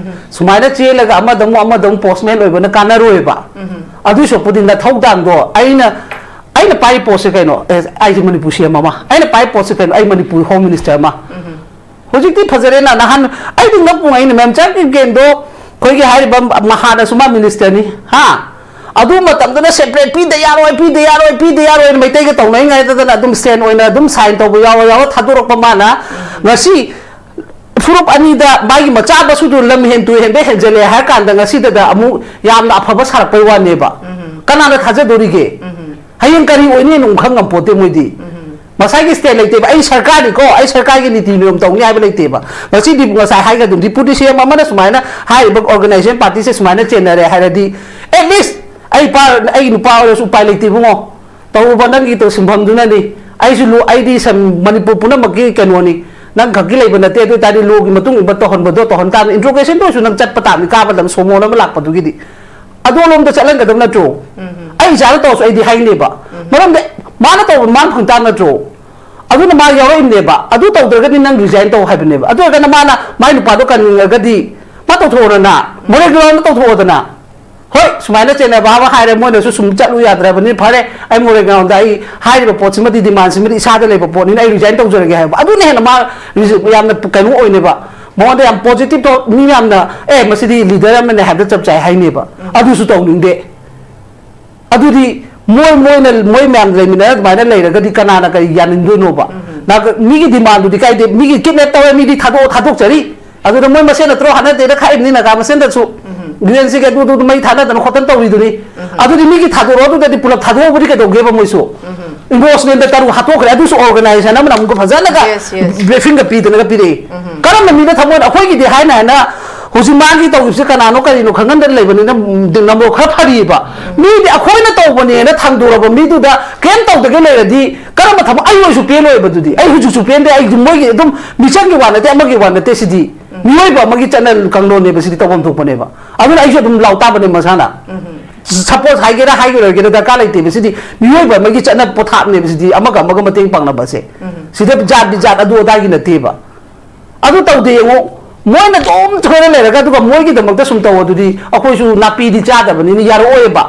ꯁꯨꯃꯥꯏꯅ ꯆꯦꯜꯂꯒ ꯑꯃꯗ ꯑꯃꯨꯛ, ꯑꯃꯗ ꯑꯃꯨꯛ ꯄꯣꯁꯃꯦꯟ ꯑꯣꯏꯕꯅ ꯀꯥꯟꯅꯔꯣꯏꯕ꯫ ꯑꯗꯨꯏ ꯁꯔꯨꯛꯄꯨꯗꯤ ꯅꯊꯧꯗꯥꯡꯗꯣ ꯑꯩꯅ, ꯑꯩꯅ ꯄꯥꯏꯔꯤ ꯄꯣꯠꯁꯦ ꯀꯩꯅꯣ? ꯑꯦ, ꯑꯩꯁꯦ ꯃꯅꯤꯄꯨꯔ ꯁꯤ ꯑꯦꯝ ꯑꯃ, ꯑꯩꯅ ꯄꯥꯏꯔꯤ ꯄꯣꯠꯁꯦ ꯀꯩꯅꯣ? ꯑꯩ ꯃꯅꯤꯄꯨꯔ ꯍꯣꯝ ꯃꯤꯅꯤꯁꯇꯔ ꯑꯃ꯫ ꯍꯧꯖꯤꯛꯇꯤ ꯐꯖꯔꯦꯅ, ꯅꯍꯥꯟ ꯑꯩꯗꯤ ꯉꯛꯄꯨ ꯉꯛꯏꯅꯦ, ꯃꯦꯝꯆꯥ ꯀꯤꯔꯒꯦꯟꯗꯣ, ꯑꯩꯈꯣꯏꯒꯤ ꯍꯥꯏꯔꯤꯕ ꯃꯍꯥꯅꯁꯨ ꯃꯥ ꯃꯤꯅꯤꯁꯇꯔꯅꯤ, ꯍꯥ? ꯑꯗꯨ ꯃꯇꯝꯗꯨꯗ ꯁꯦꯄꯔꯦꯠ ꯄꯤꯗ ꯌꯥꯔꯣꯏ, ꯄꯤꯗ ꯌꯥꯔꯣꯏ, ꯄꯤꯗ ꯌꯥꯔꯣꯏꯅ ꯃꯩꯇꯩꯒ ꯇꯧꯅꯔꯤꯉꯩꯗꯨꯗꯅ ꯑꯗꯨꯝ ꯁꯦꯟ ꯑꯣꯏꯅ ꯑꯗꯨꯝ ꯁꯥꯏꯟ ꯇꯧꯕ ꯌꯥꯎꯔ ꯌꯥꯎꯔ ꯊꯥꯗꯣꯔꯛꯄ ꯃꯥꯅ ꯉꯁꯤ ꯐꯨꯔꯨꯞ ꯑꯅꯤꯗ ꯃꯥꯒꯤ ꯃꯆꯥ ꯃꯁꯨꯗꯨ ꯂꯝ ꯍꯦꯟ ꯇꯨ ꯍꯦꯟꯕ ꯍꯦꯟꯖꯜꯂꯦ ꯍꯥꯏꯔ ꯀꯥꯟꯗ ꯉꯁꯤꯗꯗ ꯑꯃꯨꯛ ꯌꯥꯝꯅ ꯑꯐꯕ ꯁꯥꯔꯛꯄꯩ ꯋꯥꯅꯦꯕ꯫ ꯀꯅꯥꯅ ꯊꯥꯖꯗꯣꯔꯤꯒꯦ? ꯍꯌꯦꯡ ꯀꯔꯤ ꯑꯣꯏꯅꯤ ꯍꯥꯏꯅ ꯑꯃꯨꯛ ꯈꯪ ꯉꯝꯄꯣꯠꯇꯦ ꯃꯣꯏꯗꯤ꯫ ꯃꯁꯥꯒꯤ ꯁ꯭ꯇꯦꯠ ꯂꯩꯇꯦꯕ꯫ "ꯑꯩ ꯁꯔꯀꯥꯔꯅꯤꯀꯣ, ꯑꯩ ꯁꯔꯀꯥꯔꯒꯤ ꯅꯤꯇꯤ ꯅꯤꯌꯣꯝ ꯇꯧꯅꯤ" ꯍꯥꯏꯕ ꯂꯩꯇꯦꯕ꯫ ꯉꯁꯤꯗꯤ ꯉꯁꯥꯏ ꯍꯥꯏꯒꯗꯨꯝ ꯗꯤꯄꯨꯇꯤ ꯁꯤ ꯑꯦꯝ ꯑꯃꯅ ꯁꯨꯃꯥꯏꯅ ꯍꯥꯏꯔꯤꯕ ꯑꯣꯔꯒꯅꯥꯏꯖꯦꯁꯟ ꯄꯥꯔꯇꯤꯁꯦ ꯁꯨꯃꯥꯏꯅ ꯆꯦꯟꯅꯔꯦ ꯍꯥꯏꯔꯗꯤ, ꯑꯦꯠ ꯂꯤꯁ ꯑꯩ ꯄꯥ-, ꯑꯩꯒꯤ ꯅꯨꯄꯥ ꯑꯣꯏꯔꯁꯨ ꯎꯄꯥꯏ ꯂꯩꯇꯦ ꯏꯕꯨꯡꯉꯣ꯫ ꯇꯧꯔꯨꯕ ꯅꯪꯒꯤ ꯇꯧ ꯁꯤꯟꯐꯝꯗꯨꯅꯅꯤ꯫ ꯑꯩꯁꯨ ꯂꯣ-, ꯑꯩꯗꯤ ꯁꯝ-, ꯃꯅꯤꯄꯨꯔ ꯄꯨꯝꯅꯃꯛꯀꯤ ꯀꯩꯅꯣꯅꯤ꯫ ꯅꯪ ꯈꯛꯀꯤ ꯂꯩꯕ ꯅꯠꯇꯦ꯫ ꯑꯗꯨ ꯑꯣꯏ ꯇꯥꯔꯗꯤ ꯂꯣꯒꯤ ꯃꯇꯨꯡ ꯏꯟꯕ ꯇꯧꯍꯟꯕꯗꯣ ꯇꯧꯍꯟ ꯇꯥꯕꯅꯤ꯫ ꯏꯟꯇ꯭ꯔꯣꯒꯦꯁꯟꯗ ꯑꯣꯏꯔꯁꯨ ꯅꯪ ꯆꯠꯄ ꯇꯥꯕꯅꯤ, ꯀꯥꯕ ꯂꯝ ꯁꯣꯃꯣꯟ ꯑꯃ ꯂꯥꯛꯄꯗꯨꯒꯤꯗꯤ꯫ ꯑꯗꯣꯂꯣꯝꯗ ꯆꯠꯍꯟꯒꯗꯕ ꯅꯠꯇ꯭ꯔꯣ? ꯑꯩ ꯏꯆꯥꯗ ꯇꯧꯔꯁꯨ ꯑꯩꯗꯤ ꯍꯥꯏꯅꯦꯕ꯫ ꯃꯔꯝꯗꯤ ꯃꯥꯅ ꯇꯧꯕ ꯃꯥꯅ ꯐꯪ ꯇꯥꯕ ꯅꯠꯇ꯭ꯔꯣ? ꯑꯗꯨꯅ ꯃꯥ ꯌꯥꯎꯔꯛꯏꯕꯅꯦꯕ꯫ ꯑꯗꯨ ꯇꯧꯗ꯭ꯔꯒꯗꯤ ꯅꯪ ꯔꯤꯖꯥꯏꯟ ꯇꯧ ꯍꯥꯏꯕꯅꯦꯕ꯫ ꯑꯗꯨ ꯑꯣꯏꯔꯒꯅ ꯃꯥꯅ ꯃꯥꯏ ꯅꯨꯄꯥꯗꯣ ꯀꯟꯅꯤꯡꯉꯒꯗꯤ ꯃꯥ ꯇꯧꯊꯣꯛꯑꯣꯗꯅ, ꯃꯣꯔꯦ ꯒ꯭ꯔꯥꯎꯟꯗ ꯇꯧꯊꯣꯛꯑꯣꯗꯅ꯫ ꯍꯣꯏ, ꯁꯨꯃꯥꯏꯅ ꯆꯦꯟꯅꯕ ꯑꯃ ꯍꯥꯏꯔꯦ, ꯃꯣꯏꯅꯁꯨ ꯁꯨꯝ ꯆꯠꯂꯨ ꯌꯥꯗ꯭ꯔꯕꯅꯤ, ꯐꯔꯦ, ꯑꯩ ꯃꯣꯔꯦ ꯒ꯭ꯔꯥꯎꯟꯗ ꯑꯩ ꯍꯥꯏꯔꯤꯕ ꯄꯣꯠꯁꯤꯃꯗꯤ, ꯗꯤꯃꯥꯟꯁꯤꯃꯗꯤ ꯏꯁꯥꯗ ꯂꯩꯕ ꯄꯣꯠꯅꯤꯅ ꯑꯩ ꯔꯤꯖꯥꯏꯟ ꯇꯧꯖꯔꯒꯦ ꯍꯥꯏꯕ꯫ ꯑꯗꯨꯅ ꯍꯦꯟꯅ ꯃꯥ ꯔꯤꯖ-, ꯌꯥꯝꯅ ꯀꯩꯅꯣ ꯑꯣꯏꯅꯦꯕ, ꯃꯉꯣꯟꯗ ꯌꯥꯝ ꯄꯣꯖꯤꯇꯤꯚ ꯊꯣꯠ, ꯃꯤ ꯃꯌꯥꯝꯅ, "ꯑꯦ, ꯃꯁꯤꯗꯤ ꯂꯤꯗꯔ ꯑꯃꯅꯦ" ꯍꯥꯏꯕꯗ ꯆꯞ ꯆꯥꯏ ꯍꯥꯏꯅꯦꯕ꯫ ꯑꯗꯨꯁꯨ ꯇꯧꯅꯤꯡꯗꯦ꯫ ꯑꯗꯨꯗꯤ ꯃꯣꯏ, ꯃꯣꯏꯅ, ꯃꯣꯏ ꯃꯌꯥꯝ ꯂꯩꯃꯤꯟꯅꯔ ꯑꯗꯨꯃꯥꯏꯅ ꯂꯩꯔꯒꯗꯤ ꯀꯅꯥꯅ ꯀꯔꯤ ꯌꯥꯅꯤꯡꯗꯣꯏꯅꯣꯕ? ꯅꯥꯒ-, ꯃꯤꯒꯤ ꯗꯤꯃꯥꯟꯗꯨꯗꯤ ꯀꯥꯏꯗꯦ, ꯃꯤꯒꯤ ꯀꯤꯗꯅꯦꯞ ꯇꯧꯔꯦ, ꯃꯤꯗꯤ ꯊꯥꯗꯣꯛꯑ ꯊꯥꯗꯣꯛꯆꯔꯤ꯫ ꯑꯗꯨꯗ ꯃꯣꯏ ꯃꯁꯦꯟ ꯅꯠꯇ꯭ꯔꯣ ꯍꯥꯠꯅꯗꯦꯅ ꯈꯥꯛꯏꯕꯅꯤ ꯅꯥꯒꯥ ꯃꯁꯦꯟꯗꯁꯨ? ꯌꯨ ꯑꯦꯟ ꯁꯤꯒꯤ ꯑꯗꯨ, ꯑꯗꯨ, ꯑꯗꯨ ꯃꯩ ꯊꯥꯅꯗꯅ ꯈꯣꯠꯇꯅ ꯇꯧꯔꯤꯗꯨꯅꯤ꯫ ꯑꯗꯨꯗꯤ ꯃꯤꯒꯤ ꯊꯥꯗꯣꯔꯛꯑꯣ, ꯑꯗꯨꯗꯗꯤ ꯄꯨꯂꯞ ꯊꯥꯗꯣꯛꯑꯕꯗꯤ ꯀꯩꯗꯧꯒꯦꯕ ꯃꯣꯏꯁꯨ? ꯏꯟꯗꯣꯔꯁꯃꯦꯟꯗ ꯇꯔꯨꯛ ꯍꯥꯠꯇꯣꯛꯈ꯭ꯔꯦ, ꯑꯗꯨꯁꯨ ꯑꯣꯔꯒꯅꯥꯏꯖꯦꯁꯟ ꯑꯃꯅ ꯑꯃꯨꯛꯀ ꯐꯖꯅꯒ Yes, yes. ꯕ꯭ꯔꯤꯐꯤꯡꯒ ꯄꯤꯗꯅꯒ ꯄꯤꯔꯛꯏ꯫ ꯀꯔꯝꯕ ꯃꯤꯗ ꯊꯃꯣꯏꯅ ꯑꯩꯈꯣꯏꯒꯤꯗꯤ ꯍꯥꯏꯅ ꯍꯥꯏꯅ ꯍꯧꯖꯤꯛ ꯃꯥꯒꯤ ꯇꯧꯈꯤꯕꯁꯦ ꯀꯅꯥꯅꯣ ꯀꯔꯤꯅꯣ ꯈꯪꯍꯟꯗꯅ ꯂꯩꯕꯅꯤꯅ, ꯎꯝ, ꯅꯝꯕꯔ ꯈꯔ ꯐꯔꯤꯕ꯫ ꯃꯤꯗꯤ ꯑꯩꯈꯣꯏꯅ ꯇꯧꯕꯅꯦꯅ ꯊꯥꯡꯗꯣꯔꯕ ꯃꯤꯗꯨꯗ ꯀꯩꯝ ꯇꯧꯗꯒꯦ ꯂꯩꯔꯗꯤ ꯀꯔꯝꯕ ꯊꯕꯛ? ꯑꯩ ꯑꯣꯏꯁꯨ ꯄꯦꯜꯂꯣꯏꯕ ꯑꯗꯨꯗꯤ꯫ ꯑꯩ ꯍꯧꯖꯤꯛꯁꯨ ꯄꯦꯟꯗꯦ꯫ ꯑꯩ ꯃꯣꯏꯒꯤ ꯑꯗꯨꯝ ꯃꯤꯆꯪꯒꯤ ꯋꯥ ꯅꯠꯇꯦ, ꯑꯃꯒꯤ ꯋꯥ ꯅꯠꯇꯦ ꯁꯤꯗꯤ꯫ ꯃꯤꯑꯣꯏꯕ ꯑꯃꯒꯤ ꯆꯠꯅ ꯀꯥꯡꯂꯣꯟꯅꯦꯕ ꯁꯤꯗꯤ, ꯇꯧꯐꯝ ꯊꯣꯛꯄꯅꯦꯕ꯫ ꯑꯗꯨꯅ ꯑꯩꯁꯨ ꯑꯗꯨꯝ ꯂꯥꯎ ꯇꯥꯕꯅꯦ ꯃꯁꯥꯅ꯫ ꯁꯄꯣꯁ ꯍꯥꯏꯒꯦꯔꯥ ꯍꯥꯏꯔꯣꯏꯒꯦꯔꯥ ꯗꯔꯀꯥꯔ ꯂꯩꯇꯦꯕ ꯁꯤꯗꯤ꯫ ꯃꯤꯑꯣꯏꯕ ꯑꯃꯒꯤ ꯆꯠꯅ ꯄꯊꯥꯞꯅꯦꯕ ꯁꯤꯗꯤ, ꯑꯃꯒ ꯑꯃꯒ ꯃꯇꯦꯡ ꯄꯥꯡꯅꯕꯁꯦ꯫ ꯁꯤꯗ ꯖꯥꯠ ꯕꯤꯖꯥꯠ ꯑꯗꯨ ꯑꯗꯥꯒꯤ ꯅꯠꯇꯦꯕ꯫ ꯑꯗꯨ ꯇꯧꯗꯦ ꯌꯦꯡꯉꯣ꯫ ꯃꯣꯏꯅ ꯑꯗꯨꯝ ꯊꯣꯏꯅ ꯂꯩꯔꯒ ꯑꯗꯨꯒ ꯃꯣꯏꯒꯤꯗꯃꯛꯇ ꯁꯨꯝ ꯇꯧ ꯑꯗꯨꯗꯤ ꯑꯩꯈꯣꯏꯁꯨ ꯅꯥꯄꯤꯗꯤ ꯆꯥꯗꯕꯅꯤꯅ ꯌꯥꯔꯛꯑꯣꯏꯕ꯫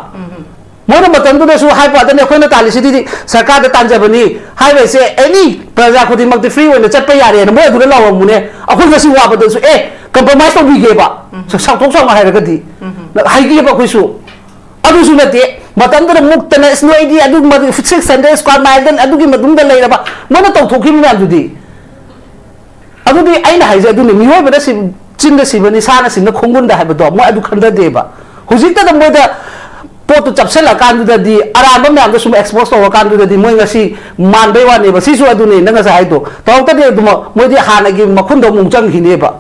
ꯃꯣꯏꯅ ꯃꯇꯝꯗꯨꯗꯁꯨ ꯍꯥꯏꯕ ꯋꯥꯗꯅꯤ, ꯑꯩꯈꯣꯏꯅ ꯇꯥꯜꯂꯤꯁꯤꯗꯤ ꯁꯔꯀꯥꯔꯗ ꯇꯥꯟꯖꯕꯅꯤ, ꯍꯥꯏꯕꯁꯦ ꯑꯦꯅꯤ ꯄ꯭ꯔꯖꯥ ꯈꯨꯗꯤꯡꯃꯛꯇꯤ ꯐ꯭ꯔꯤ ꯑꯣꯏꯅ ꯆꯠꯄ ꯌꯥꯔꯦꯅ ꯃꯣꯏ ꯑꯗꯨꯗ ꯂꯥꯎꯔꯝꯃꯨꯅꯦ꯫ ꯑꯩꯈꯣꯏ ꯉꯁꯤ ꯋꯥꯕꯗꯁꯨ ꯑꯦ ꯀꯝꯄ꯭ꯔꯣꯃꯥꯏꯁ ꯇꯧꯕꯤꯒꯦꯕ꯫ ꯁ- ꯁꯥꯎꯊꯣꯛ ꯁꯥꯎꯅ ꯍꯥꯏꯔꯒꯗꯤ ꯍꯥꯏꯒꯦꯕ ꯑꯩꯈꯣꯏꯁꯨ꯫ ꯑꯗꯨꯁꯨ ꯅꯠꯇꯦ, ꯃꯇꯝꯗꯨꯗ ꯃꯨꯛꯇꯅ ꯏꯁ ꯅꯣꯏꯗꯤ ꯑꯗꯨꯒꯨꯝꯕ ꯁꯤꯛꯁ ꯍꯟꯗ꯭ꯔꯦꯠ ꯁ꯭ꯀ꯭ꯋꯥꯔ ꯃꯥꯏꯜꯗ ꯑꯗꯨꯒꯤ ꯃꯇꯨꯡꯗ ꯂꯩꯔꯕ ꯃꯣꯏꯅ ꯇꯧꯊꯣꯛꯈꯤꯕ ꯃꯌꯥꯝꯗꯨꯗꯤ꯫ ꯑꯗꯨꯗꯤ ꯑꯩꯅ ꯍꯥꯏꯁꯦ ꯑꯗꯨꯅꯤ, ꯃꯤꯑꯣꯏꯕꯅ ꯁꯤ ꯆꯤꯟꯗ ꯁꯤꯕꯅꯤ, ꯁꯥꯅ ꯁꯤꯕꯅ ꯈꯣꯡꯒꯨꯟꯗ ꯍꯥꯏꯕꯗꯣ ꯃꯣꯏ ꯑꯗꯨ ꯈꯟꯊꯗꯦꯕ꯫ ꯍꯧꯖꯤꯛꯇꯗ ꯃꯣꯏꯗ ꯄꯣꯠꯇꯨ ꯆꯞꯁꯤꯜꯂꯀꯥꯟꯗꯨꯗꯗꯤ, ꯑꯔꯥꯟꯕ ꯃꯌꯥꯝꯗꯣ ꯁꯨꯝ ꯑꯦꯛꯁꯄꯣꯖ ꯇꯧꯔꯀꯥꯟꯗꯨꯗꯗꯤ ꯃꯣꯏ ꯉꯁꯤ ꯃꯥꯟꯕꯩ ꯋꯥꯅꯦꯕ꯫ ꯁꯤꯁꯨ ꯑꯗꯨꯅꯤ ꯅꯪ ꯉꯁꯥꯏ ꯍꯥꯏꯗꯣ, ꯇꯧꯔꯛꯇꯗꯤ ꯑꯗꯨꯃꯛ ꯃꯣꯏꯗꯤ ꯍꯥꯟꯅꯒꯤ ꯃꯈꯨꯟꯗꯣ ꯑꯃꯨꯛ ꯆꯪꯈꯤꯅꯦꯕ꯫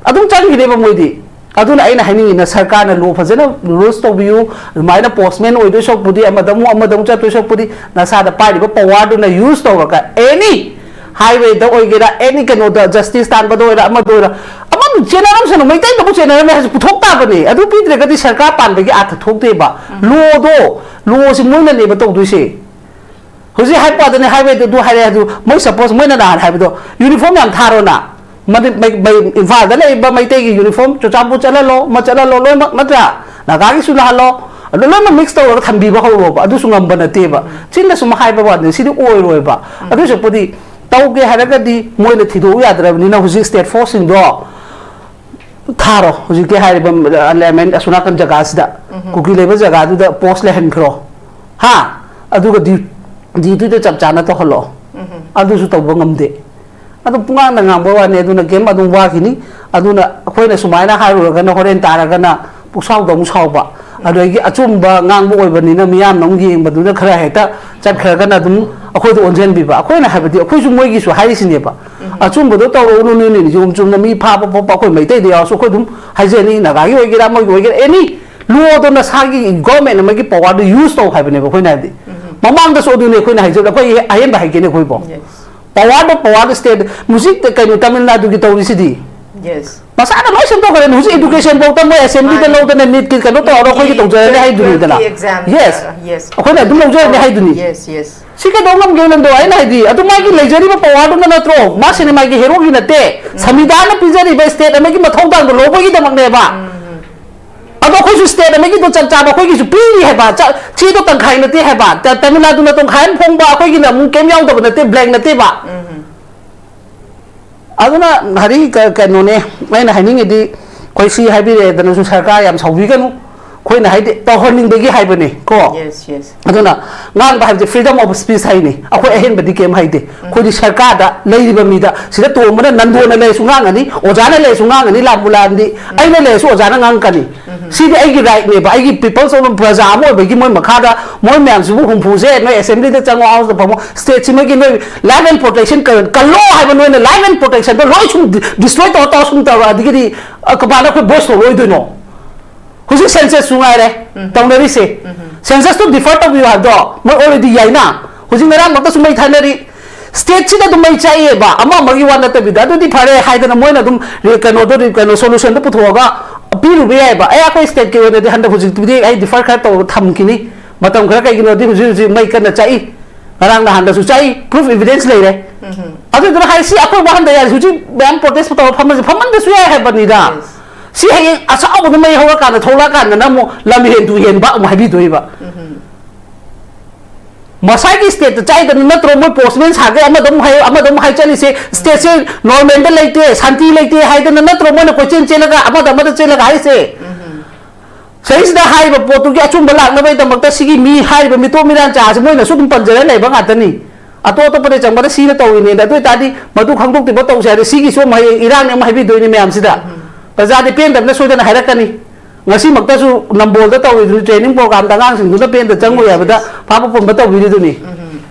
ꯑꯗꯨꯝ ꯆꯪꯈꯤꯅꯦꯕ ꯃꯣꯏꯗꯤ꯫ ꯑꯗꯨꯅ ꯑꯩꯅ ꯍꯥꯏꯅꯤꯡꯉꯤꯅ ꯁꯔꯀꯥꯔꯅ ꯂꯣ ꯐꯖꯅ ꯔꯨꯜꯁ ꯇꯧꯕꯤꯌꯨ꯫ ꯑꯗꯨꯃꯥꯏꯅ ꯄꯣꯁꯃꯦꯟ ꯑꯣꯏꯗꯣꯏ ꯁꯔꯨꯛꯄꯨꯗꯤ, ꯑꯃꯗ ꯑꯃꯨꯛ ꯑꯃꯗ ꯑꯃꯨꯛ ꯆꯠꯇꯣꯏ ꯁꯔꯨꯛꯄꯨꯗꯤ, ꯅꯁꯥꯗ ꯄꯥꯏꯔꯤꯕ ꯄꯋꯥꯔꯗꯨꯅ ꯌꯨꯁ ꯇꯧꯔꯒ ꯑꯦꯅꯤ ꯍꯥꯏꯋꯦꯗ ꯑꯣꯏꯒꯦꯔꯥ, ꯑꯦꯅꯤ ꯀꯩꯅꯣꯗ, ꯖꯁꯇꯤꯁ ꯇꯥꯟꯕꯗ ꯑꯣꯏꯔꯥ, ꯑꯃꯗ ꯑꯣꯏꯔꯥ, ꯑꯃ ꯆꯦꯟꯅꯔꯝꯁꯅꯨ, ꯃꯩꯇꯩꯗꯕꯨ ꯆꯦꯟꯅꯔꯝꯃꯦ ꯍꯥꯏꯁꯦ ꯄꯨꯊꯣꯛ ꯇꯥꯕꯅꯦ꯫ ꯑꯗꯨ ꯄꯤꯗ꯭ꯔꯒꯗꯤ ꯁꯔꯀꯥꯔ ꯄꯥꯟꯕꯒꯤ ꯑꯥꯔꯊ ꯊꯣꯛꯇꯦꯕ꯫ ꯂꯣꯗꯣ, ꯂꯣꯁꯤ ꯃꯣꯏꯅꯅꯦꯕ ꯇꯧꯗꯣꯏꯁꯦ꯫ ꯍꯧꯖꯤꯛ ꯍꯥꯏꯕ ꯋꯥꯗꯅꯤ, ꯍꯥꯏꯋꯦꯗꯨ ꯑꯗꯨ ꯍꯥꯏꯔꯦ, ꯑꯗꯨ ꯃꯣꯏ ꯁꯄꯣꯁ ꯃꯣꯏꯅ ꯅꯍꯥꯟ ꯍꯥꯏꯕꯗꯣ, ꯌꯨꯅꯤꯐꯣꯔꯝ ꯌꯥꯝ ꯊꯥꯔꯣꯅ꯫ ꯃꯗꯤ-, ꯃꯩ-, ꯃꯩ-, ꯏꯝꯐꯥꯜꯗ ꯂꯩꯔꯤꯕ ꯃꯩꯇꯩꯒꯤ ꯌꯨꯅꯤꯐꯣꯔꯝ, ꯆꯨꯔꯆꯥꯟꯄꯨꯔ ꯆꯠꯍꯜꯂꯣ, ꯑꯃ ꯆꯠꯍꯜꯂꯣ, ꯂꯣꯏꯅꯃꯛ ꯅꯠꯇ꯭ꯔꯥ? ꯅꯥꯒꯥꯒꯤꯁꯨ ꯂꯥꯛꯍꯜꯂꯣ, ꯑꯗꯨ ꯂꯣꯏꯅꯃꯛ ꯃꯤꯛꯁ ꯇꯧꯔꯒ ꯊꯝꯕꯤꯕ ꯍꯧꯔꯣꯕ꯫ ꯑꯗꯨꯁꯨ ꯉꯝꯕ ꯅꯠꯇꯦꯕ꯫ ꯆꯤꯟꯗ ꯁꯨꯝ ꯍꯥꯏꯕ ꯋꯥꯅꯤ, ꯁꯤꯗꯤ ꯑꯣꯏꯔꯣꯏꯕ꯫ ꯑꯗꯨ ꯁꯔꯨꯛꯄꯨꯗꯤ ꯇꯧꯒꯦ ꯍꯥꯏꯔꯒꯗꯤ ꯃꯣꯏꯅ ꯊꯤꯗꯣꯛꯎ ꯌꯥꯗ꯭ꯔꯕꯅꯤꯅ ꯍꯧꯖꯤꯛ ꯁ꯭ꯇꯦꯠ ꯐꯣꯔꯁꯁꯤꯡꯗꯣ ꯊꯥꯔꯣ꯫ ꯍꯧꯖꯤꯛꯀꯤ ꯍꯥꯏꯔꯤꯕ ꯑꯦꯂꯥꯏꯟꯃꯦꯟ ꯑꯁꯣꯝ ꯅꯥꯀꯟ ꯖꯒꯥꯁꯤꯗ, ꯀꯨꯀꯤ ꯂꯩꯕ ꯖꯒꯥꯗꯨꯗ ꯄꯣꯁ ꯂꯩꯍꯟꯈ꯭ꯔꯣ꯫ ꯍꯥ? ꯑꯗꯨꯒ ꯗ꯭ꯌꯨ-, ꯗ꯭ꯌꯨꯇꯤꯗꯣ ꯆꯞ ꯆꯥꯅ ꯇꯧꯍꯜꯂꯣ꯫ ꯑꯗꯨꯁꯨ ꯇꯧꯕ ꯉꯝꯗꯦ꯫ ꯑꯗꯨꯝ ꯄꯨꯡꯉꯥꯡꯗ ꯉꯥꯡꯕ ꯋꯥꯅꯤ, ꯑꯗꯨꯅ ꯀꯩꯝ ꯑꯗꯨꯝ ꯋꯥꯈꯤꯅꯤ꯫ ꯑꯗꯨꯅ ꯑꯩꯈꯣꯏꯅ ꯁꯨꯃꯥꯏꯅ ꯍꯥꯏꯔꯨꯔꯒꯅ ꯍꯣꯔꯦꯟ ꯇꯥꯔꯒꯅ ꯄꯨꯛꯁꯥꯎꯗ ꯑꯃꯨꯛ ꯁꯥꯎꯕ, ꯑꯗꯒꯤ ꯑꯆꯨꯝꯕ ꯉꯥꯡꯕ ꯑꯣꯏꯕꯅꯤꯅ ꯃꯤꯌꯥꯝꯅ ꯑꯃꯨꯛ ꯌꯦꯡꯕꯗꯨꯅ ꯈꯔ ꯍꯦꯛꯇ ꯆꯠꯈ꯭ꯔꯒꯅ ꯑꯗꯨꯝ ꯑꯩꯈꯣꯏꯗ ꯑꯣꯟꯁꯤꯟꯕꯤꯕ꯫ ꯑꯩꯈꯣꯏꯅ ꯍꯥꯏꯕꯗꯤ ꯑꯩꯈꯣꯏꯁꯨ ꯃꯣꯏꯒꯤꯁꯨ ꯍꯥꯏꯔꯤꯁꯤꯅꯦꯕ, "ꯑꯆꯨꯝꯕꯗꯣ ꯇꯧꯔꯛꯎꯅꯨ, ꯅꯣꯏꯅ ꯅꯤꯌꯣꯝ ꯆꯨꯝꯅ ꯃꯤ ꯐꯥꯕ ꯈꯣꯠꯄ ꯑꯩꯈꯣꯏ ꯃꯩꯇꯩꯗ ꯌꯥꯎꯔꯁꯨ ꯑꯩꯈꯣꯏ ꯑꯗꯨꯝ ꯍꯥꯏꯖꯅꯤ, ꯅꯥꯒꯥꯒꯤ ꯑꯣꯏꯒꯦꯔꯥ ꯑꯃꯒꯤ ꯑꯣꯏꯒꯦꯔꯥ, ꯑꯦꯅꯤ ꯂꯣꯗꯣ ꯅꯁꯥꯒꯤ ꯒꯣꯔꯃꯦꯟ ꯑꯃꯒꯤ ꯄꯋꯥꯔꯗꯣ ꯌꯨꯁ ꯇꯧ ꯍꯥꯏꯕꯅꯦꯕ ꯑꯩꯈꯣꯏꯅ ꯍꯥꯏꯕꯗꯤ꯫ ꯃꯃꯥꯡꯗꯁꯨ ꯑꯗꯨꯅꯤ ꯑꯩꯈꯣꯏꯅ ꯍꯥꯏꯖꯕꯗ, ꯑꯩꯈꯣꯏ ꯑꯍꯦꯟꯕ ꯍꯥꯏꯒꯦꯅꯦ ꯑꯩꯈꯣꯏꯕꯣ꯫ ꯄꯋꯥꯔꯗꯣ, ꯄꯋꯥꯔꯗꯣ ꯁ꯭ꯇꯦꯠ, ꯍꯧꯖꯤꯛ ꯀꯩꯅꯣ ꯇꯥꯃꯤꯜ ꯅꯥꯗꯨꯒꯤ ꯇꯧꯔꯤꯁꯤꯗꯤ꯫ ꯃꯁꯥꯅ ꯂꯣꯏ ꯁꯦꯝꯗꯣꯛꯈ꯭ꯔꯦ꯫ ꯍꯧꯖꯤꯛ ꯏꯗꯨꯀꯦꯁꯟ ꯐꯥꯎꯗ ꯃꯣꯏ ꯑꯦꯁꯦꯝꯕ꯭ꯂꯤꯗ ꯂꯧꯗꯅ ꯅꯤꯠꯀꯤ ꯀꯩꯅꯣ ꯇꯧꯔꯒ ꯑꯩꯈꯣꯏꯒꯤ ꯇꯧꯖꯔꯅꯤ ꯍꯥꯏꯗꯨꯅꯤꯗꯅ꯫ ꯌꯦꯁ꯫ ꯑꯩꯈꯣꯏꯅ ꯑꯗꯨꯝ ꯂꯧꯖꯔꯅꯤ ꯍꯥꯏꯗꯨꯅꯤ꯫ ꯁꯤ ꯀꯩꯗꯧ ꯉꯝꯒꯦ ꯅꯪꯗꯣ? ꯑꯩꯅ ꯍꯥꯏꯗꯤ, ꯑꯗꯨ ꯃꯥꯒꯤ ꯂꯩꯖꯔꯤꯕ ꯄꯋꯥꯔꯗꯨꯅ ꯅꯠꯇ꯭ꯔꯣ? ꯃꯥ ꯁꯤꯅꯦꯃꯥꯒꯤ ꯍꯦꯔꯣꯒꯤ ꯅꯠꯇꯦ꯫ ꯁꯪꯕꯤꯙꯥꯟꯅ ꯄꯤꯖꯔꯤꯕ ꯁ꯭ꯇꯦꯠ ꯑꯃꯒꯤ ꯃꯊꯧꯗꯥꯡꯗꯣ ꯂꯧꯕꯒꯤꯗꯃꯛꯅꯦꯕ꯫ ꯑꯗꯣ ꯑꯩꯈꯣꯏꯁꯨ ꯁ꯭ꯇꯦꯠ ꯑꯃꯒꯤꯗꯣ ꯆꯞ ꯆꯥꯕ ꯑꯩꯈꯣꯏꯒꯤꯁꯨ ꯄꯤꯔꯤ ꯍꯥꯏꯕ꯫ ꯆ-, ꯆꯦꯗꯣ ꯇꯪꯈꯥꯏ ꯅꯠꯇꯦ ꯍꯥꯏꯕ꯫ ꯇ-, ꯇꯥꯃꯤꯜ ꯅꯥꯗꯨꯅ ꯇꯪꯈꯥꯏ ꯑꯃ ꯐꯣꯡꯕ, ꯑꯩꯈꯣꯏꯒꯤꯅ ꯑꯃꯨꯛ ꯀꯩꯝ ꯌꯥꯎꯗꯕ ꯅꯠꯇꯦ, ꯕ꯭ꯂꯦꯡ ꯅꯠꯇꯦꯕ꯫ ꯑꯗꯨꯅ ꯍꯥꯏꯗꯤ ꯀ-, ꯀꯩꯅꯣꯅꯦ, ꯑꯩꯅ ꯍꯥꯏꯅꯤꯡꯉꯤꯗꯤ, ꯑꯩꯈꯣꯏ ꯁꯤ ꯍꯥꯏꯕꯤꯔꯛꯑꯦꯗꯅꯁꯨ ꯁꯔꯀꯥꯔ ꯌꯥꯝ ꯁꯥꯎꯕꯤꯒꯅꯨ꯫ ꯑꯩꯈꯣꯏꯅ ꯍꯥꯏꯗꯤ ꯇꯧꯍꯟꯅꯤꯡꯕꯒꯤ ꯍꯥꯏꯕꯅꯤ ꯀꯣ꯫ Yes, yes. ꯑꯗꯨꯅ ꯉꯥꯡꯕ ꯍꯥꯏꯕꯁꯦ freedom of speech ꯍꯥꯏꯅꯤ꯫ ꯑꯩꯈꯣꯏ ꯑꯍꯦꯟꯕꯗꯤ ꯀꯩꯝ ꯍꯥꯏꯗꯦ꯫ ꯑꯩꯈꯣꯏꯗꯤ ꯁꯔꯀꯥꯔꯗ ꯂꯩꯔꯤꯕ ꯃꯤꯗ, ꯁꯤꯗ ꯇꯣꯡꯕꯅ ꯅꯟꯗꯣꯅ ꯂꯩꯔꯁꯨ ꯉꯥꯡꯒꯅꯤ, ꯑꯣꯖꯥꯅ ꯂꯩꯔꯁꯨ ꯉꯥꯡꯒꯅꯤ, ꯂꯥꯟꯕꯨ ꯂꯥꯟꯗꯤ ꯑꯩꯅ ꯂꯩꯔꯁꯨ ꯑꯣꯖꯥꯅ ꯉꯥꯡꯉꯛꯀꯅꯤ꯫ ꯁꯤꯗꯤ ꯑꯩꯒꯤ rightꯅꯦꯕ, ꯑꯩꯒꯤ people's ꯑꯣꯏꯕ ꯄ꯭ꯔꯖꯥ ꯑꯃ ꯑꯣꯏꯕꯒꯤ ꯃꯣꯏ ꯃꯈꯥꯗ ꯃꯣꯏ ꯃꯌꯥꯝꯁꯤꯕꯨ ꯍꯨꯝꯐꯨꯁꯦ ꯅꯣꯏ assemblyꯗ ꯆꯪꯉꯣ, houseꯗ ꯐꯝꯃꯣ, stateꯁꯤꯃꯒꯤ ꯅꯣꯏ life and protectionꯀꯜ-, ꯀꯜꯂꯣ ꯍꯥꯏꯕ ꯅꯣꯏꯅ life and protectionꯗꯣ ꯂꯣꯏ ꯁꯨꯝ ꯗꯤ-, destroy ꯇꯧꯔ ꯇꯧꯔ ꯁꯨꯝ ꯇꯧꯔꯛꯑꯗꯤ ꯑ, ꯀꯃꯥꯏꯅ ꯑꯩꯈꯣꯏ voice ꯊꯣꯛꯂꯛꯑꯣꯏꯗꯣꯏꯅꯣ? ꯍꯧꯖꯤꯛ censusꯁꯨ ꯉꯥꯏꯔꯦ ꯇꯧꯅꯔꯤꯁꯦ꯫ Censusꯇꯣ defer ꯇꯧꯕꯤꯌꯨ ꯍꯥꯏꯕꯗꯣ ꯃꯣꯏ already ꯌꯥꯏꯅ꯫ ꯍꯧꯖꯤꯛ ꯉꯔꯥꯡꯃꯛꯇꯁꯨ ꯃꯩ ꯊꯥꯅꯔꯤ꯫ Stateꯁꯤꯗ ꯑꯗꯨꯝ ꯃꯩ ꯆꯥꯛꯑꯦꯕ, ꯑꯃ ꯑꯃꯒꯤ ꯋꯥ ꯅꯠꯇꯕꯤꯗ꯫ ꯑꯗꯨꯗꯤ ꯐꯔꯦ ꯍꯥꯏꯗꯅ ꯃꯣꯏꯅ ꯑꯗꯨꯝ ꯔꯤ-, ꯀꯩꯅꯣꯗꯣ ꯔꯤ-, ꯀꯩꯅꯣ solutionꯗꯣ ꯄꯨꯊꯣꯛꯑꯒ ꯄꯤꯔꯨꯕ ꯌꯥꯏꯕ꯫ ꯑꯦ, ꯑꯩꯈꯣꯏ stateꯀꯤ ꯑꯣꯏꯅꯗꯤ ꯍꯟꯗꯛ ꯍꯧꯖꯤꯛꯇꯨꯗꯤ ꯑꯩ defer ꯈꯔ ꯇꯧꯔꯒ ꯊꯝꯈꯤꯅꯤ꯫ ꯃꯇꯝ ꯈꯔ, ꯀꯩꯒꯤꯅꯣꯗꯤ ꯍꯧꯖꯤꯛ ꯍꯧꯖꯤꯛ ꯃꯩ ꯀꯟꯅ ꯆꯥꯛꯏ, ꯉꯔꯥꯡ ꯅꯍꯥꯟꯗꯁꯨ ꯆꯥꯛꯏ, proof evidence ꯂꯩꯔꯦ꯫ ꯑꯗꯨꯗꯨꯅ ꯍꯥꯏ ꯁꯤ ꯑꯩꯈꯣꯏ ꯋꯥꯍꯟꯗ ꯌꯥꯔꯦ꯫ ꯍꯧꯖꯤꯛ ꯃꯌꯥꯝ protest ꯇꯧꯔ ꯐꯝꯃꯁꯦ, ꯐꯝꯃꯟꯕꯁꯨ ꯌꯥꯏ ꯍꯥꯏꯕꯅꯤꯗ꯫ ꯁꯤ ꯍꯌꯦꯡ ꯑꯆꯥꯎꯕꯗ ꯃꯩ ꯍꯧꯔꯀꯥꯟꯗ, ꯊꯣꯛꯂꯛꯑꯀꯥꯟꯗ ꯅꯪ ꯑꯃꯨꯛ ꯂꯝ ꯍꯦꯟ ꯇꯨ ꯍꯦꯟꯕ ꯑꯃꯨꯛ ꯍꯥꯏꯕꯤꯗꯣꯏꯕ꯫ ꯃꯁꯥꯒꯤ stateꯇ ꯆꯥꯏꯗꯅ ꯅꯠꯇ꯭ꯔꯣ ꯃꯣꯏ postman ꯁꯥꯒꯦ, ꯑꯃꯗ ꯑꯃꯨꯛ ꯍꯥꯏ, ꯑꯃꯗ ꯑꯃꯨꯛ ꯍꯥꯏ ꯆꯠꯂꯤꯁꯦ? Stateꯁꯦ normalꯗ ꯂꯩꯇꯦ, ꯁꯥꯟꯇꯤ ꯂꯩꯇꯦ ꯍꯥꯏꯗꯅ ꯅꯠꯇ꯭ꯔꯣ ꯃꯣꯏꯅ ꯀꯣꯏꯆꯦꯟ ꯆꯦꯜꯂꯒ ꯑꯃꯗ ꯑꯃꯗ ꯆꯦꯜꯂꯒ ꯍꯥꯏꯁꯦ? ꯁꯤꯗꯩꯁꯤꯗ ꯍꯥꯏꯔꯤꯕ ꯄꯣꯠꯇꯨꯒꯤ ꯑꯆꯨꯝꯕ ꯂꯥꯛꯅꯕꯒꯤꯗꯃꯛꯇ ꯁꯤꯒꯤ ꯃꯤ ꯍꯥꯏꯔꯤꯕ ꯃꯤꯇꯣꯞ ꯃꯤꯔꯥꯟ ꯆꯥꯁꯦ ꯃꯣꯏꯅꯁꯨ ꯑꯗꯨꯝ ꯄꯟꯖꯔ ꯂꯩꯕ ꯉꯥꯛꯇꯅꯤ꯫ ꯑꯇꯣꯞ ꯑꯇꯣꯞꯄꯗ ꯆꯪꯕꯗ ꯁꯤꯅ ꯇꯧꯔꯤꯅꯦꯅ꯫ ꯑꯗꯨ ꯑꯣꯏꯇꯥꯔꯗꯤ ꯃꯗꯨ ꯈꯪꯗꯣꯛꯇ꯭ꯔꯤꯕ ꯇꯧꯁꯦ ꯍꯥꯏꯔꯗꯤ ꯁꯤꯒꯤꯁꯨ ꯑꯃꯨꯛ ꯍꯌꯦꯡ ꯏꯔꯥꯡꯅꯦ ꯑꯃꯨꯛ ꯍꯥꯏꯕꯤꯗꯣꯏꯅꯤ ꯃꯌꯥꯝꯁꯤꯗ꯫ ꯄ꯭ꯔꯖꯥꯗꯤ ꯄꯦꯟꯗꯕꯅ ꯁꯣꯏꯗꯅ ꯍꯥꯏꯔꯛꯀꯅꯤ꯫ ꯉꯁꯤꯃꯛꯇꯁꯨ ꯅꯝꯕꯣꯜꯗ ꯇꯧꯔꯤꯗꯨꯅꯤ, training programꯗ ꯑꯉꯥꯡꯁꯤꯡꯗꯨꯅ ꯄꯦꯟꯗ ꯆꯪꯉꯨꯏ ꯍꯥꯏꯕꯗ ꯐꯥꯕ ꯄꯨꯝꯕ ꯇꯧꯕꯤꯔꯤꯗꯨꯅꯤ꯫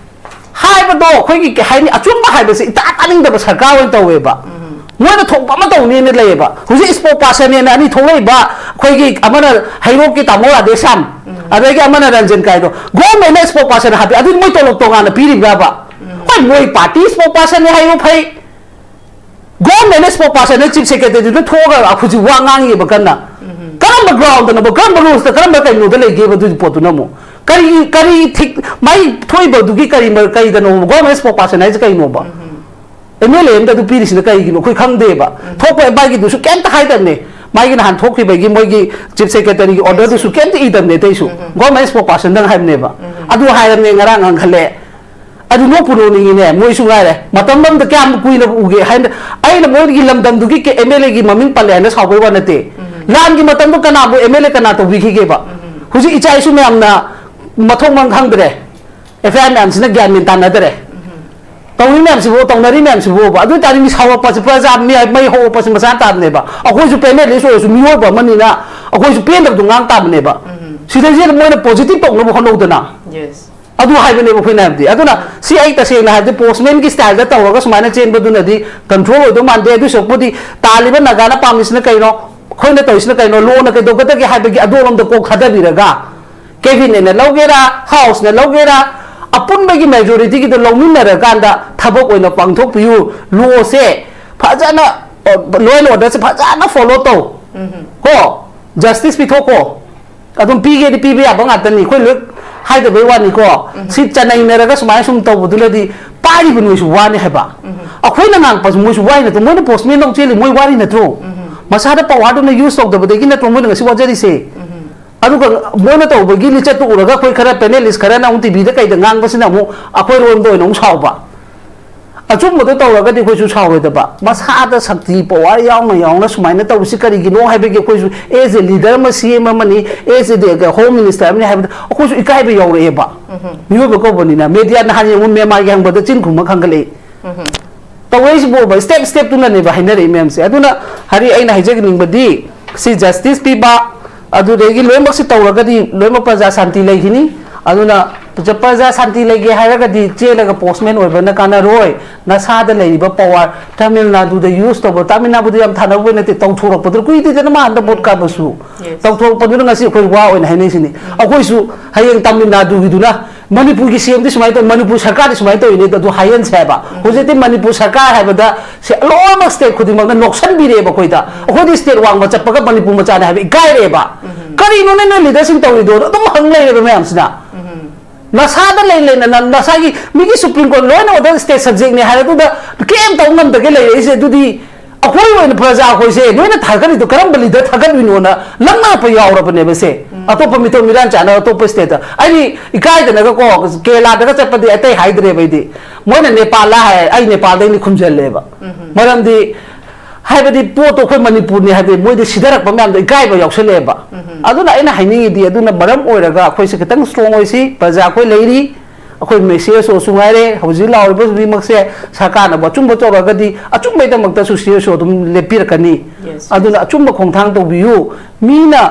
ꯍꯥꯏꯕꯗꯣ ꯑꯩꯈꯣꯏꯒꯤ ꯀꯩ ꯍꯥꯏꯅꯤ, ꯑꯆꯨꯝꯕ ꯍꯥꯏꯕꯁꯦ ꯏꯇꯥ ꯇꯥꯅꯤꯡꯗꯕ ꯁꯔꯀꯥꯔ ꯑꯣꯏꯅ ꯇꯧꯋꯦꯕ꯫ ꯃꯣꯏꯅ ꯊꯣꯛꯄ ꯑꯃ ꯇꯧꯅꯦꯅ ꯂꯩꯌꯦꯕ꯫ ꯍꯧꯖꯤꯛ spokespersonꯅꯦꯅ ꯑꯅꯤ ꯊꯣꯛꯂꯛꯏꯕ, ꯑꯩꯈꯣꯏꯒꯤ ꯑꯃꯅ ꯍꯩꯔꯣꯛꯀꯤ ꯇꯥꯃꯣ ꯔꯥꯙꯦꯁ꯭ꯌꯥꯝ, ꯑꯗꯒꯤ ꯑꯃꯅ ꯔꯟꯖꯟ ꯀꯥꯏꯗꯣ, governmentꯅ spokesperson ꯍꯥꯞꯄꯤ, ꯑꯗꯨꯗꯤ ꯃꯣꯏ ꯇꯣꯂꯣꯞ ꯇꯣꯉꯥꯟꯅ ꯄꯤꯔꯤꯕ꯭ꯔꯕ? ꯍꯣꯏ, ꯃꯣꯏ party spokespersonꯅꯦ ꯍꯥꯏꯌꯨ ꯐꯩ, governmentꯅ spokespersonꯅ chief secretaryꯗꯨꯅ ꯊꯣꯛꯑꯒ ꯍꯧꯖꯤꯛ ꯋꯥ ꯉꯥꯡꯉꯤꯕ ꯀꯟꯅ꯫ ꯀꯔꯝꯕ groundꯗꯅꯣꯕ, ꯀꯔꯝꯕ rulesꯇ, ꯀꯔꯝꯕ ꯀꯩꯅꯣꯗ ꯂꯩꯒꯦꯕ ꯑꯗꯨꯒꯤ ꯄꯣꯠꯇꯨꯅ ꯑꯃꯨꯛ? ꯀꯔꯤ ꯀꯔꯤ ꯊꯤꯛ ꯃꯥꯏ ꯊꯣꯛꯏꯕꯗꯨꯒꯤ ꯀꯔꯤ ꯃꯔ- ꯀꯔꯤꯗꯅꯣ? ꯒꯣꯔꯃꯦꯟ ꯁ꯭ꯄꯣꯛ ꯄꯥꯔꯁꯟ ꯍꯥꯏꯁꯦ ꯀꯩꯅꯣꯕ? ꯑꯦꯝ ꯑꯦꯜ ꯑꯦ ꯑꯃꯗ ꯑꯗꯨ ꯄꯤꯔꯤꯁꯤꯅ ꯀꯩꯒꯤꯅꯣ? ꯑꯩꯈꯣꯏ ꯈꯪꯗꯦꯕ꯫ ꯊꯣꯛꯄ ꯑꯦꯝ ꯑꯥꯏꯒꯤꯗꯨꯁꯨ ꯀꯩꯝꯇ ꯍꯥꯏꯗꯕꯅꯦ꯫ ꯃꯥꯒꯤ ꯅꯍꯥꯟ ꯊꯣꯛꯈꯤꯕꯒꯤ ꯃꯣꯏꯒꯤ ꯆꯤꯐ ꯁꯦꯀ꯭ꯔꯦꯇꯔꯤꯒꯤ ꯑꯣꯔꯗꯔꯗꯨꯁꯨ ꯀꯩꯝꯇ ꯏꯗꯕꯅꯦ ꯑꯇꯩꯁꯨ꯫ ꯒꯣꯔꯃꯦꯟ ꯁ꯭ꯄꯣꯛ ꯄꯥꯔꯁꯟꯗꯪ ꯍꯥꯏꯕꯅꯦꯕ꯫ ꯑꯗꯨ ꯍꯥꯏꯔꯕꯅꯦ, ꯉꯔꯥꯡ ꯉꯥꯡꯈꯠꯂꯦ꯫ ꯑꯗꯨ ꯅꯣꯛꯄꯨ ꯅꯣꯛꯅꯤꯡꯉꯤꯅꯦ꯫ ꯃꯣꯏꯁꯨ ꯉꯥꯏꯔꯦ, ꯃꯇꯝ ꯑꯃꯗ ꯀꯌꯥꯝ ꯀꯨꯏꯅ ꯎꯒꯦ ꯍꯥꯏꯅ꯫ ꯑꯩꯅ ꯃꯣꯏꯒꯤ ꯂꯝꯗꯝꯗꯨꯒꯤ ꯑꯦꯝ ꯑꯦꯜ ꯑꯦꯒꯤ ꯃꯃꯤꯡ ꯄꯜꯂꯦ ꯍꯥꯏꯅ ꯁꯥꯎꯕꯩ ꯋꯥ ꯅꯠꯇꯦ꯫ ꯂꯥꯟꯒꯤ ꯃꯇꯝꯗ ꯀꯅꯥꯕꯨ ꯑꯦꯝ ꯑꯦꯜ ꯑꯦ ꯀꯅꯥ ꯇꯧꯕꯤꯈꯤꯒꯦꯕ? ꯍꯧꯖꯤꯛ ꯏꯆꯥ ꯏꯁꯨ ꯃꯌꯥꯝꯅ ꯃꯊꯣꯡ ꯃꯔꯝ ꯈꯪꯗ꯭ꯔꯦ꯫ ꯑꯦꯐ ꯑꯥꯏ ꯑꯥꯔ ꯃꯌꯥꯝꯁꯤꯅ ꯒ꯭ꯌꯥꯟ ꯃꯦꯟ ꯇꯥꯟꯅꯗ꯭ꯔꯦ꯫ ꯇꯧꯔꯤ ꯃꯌꯥꯝꯁꯤꯕꯨ, ꯇꯧꯅꯔꯤ ꯃꯌꯥꯝꯁꯤꯕꯨꯕ꯫ ꯑꯗꯨ ꯑꯣꯏꯇꯥꯔꯗꯤ ꯃꯤ ꯁꯥꯎꯔꯛꯄꯁꯤ, ꯄ꯭ꯔꯖꯥ ꯃꯤ ꯃꯩ ꯍꯧꯔꯛꯄꯁꯤ ꯃꯁꯥꯅ ꯇꯥꯕꯅꯦꯕ꯫ ꯑꯩꯈꯣꯏꯁꯨ ꯄꯦꯅꯦꯂꯤꯁ ꯑꯣꯏꯔꯁꯨ ꯃꯤꯑꯣꯏꯕ ꯑꯃꯅꯤꯅ ꯑꯩꯈꯣꯏꯁꯨ ꯄꯦꯟꯗꯕꯗꯣ ꯉꯥꯡ ꯇꯥꯕꯅꯦꯕ꯫ ꯁꯤꯗꯩꯁꯤꯗ ꯃꯣꯏꯅ ꯄꯣꯖꯤꯇꯤꯚ ꯇꯧꯅꯕ ꯍꯣꯠꯅꯧꯗꯅ꯫ ꯑꯗꯨ ꯍꯥꯏꯕꯅꯦꯕ ꯑꯩꯈꯣꯏꯅ ꯍꯥꯏꯕꯗꯤ꯫ ꯑꯗꯨꯅ ꯁꯤ ꯑꯩ ꯇꯁꯦꯡꯅ ꯍꯥꯏꯕꯗꯤ ꯄꯣꯁꯃꯦꯟꯒꯤ ꯁ꯭ꯇꯥꯏꯜꯗ ꯇꯧꯔꯒ ꯁꯨꯃꯥꯏꯅ ꯆꯦꯟꯕꯗꯨꯅꯗꯤ ꯀꯟꯇ꯭ꯔꯣꯜ ꯑꯣꯏꯗꯧ ꯃꯥꯟꯗꯦ꯫ ꯑꯗꯨ ꯁꯔꯨꯛꯄꯨꯗꯤ ꯇꯥꯜꯂꯤꯕ ꯅꯥꯒꯥꯅ ꯄꯥꯝꯃꯤꯁꯤꯅ ꯀꯩꯅꯣ, ꯑꯩꯈꯣꯏꯅ ꯇꯧꯔꯤꯁꯤꯅ ꯀꯩꯅꯣ, ꯂꯣꯅ ꯀꯩꯗꯧꯒꯗꯒꯦ ꯍꯥꯏꯕꯒꯤ ꯑꯗꯣꯝꯂꯣꯝꯗ ꯀꯣꯛ ꯊꯥꯗꯕꯤꯔꯒ, ꯀꯦꯕꯤꯅꯦꯠꯅ ꯂꯧꯒꯦꯔꯥ, ꯍꯥꯎꯁꯅ ꯂꯧꯒꯦꯔꯥ, ꯑꯄꯨꯟꯕꯒꯤ ꯃꯦꯖꯣꯔꯤꯇꯤꯒꯤꯗꯣ ꯂꯧꯃꯤꯟꯅꯔꯀꯥꯟꯗ ꯊꯕꯛ ꯑꯣꯏꯅ ꯄꯥꯡꯊꯣꯛꯄꯤꯌꯨ꯫ ꯂꯣꯁꯦ ꯐꯖꯅ, ꯂꯣ ꯑꯦꯟ ꯑꯣꯔꯗꯔꯁꯦ ꯐꯖꯅ ꯐꯣꯂꯣ ꯇꯧ꯫ ꯀꯣ, ꯖꯁꯇꯤꯁ ꯄꯤꯊꯣꯛꯀꯣ꯫ ꯑꯗꯨꯝ ꯄꯤꯒꯦꯗꯤ ꯄꯤꯕ ꯌꯥꯕ ꯉꯥꯛꯇꯅꯤ, ꯑꯩꯈꯣꯏ ꯂꯣꯏ ꯍꯥꯏꯗꯕꯩ ꯋꯥꯅꯤꯀꯣ꯫ ꯁꯤ ꯆꯅꯩꯅꯔꯒ ꯁꯨꯃꯥꯏꯅ ꯁꯨꯝ ꯇꯧꯕꯗꯨꯅꯗꯤ ꯄꯥꯏꯔꯤꯕ ꯅꯣꯏꯁꯨ ꯋꯥꯅꯤ ꯍꯥꯏꯕ꯫ ꯑꯩꯈꯣꯏꯅ ꯉꯥꯡꯉꯛꯄꯁꯨ ꯃꯣꯏꯁꯨ ꯋꯥꯔꯤ ꯅꯠꯇ꯭ꯔꯣ? ꯃꯣꯏꯅ ꯄꯣꯁꯃꯦꯟ ꯑꯃꯨꯛ ꯆꯦꯜꯂꯤ, ꯃꯣꯏ ꯋꯥꯔꯤ ꯅꯠꯇ꯭ꯔꯣ? ꯃꯁꯥꯗ ꯄꯋꯥꯔꯗꯨꯅ ꯌꯨꯁ ꯇꯧꯗꯕꯗꯒꯤ ꯅꯠꯇ꯭ꯔꯣ ꯃꯣꯏꯅ ꯉꯁꯤ ꯋꯥꯖꯔꯤꯁꯦ? ꯑꯗꯨꯒ ꯃꯣꯏꯅ ꯇꯧꯕꯒꯤ ꯂꯤꯆꯠꯇꯨ ꯎꯔꯒ ꯑꯩꯈꯣꯏ ꯈꯔ ꯄꯦꯅꯦꯂꯤꯁ ꯈꯔꯅ ꯑꯃꯨꯛ ꯇꯤꯚꯤꯗ ꯀꯩꯗ ꯉꯥꯡꯕꯁꯤꯅ ꯑꯃꯨꯛ ꯑꯩꯈꯣꯏꯔꯣꯝꯗ ꯑꯣꯏꯅ ꯑꯃꯨꯛ ꯁꯥꯎꯕ꯫ ꯑꯆꯨꯝꯕꯗꯣ ꯇꯧꯔꯒꯗꯤ ꯑꯩꯈꯣꯏꯁꯨ ꯁꯥꯎꯔꯣꯏꯗꯕ꯫ ꯃꯁꯥꯗ ꯁꯛꯇꯤ ꯄꯋꯥꯔ ꯌꯥꯎꯅ ꯌꯥꯎꯅ ꯁꯨꯃꯥꯏꯅ ꯇꯧꯔꯤꯁꯤ ꯀꯔꯤꯒꯤꯅꯣ ꯍꯥꯏꯕꯒꯤ ꯑꯩꯈꯣꯏꯁꯨ as a leader ꯑꯃ, ꯁꯤ ꯑꯦꯝ ꯑꯃꯅꯤ, as a home minister ꯑꯃꯅꯤ ꯍꯥꯏꯕꯗ ꯑꯩꯈꯣꯏꯁꯨ ꯏꯀꯥꯏꯕ ꯌꯥꯎꯔꯛꯑꯦꯕ꯫ ꯃꯤꯑꯣꯏꯕ ꯀꯧꯕꯅꯤꯅ꯫ ꯃꯦꯗꯤꯌꯥ ꯅꯍꯥꯟ ꯌꯦꯡꯉꯨ, ꯃꯦꯟꯃꯥꯔꯒꯤ ꯍꯪꯕꯗ ꯆꯤꯟ ꯈꯨꯝꯕ ꯈꯪꯒꯠꯂꯛꯏ꯫ ꯇꯧꯔꯛꯏꯁꯤꯕꯨꯕ ꯁ꯭ꯇꯦꯞ ꯁ꯭ꯇꯦꯞꯇꯨꯅꯅꯦꯕ ꯍꯥꯏꯅꯔꯛꯏ ꯃꯌꯥꯝꯁꯦ꯫ ꯑꯗꯨꯅ ꯍꯥꯏꯗꯤ ꯑꯩꯅ ꯍꯥꯏꯖꯅꯤꯡꯕꯗꯤ ꯁꯤ ꯖꯁꯇꯤꯁ ꯄꯤꯕ, ꯑꯗꯨꯗꯒꯤ ꯂꯣꯏꯅꯃꯛꯁꯤ ꯇꯧꯔꯒꯗꯤ ꯂꯣꯏꯅꯃꯛ ꯄ꯭ꯔꯖꯥ ꯁꯥꯟꯇꯤ ꯂꯩꯈꯤꯅꯤ꯫ ꯑꯗꯨꯅ ꯄ꯭ꯔꯖꯥ ꯁꯥꯟꯇꯤ ꯂꯩꯒꯦ ꯍꯥꯏꯔꯒꯗꯤ ꯆꯦꯜꯂꯒ ꯄꯣꯁꯃꯦꯟ ꯑꯣꯏꯕꯅ ꯀꯥꯟꯅꯔꯣꯏ꯫ ꯅꯁꯥꯗ ꯂꯩꯔꯤꯕ ꯄꯋꯥꯔ, ꯇꯥꯃꯤꯜ ꯅꯥꯗꯨꯗ ꯌꯨꯁ ꯇꯧꯕ, ꯇꯥꯃꯤꯜ ꯅꯥꯗꯨꯗ ꯌꯥꯝ ꯊꯥꯅꯕ ꯅꯠꯇꯦ, ꯇꯧꯊꯣꯔꯛꯄꯗꯨꯅ ꯀꯨꯏꯗꯦꯗꯅ ꯃꯥ ꯍꯟꯗꯛ ꯚꯣꯠ ꯀꯥꯕꯁꯨ꯫ ꯇꯧꯊꯣꯔꯛꯄꯗꯨꯅ ꯉꯁꯤ ꯑꯩꯈꯣꯏ ꯋꯥ ꯑꯣꯏꯅ ꯍꯥꯏꯅꯩꯁꯤꯅꯤ꯫ ꯑꯩꯈꯣꯏꯁꯨ ꯍꯌꯦꯡ ꯇꯥꯃꯤꯜ ꯅꯥꯗꯨꯒꯤꯗꯨꯅ ꯃꯅꯤꯄꯨꯔꯒꯤ ꯁꯤ ꯑꯦꯝꯗꯤ ꯁꯨꯃꯥꯏꯅ ꯇꯧꯋꯤ, ꯃꯅꯤꯄꯨꯔ ꯁꯔꯀꯥꯔꯗꯤ ꯁꯨꯃꯥꯏꯅ ꯇꯧꯋꯤꯅꯦ, ꯑꯗꯨ ꯍꯥꯏꯍꯟꯁꯦ ꯍꯥꯏꯕ꯫ ꯍꯧꯖꯤꯛꯇꯤ ꯃꯅꯤꯄꯨꯔ ꯁꯔꯀꯥꯔ ꯍꯥꯏꯕꯗ ꯁꯦ ꯂꯣꯏꯅꯃꯛ ꯁ꯭ꯇꯦꯠ ꯈꯨꯗꯤꯡꯃꯛꯅ ꯅꯣꯛꯁꯟꯕꯤꯔꯛꯑꯦꯕ ꯑꯩꯈꯣꯏꯗ꯫ ꯑꯩꯈꯣꯏꯗꯤ ꯁ꯭ꯇꯦꯠ ꯋꯥꯡꯃ ꯆꯠꯄꯒ ꯃꯅꯤꯄꯨꯔ ꯃꯆꯥꯅꯦ ꯍꯥꯏꯕ ꯏꯀꯥꯏꯔꯛꯑꯦꯕ꯫ ꯀꯔꯤꯅꯣꯅꯦ ꯅꯣꯏ ꯂꯤꯗꯔꯁꯤꯡ ꯇꯧꯔꯤꯗꯣ? ꯑꯗꯨꯝ ꯍꯪ ꯂꯩꯔꯦꯕ ꯃꯌꯥꯝꯁꯤꯅ꯫ ꯅꯁꯥꯗ ꯂꯩ ꯂꯩꯅ ꯅ-, ꯅꯁꯥꯒꯤ ꯃꯤꯒꯤ ꯁꯨꯄ꯭ꯔꯤꯝ ꯀꯣꯔꯠ ꯂꯣꯏꯅ ꯑꯣꯔꯗꯔ ꯁ꯭ꯇꯦꯠ ꯁꯕꯖꯦꯛꯅꯦ ꯍꯥꯏꯔꯗꯨꯗ ꯀꯩꯝ ꯇꯧ ꯉꯝꯗꯒꯦ ꯂꯩꯔꯛꯏꯁꯦ꯫ ꯑꯗꯨꯗꯤ ꯑꯩꯈꯣꯏ ꯑꯣꯏꯅ ꯄ꯭ꯔꯖꯥ ꯑꯩꯈꯣꯏꯁꯦ ꯅꯣꯏꯅ ꯊꯥꯒꯠꯂꯤꯗꯣ ꯀꯔꯝꯕ ꯂꯤꯗꯔ ꯊꯥꯒꯠꯂꯨꯏꯅꯣꯅ ꯂꯪꯅꯔꯛꯄ ꯌꯥꯎꯔꯕꯅꯦꯕ ꯁꯦ꯫ ꯑꯇꯣꯞꯄ ꯃꯤꯇꯣꯞ ꯃꯤꯔꯥꯟ ꯆꯥꯅ ꯑꯇꯣꯞꯄ ꯁ꯭ꯇꯦꯠꯇ꯫ ꯑꯩꯗꯤ ꯏꯀꯥꯏꯗꯅꯒꯀꯣ ꯀꯦꯔꯂꯥꯗꯒ ꯆꯠꯄꯗꯤ ꯑꯇꯩ ꯍꯥꯏꯗ꯭ꯔꯦꯕ ꯑꯩꯗꯤ꯫ ꯃꯣꯏꯅ ꯅꯦꯄꯥꯜꯂ ꯍꯥꯏ, ꯑꯩ ꯅꯦꯄꯥꯜꯗꯩꯅꯤ ꯈꯨꯝꯖꯜꯂꯦꯕ꯫ ꯃꯔꯝꯗꯤ ꯍꯥꯏꯕꯗꯤ ꯄꯣꯠꯇꯣ ꯑꯩꯈꯣꯏ ꯃꯅꯤꯄꯨꯔꯅꯤ ꯍꯥꯏꯕꯗꯤ ꯃꯣꯏꯗꯤ ꯁꯤꯊꯔꯛꯄ ꯃꯌꯥꯝꯗꯣ ꯏꯀꯥꯏꯕ ꯌꯥꯎꯁꯜꯂꯛꯑꯦꯕ꯫ ꯑꯗꯨꯅ ꯑꯩꯅ ꯍꯥꯏꯅꯤꯡꯉꯤꯗꯤ ꯑꯗꯨꯅ ꯃꯔꯝ ꯑꯣꯏꯔꯒ ꯑꯩꯈꯣꯏꯁꯦ ꯈꯤꯇꯪ ꯁ꯭ꯇꯔꯣꯡ ꯑꯣꯏꯁꯤ, ꯄ꯭ꯔꯖꯥ ꯑꯩꯈꯣꯏ ꯂꯩꯔꯤ꯫ ꯑꯩꯈꯣꯏ ꯃꯦꯁꯤ ꯑꯣꯏꯔꯁꯨ ꯉꯥꯏꯔꯦ, ꯍꯧꯖꯤꯛ ꯂꯥꯎꯔꯤꯕ ꯈꯨꯗꯤꯡꯃꯛꯁꯦ ꯁꯔꯀꯥꯔꯅꯕꯨ ꯑꯆꯨꯝꯕ ꯇꯧꯔꯒꯗꯤ ꯑꯆꯨꯝꯕꯩꯗꯃꯛꯇꯁꯨ ꯁꯤꯔꯁꯨ ꯑꯗꯨꯝ ꯂꯦꯞꯄꯤꯔꯛꯀꯅꯤ꯫ Yes, yes. ꯑꯗꯨꯅ ꯑꯆꯨꯝꯕ ꯈꯣꯡꯊꯥꯡ ꯇꯧꯕꯤꯌꯨ꯫ ꯃꯤꯅ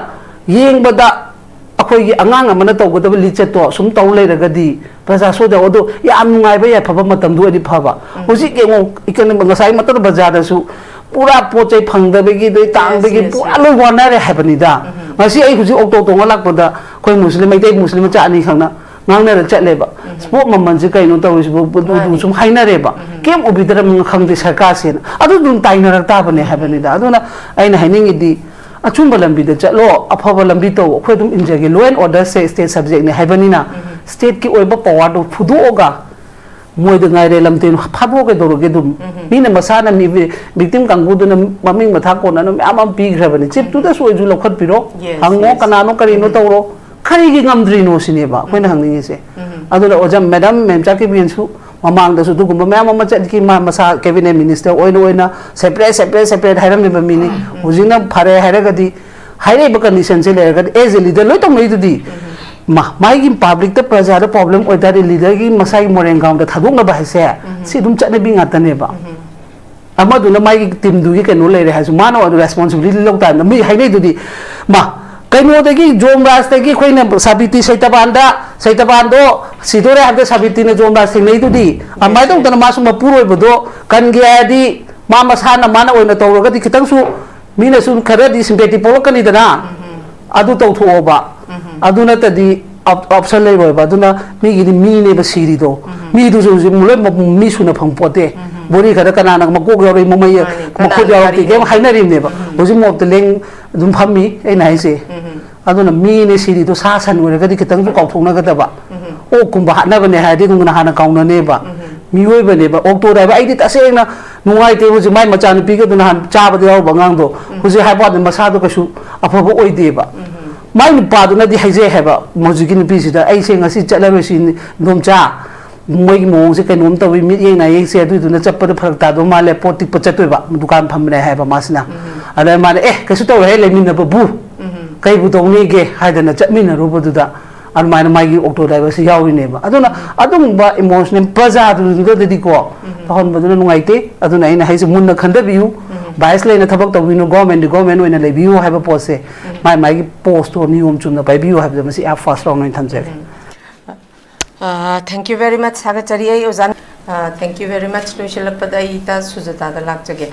ꯌꯦꯡꯕꯗ ꯑꯩꯈꯣꯏꯒꯤ ꯑꯉꯥꯡ ꯑꯃꯅ ꯇꯧꯒꯗꯕ ꯂꯤꯆꯠꯇꯣ ꯁꯨꯝ ꯇꯧ ꯂꯩꯔꯒꯗꯤ ꯄ꯭ꯔꯖꯥ ꯁꯣꯏꯗꯕ ꯑꯗꯣ ꯌꯥꯝ ꯅꯨꯡꯉꯥꯏꯕ ꯌꯥꯏꯐꯕ ꯃꯇꯝꯗꯣ ꯑꯣꯏꯗꯤ ꯐꯕ꯫ ꯎꯝ꯫ ꯍꯧꯖꯤꯛ ꯌꯦꯡꯉꯣ, economic, ꯉꯁꯥꯏ ꯃꯇꯠ ꯕꯖꯥꯔꯗꯁꯨ ꯄꯨꯔꯥ ꯄꯣꯠ ꯆꯩ ꯐꯪꯗꯕꯒꯤ, ꯑꯗꯩ Yes, ꯇꯥꯡꯕꯒꯤ yes, ꯄꯨꯔꯥ yes. ꯂꯣꯏ ꯋꯥꯅꯔꯦ ꯍꯥꯏꯕꯅꯤꯗ꯫ ꯎꯝ꯫ ꯉꯁꯤ ꯑꯩ ꯍꯧꯖꯤꯛ ꯑꯣꯛꯇꯣ ꯇꯣꯡꯉ ꯂꯥꯛꯄꯗ ꯑꯩꯈꯣꯏ ꯃꯨꯁꯂꯤꯝ, ꯃꯩꯇꯩ ꯃꯨꯁꯂꯤꯝ ꯃꯆꯥ ꯑꯅꯤꯈꯛꯅ ꯉꯥꯡꯅꯔ ꯆꯠꯂꯦꯕ꯫ ꯎꯝ꯫ ꯄꯣꯠ ꯃꯃꯜꯁꯦ ꯀꯩꯅꯣ ꯇꯧꯔꯤꯁꯤꯕꯨ? ꯑꯗꯨ ꯃꯥꯅꯤ꯫ ꯁꯨꯝ ꯍꯥꯏꯅꯔꯦꯕ꯫ ꯎꯝ꯫ ꯀꯩꯝ ꯎꯕꯤꯗ꯭ꯔꯕꯅꯤꯅ ꯈꯪꯗꯦ ꯁꯔꯀꯥꯔꯁꯦꯅ꯫ ꯑꯗꯨ ꯑꯗꯨꯝ ꯇꯥꯏꯅꯔꯛ ꯇꯥꯕꯅꯦ ꯎꯝ꯫ ꯍꯥꯏꯕꯅꯤꯗ꯫ ꯑꯗꯨꯅ ꯑꯩꯅ ꯍꯥꯏꯅꯤꯡꯉꯤꯗꯤ ꯑꯆꯨꯝꯕ ꯂꯝꯕꯤꯗ ꯆꯠꯂꯣ, ꯑꯐꯕ ꯂꯝꯕꯤ ꯇꯧ, ꯑꯩꯈꯣꯏ ꯑꯗꯨꯝ ꯏꯟꯖꯒꯦ꯫ Law and order say state subject ꯅꯦ ꯍꯥꯏꯕꯅꯤꯅ ꯎꯝ꯫ State ꯀꯤ ꯑꯣꯏꯕ power ꯗꯣ ꯐꯨꯗꯣꯛꯑꯒ ꯃꯣꯏꯗ ꯉꯥꯏꯔꯦ ꯂꯝꯇꯦꯟ ꯐꯥꯗꯣꯛꯑ ꯀꯩꯗꯧꯔꯒꯦ ꯑꯗꯨꯝ? ꯎꯝ꯫ ꯃꯤꯅ ꯃꯁꯥꯅ ꯃꯤ victim ꯀꯥꯡꯕꯨꯗꯨꯅ ꯃꯃꯤꯡ ꯃꯊꯥ ꯀꯣꯟꯅꯅ ꯃꯌꯥꯝ ꯑꯃ ꯄꯤꯈ꯭ꯔꯕꯅꯤ꯫ Chief ꯇꯨꯗꯁꯨ ꯑꯣꯏꯁꯨ ꯂꯧꯈꯠꯄꯤꯔꯣ, Yes, ꯍꯪꯉꯣ, yes. ꯀꯅꯥꯅꯣ ꯀꯔꯤꯅꯣ ꯎꯝ꯫ ꯇꯧꯔꯣ꯫ ꯀꯔꯤꯒꯤ ꯉꯝꯗ꯭ꯔꯤꯅꯣ ꯁꯤꯅꯦꯕ ꯑꯩꯈꯣꯏꯅ ꯎꯝ꯫ ꯍꯪꯅꯤꯡꯉꯤꯁꯦ꯫ ꯎꯝ꯫ ꯑꯗꯨꯅ ꯑꯣꯖꯥ ꯃꯦꯗꯥꯝ ꯃꯦꯝꯆꯥ ꯀꯦꯕꯤꯟꯁꯨ ꯃꯃꯥꯡꯗꯁꯨ ꯑꯗꯨꯒꯨꯝꯕ ꯃꯌꯥꯝ ꯑꯃ ꯆꯠꯈꯤ꯫ ꯃꯥ ꯃꯁꯥ cabinet minister ꯑꯣꯏꯅ ꯑꯣꯏꯅ separate, separate, separate ꯍꯥꯏꯔꯝꯃꯤꯕ ꯃꯤꯅꯤ꯫ ꯎꯝ꯫ ꯍꯧꯖꯤꯛꯅ ꯐꯔꯦ ꯍꯥꯏꯔꯒꯗꯤ, ꯍꯥꯏꯔꯛꯏꯕ condition ꯁꯦ ꯂꯩꯔꯒꯗꯤ as a leader ꯂꯣꯏ ꯇꯧꯅꯩꯗꯨꯗꯤ꯫ ꯎꯝ꯫ ꯃꯥ, ꯃꯥꯒꯤ public ꯇ ꯄ꯭ꯔꯖꯥꯗ problem ꯑꯣꯏꯇꯥꯔꯗꯤ leader ꯒꯤ ꯃꯁꯥꯒꯤ ꯃꯣꯏꯔꯥꯡ ꯒ꯭ꯔꯥꯎꯟꯗ ꯊꯥꯗꯣꯛꯅꯕ ꯍꯥꯏꯁꯦ ꯎꯝ꯫ ꯁꯤ ꯑꯗꯨꯝ ꯆꯠꯅꯕꯤ ꯉꯥꯛꯇꯅꯦꯕ꯫ ꯎꯝ꯫ ꯑꯃꯗꯨꯅ ꯃꯥꯒꯤ team ꯗꯨꯒꯤ ꯀꯩꯅꯣ ꯂꯩꯔꯦ ꯍꯥꯏꯔꯁꯨ ꯃꯥꯅ ꯑꯣꯏꯅ responsibility ꯂꯧ ꯇꯥꯔꯦ꯫ ꯃꯤ ꯍꯥꯏꯅꯩꯗꯨꯗꯤ, ꯃꯥ, ꯀꯩꯅꯣꯗꯒꯤ ꯖꯣꯝꯔꯥꯖꯇꯒꯤ ꯑꯩꯈꯣꯏꯅ ꯁꯥꯕꯤꯇꯤ ꯁꯩꯇꯕꯥꯟꯗ, ꯁꯩꯇꯕꯥꯟꯗꯣ ꯁꯤꯗꯣꯔꯦ ꯍꯥꯏꯕꯗ ꯁꯥꯕꯤꯇꯤꯅ ꯖꯣꯝꯔꯥꯖ ꯊꯦꯡꯅꯩꯗꯨꯗꯤ꯫ ꯑꯗꯨꯃꯥꯏꯅ ꯇꯧꯗꯅ ꯃꯥꯁꯨ ꯃꯄꯨꯔꯣꯏꯕꯗꯣ ꯀꯟꯒꯦ ꯍꯥꯏꯔꯗꯤ ꯃꯥ ꯃꯁꯥꯅ ꯃꯥꯅ ꯑꯣꯏꯅ ꯇꯧꯔꯒꯗꯤ ꯈꯤꯇꯪꯁꯨ ꯃꯤꯅꯁꯨ ꯈꯔꯗꯤ sympathy ꯄꯣꯛꯂꯛꯀꯅꯤꯗꯅ꯫ ꯎꯝ꯫ ꯑꯗꯨ ꯇꯧꯊꯣꯛꯑꯣꯕ꯫ ꯎꯝ꯫ ꯑꯗꯨ ꯅꯠꯇꯗꯤ op-, option ꯂꯩꯔꯣꯏꯕ꯫ ꯑꯗꯨꯅ ꯃꯤꯒꯤꯗꯤ ꯃꯤꯅꯦꯕ ꯁꯤꯔꯤꯗꯣ꯫ ꯎꯝ꯫ ꯃꯤꯗꯨꯁꯨ ꯍꯧꯖꯤꯛ ꯂꯣꯏ ꯃ-, ꯃꯤ ꯁꯨꯅ ꯐꯪ ꯄꯣꯠꯇꯦ꯫ ꯎꯝ꯫ ꯕꯣꯔꯤ ꯈꯔ ꯀꯅꯥꯅ ꯃꯀꯣꯛ ꯌꯥꯎꯔꯤ, ꯃꯃꯩ, ꯃꯥꯅꯤ, ꯃꯈꯨꯠ ꯀꯅꯥꯅ ꯌꯥꯎꯔꯛꯇꯦ, ꯀꯔꯤ ꯀꯩꯝ ꯇꯧꯔꯤ? ꯍꯥꯏꯅꯔꯤꯕꯅꯦꯕ꯫ ꯎꯝ꯫ ꯍꯧꯖꯤꯛ ꯃꯣꯞꯇ ꯂꯦꯡ ꯑꯗꯨꯝ ꯐꯝꯃꯤ, ꯑꯩꯅ ꯍꯥꯏꯁꯦ꯫ ꯎꯝ꯫ ꯑꯗꯨꯅ ꯃꯤꯅꯦ ꯁꯤꯔꯤꯗꯣ ꯁꯥ ꯁꯟ ꯑꯣꯏꯔꯒꯗꯤ ꯈꯤꯇꯪꯁꯨ ꯀꯥꯎꯊꯣꯛꯅꯒꯗꯕ꯫ ꯑꯣꯛꯀꯨꯝꯕ ꯍꯥꯠꯅꯕꯅꯦ ꯍꯥꯏꯔꯗꯤ ꯑꯗꯨꯝ ꯍꯥꯟꯅ ꯀꯥꯎꯅꯅꯦꯕ꯫ ꯃꯤꯑꯣꯏꯕꯅꯦꯕ ꯑꯣꯛꯇꯣ ꯗ꯭ꯔꯥꯏꯚꯔ꯫ ꯑꯩꯗꯤ ꯇꯁꯦꯡꯅ ꯅꯨꯡꯉꯥꯏꯇꯦ꯫ ꯍꯧꯖꯤꯛ ꯃꯥꯏ ꯃꯆꯥꯅꯨꯄꯤꯒꯗꯣ ꯅꯍꯥꯟ ꯆꯥꯕꯗ ꯌꯥꯎꯔꯨꯕ ꯑꯉꯥꯡꯗꯣ ꯍꯧꯖꯤꯛ ꯍꯥꯏꯕ ꯋꯥꯅꯤ ꯃꯁꯥꯗꯣ ꯀꯩꯁꯨ ꯑꯐꯕ ꯑꯣꯏꯗꯦꯕ꯫ ꯃꯥꯏ ꯅꯨꯄꯥꯗꯨꯅꯗꯤ ꯍꯥꯏꯖꯩ ꯍꯥꯏꯕ ꯍꯧꯖꯤꯛꯀꯤ ꯅꯨꯄꯤꯁꯤꯗ, "ꯑꯩꯁꯦ ꯉꯁꯤ ꯆꯠꯂꯔꯣꯏ ꯁꯤ ꯏꯟꯗꯣꯝꯆꯥ, ꯃꯣꯏꯒꯤ ꯃꯑꯣꯡꯁꯦ ꯀꯩꯅꯣꯝ ꯇꯧꯏ, ꯃꯤꯠꯌꯦꯡ ꯅꯥꯌꯦꯡꯁꯦ ꯑꯗꯨꯏꯗꯨꯅ ꯆꯠꯄꯗ ꯐꯔꯛ ꯇꯥꯗꯧ ꯃꯥꯜꯂꯦ, ꯄꯣꯠ ꯇꯤꯛꯄ ꯆꯠꯇꯣꯏꯕ ꯗꯨꯀꯥꯟ ꯐꯝꯕꯅꯦ" ꯍꯥꯏꯕ ꯃꯥꯁꯤꯅ꯫ ꯑꯗ ꯃꯥꯅ, "ꯑꯦ ꯀꯩꯁꯨ ꯇꯧꯔꯣꯏꯍꯦ ꯂꯩꯃꯤꯟꯅꯕꯕꯨ ꯀꯩꯕꯨ ꯇꯧꯅꯤꯒꯦ" ꯍꯥꯏꯗꯅ ꯆꯠꯃꯤꯟꯅꯔꯨꯕꯗꯨꯗ ꯑꯗꯨꯃꯥꯏꯅ ꯃꯥꯒꯤ ꯑꯣꯛꯇꯣ ꯗ꯭ꯔꯥꯏꯚꯔꯁꯤ ꯌꯥꯎꯔꯤꯅꯦꯕ꯫ ꯑꯗꯨꯅ ꯑꯗꯨꯒꯨꯝꯕ ꯏꯃꯣꯁꯅꯦꯜ ꯄ꯭ꯔꯖꯥꯗꯨꯗꯗꯤꯀꯣ ꯇꯧꯍꯟꯕꯗꯨꯅ ꯅꯨꯡꯉꯥꯏꯇꯦ꯫ ꯑꯗꯨꯅ ꯑꯩꯅ ꯍꯥꯏꯁꯦ ꯃꯨꯟꯅ ꯈꯟꯊꯕꯤꯌꯨ, ꯕꯥꯏꯁ ꯂꯩꯅ ꯊꯕꯛ ꯇꯧꯕꯤꯅꯨ, ꯒꯣꯔꯃꯦꯟꯗꯤ ꯒꯣꯔꯃꯦꯟ ꯑꯣꯏꯅ ꯂꯩꯕꯤꯌꯨ ꯍꯥꯏꯕ ꯄꯣꯠꯁꯦ ꯃꯥꯏ ꯃꯥꯒꯤ ꯄꯣꯁꯇꯣ ꯅꯤꯌꯣꯝ ꯆꯨꯝꯅ ꯄꯥꯏꯕꯤꯌꯨ ꯍꯥꯏꯕꯗꯣ ꯃꯁꯤ ꯑꯩ ꯐꯥꯔꯁ ꯔꯥꯎꯟ ꯑꯣꯏꯅ ꯊꯝꯖꯒꯦ꯫ Uh, thank you very much. ꯊꯥꯒꯠꯆꯔꯤ ꯑꯩ ꯑꯣꯖꯥ꯫ Uh, thank you very much. ꯂꯣꯏꯁꯤꯜꯂꯛꯄꯗ ꯑꯩ ꯏꯇꯥ ꯁꯨꯖꯇꯥꯗ ꯂꯥꯛꯆꯒꯦ꯫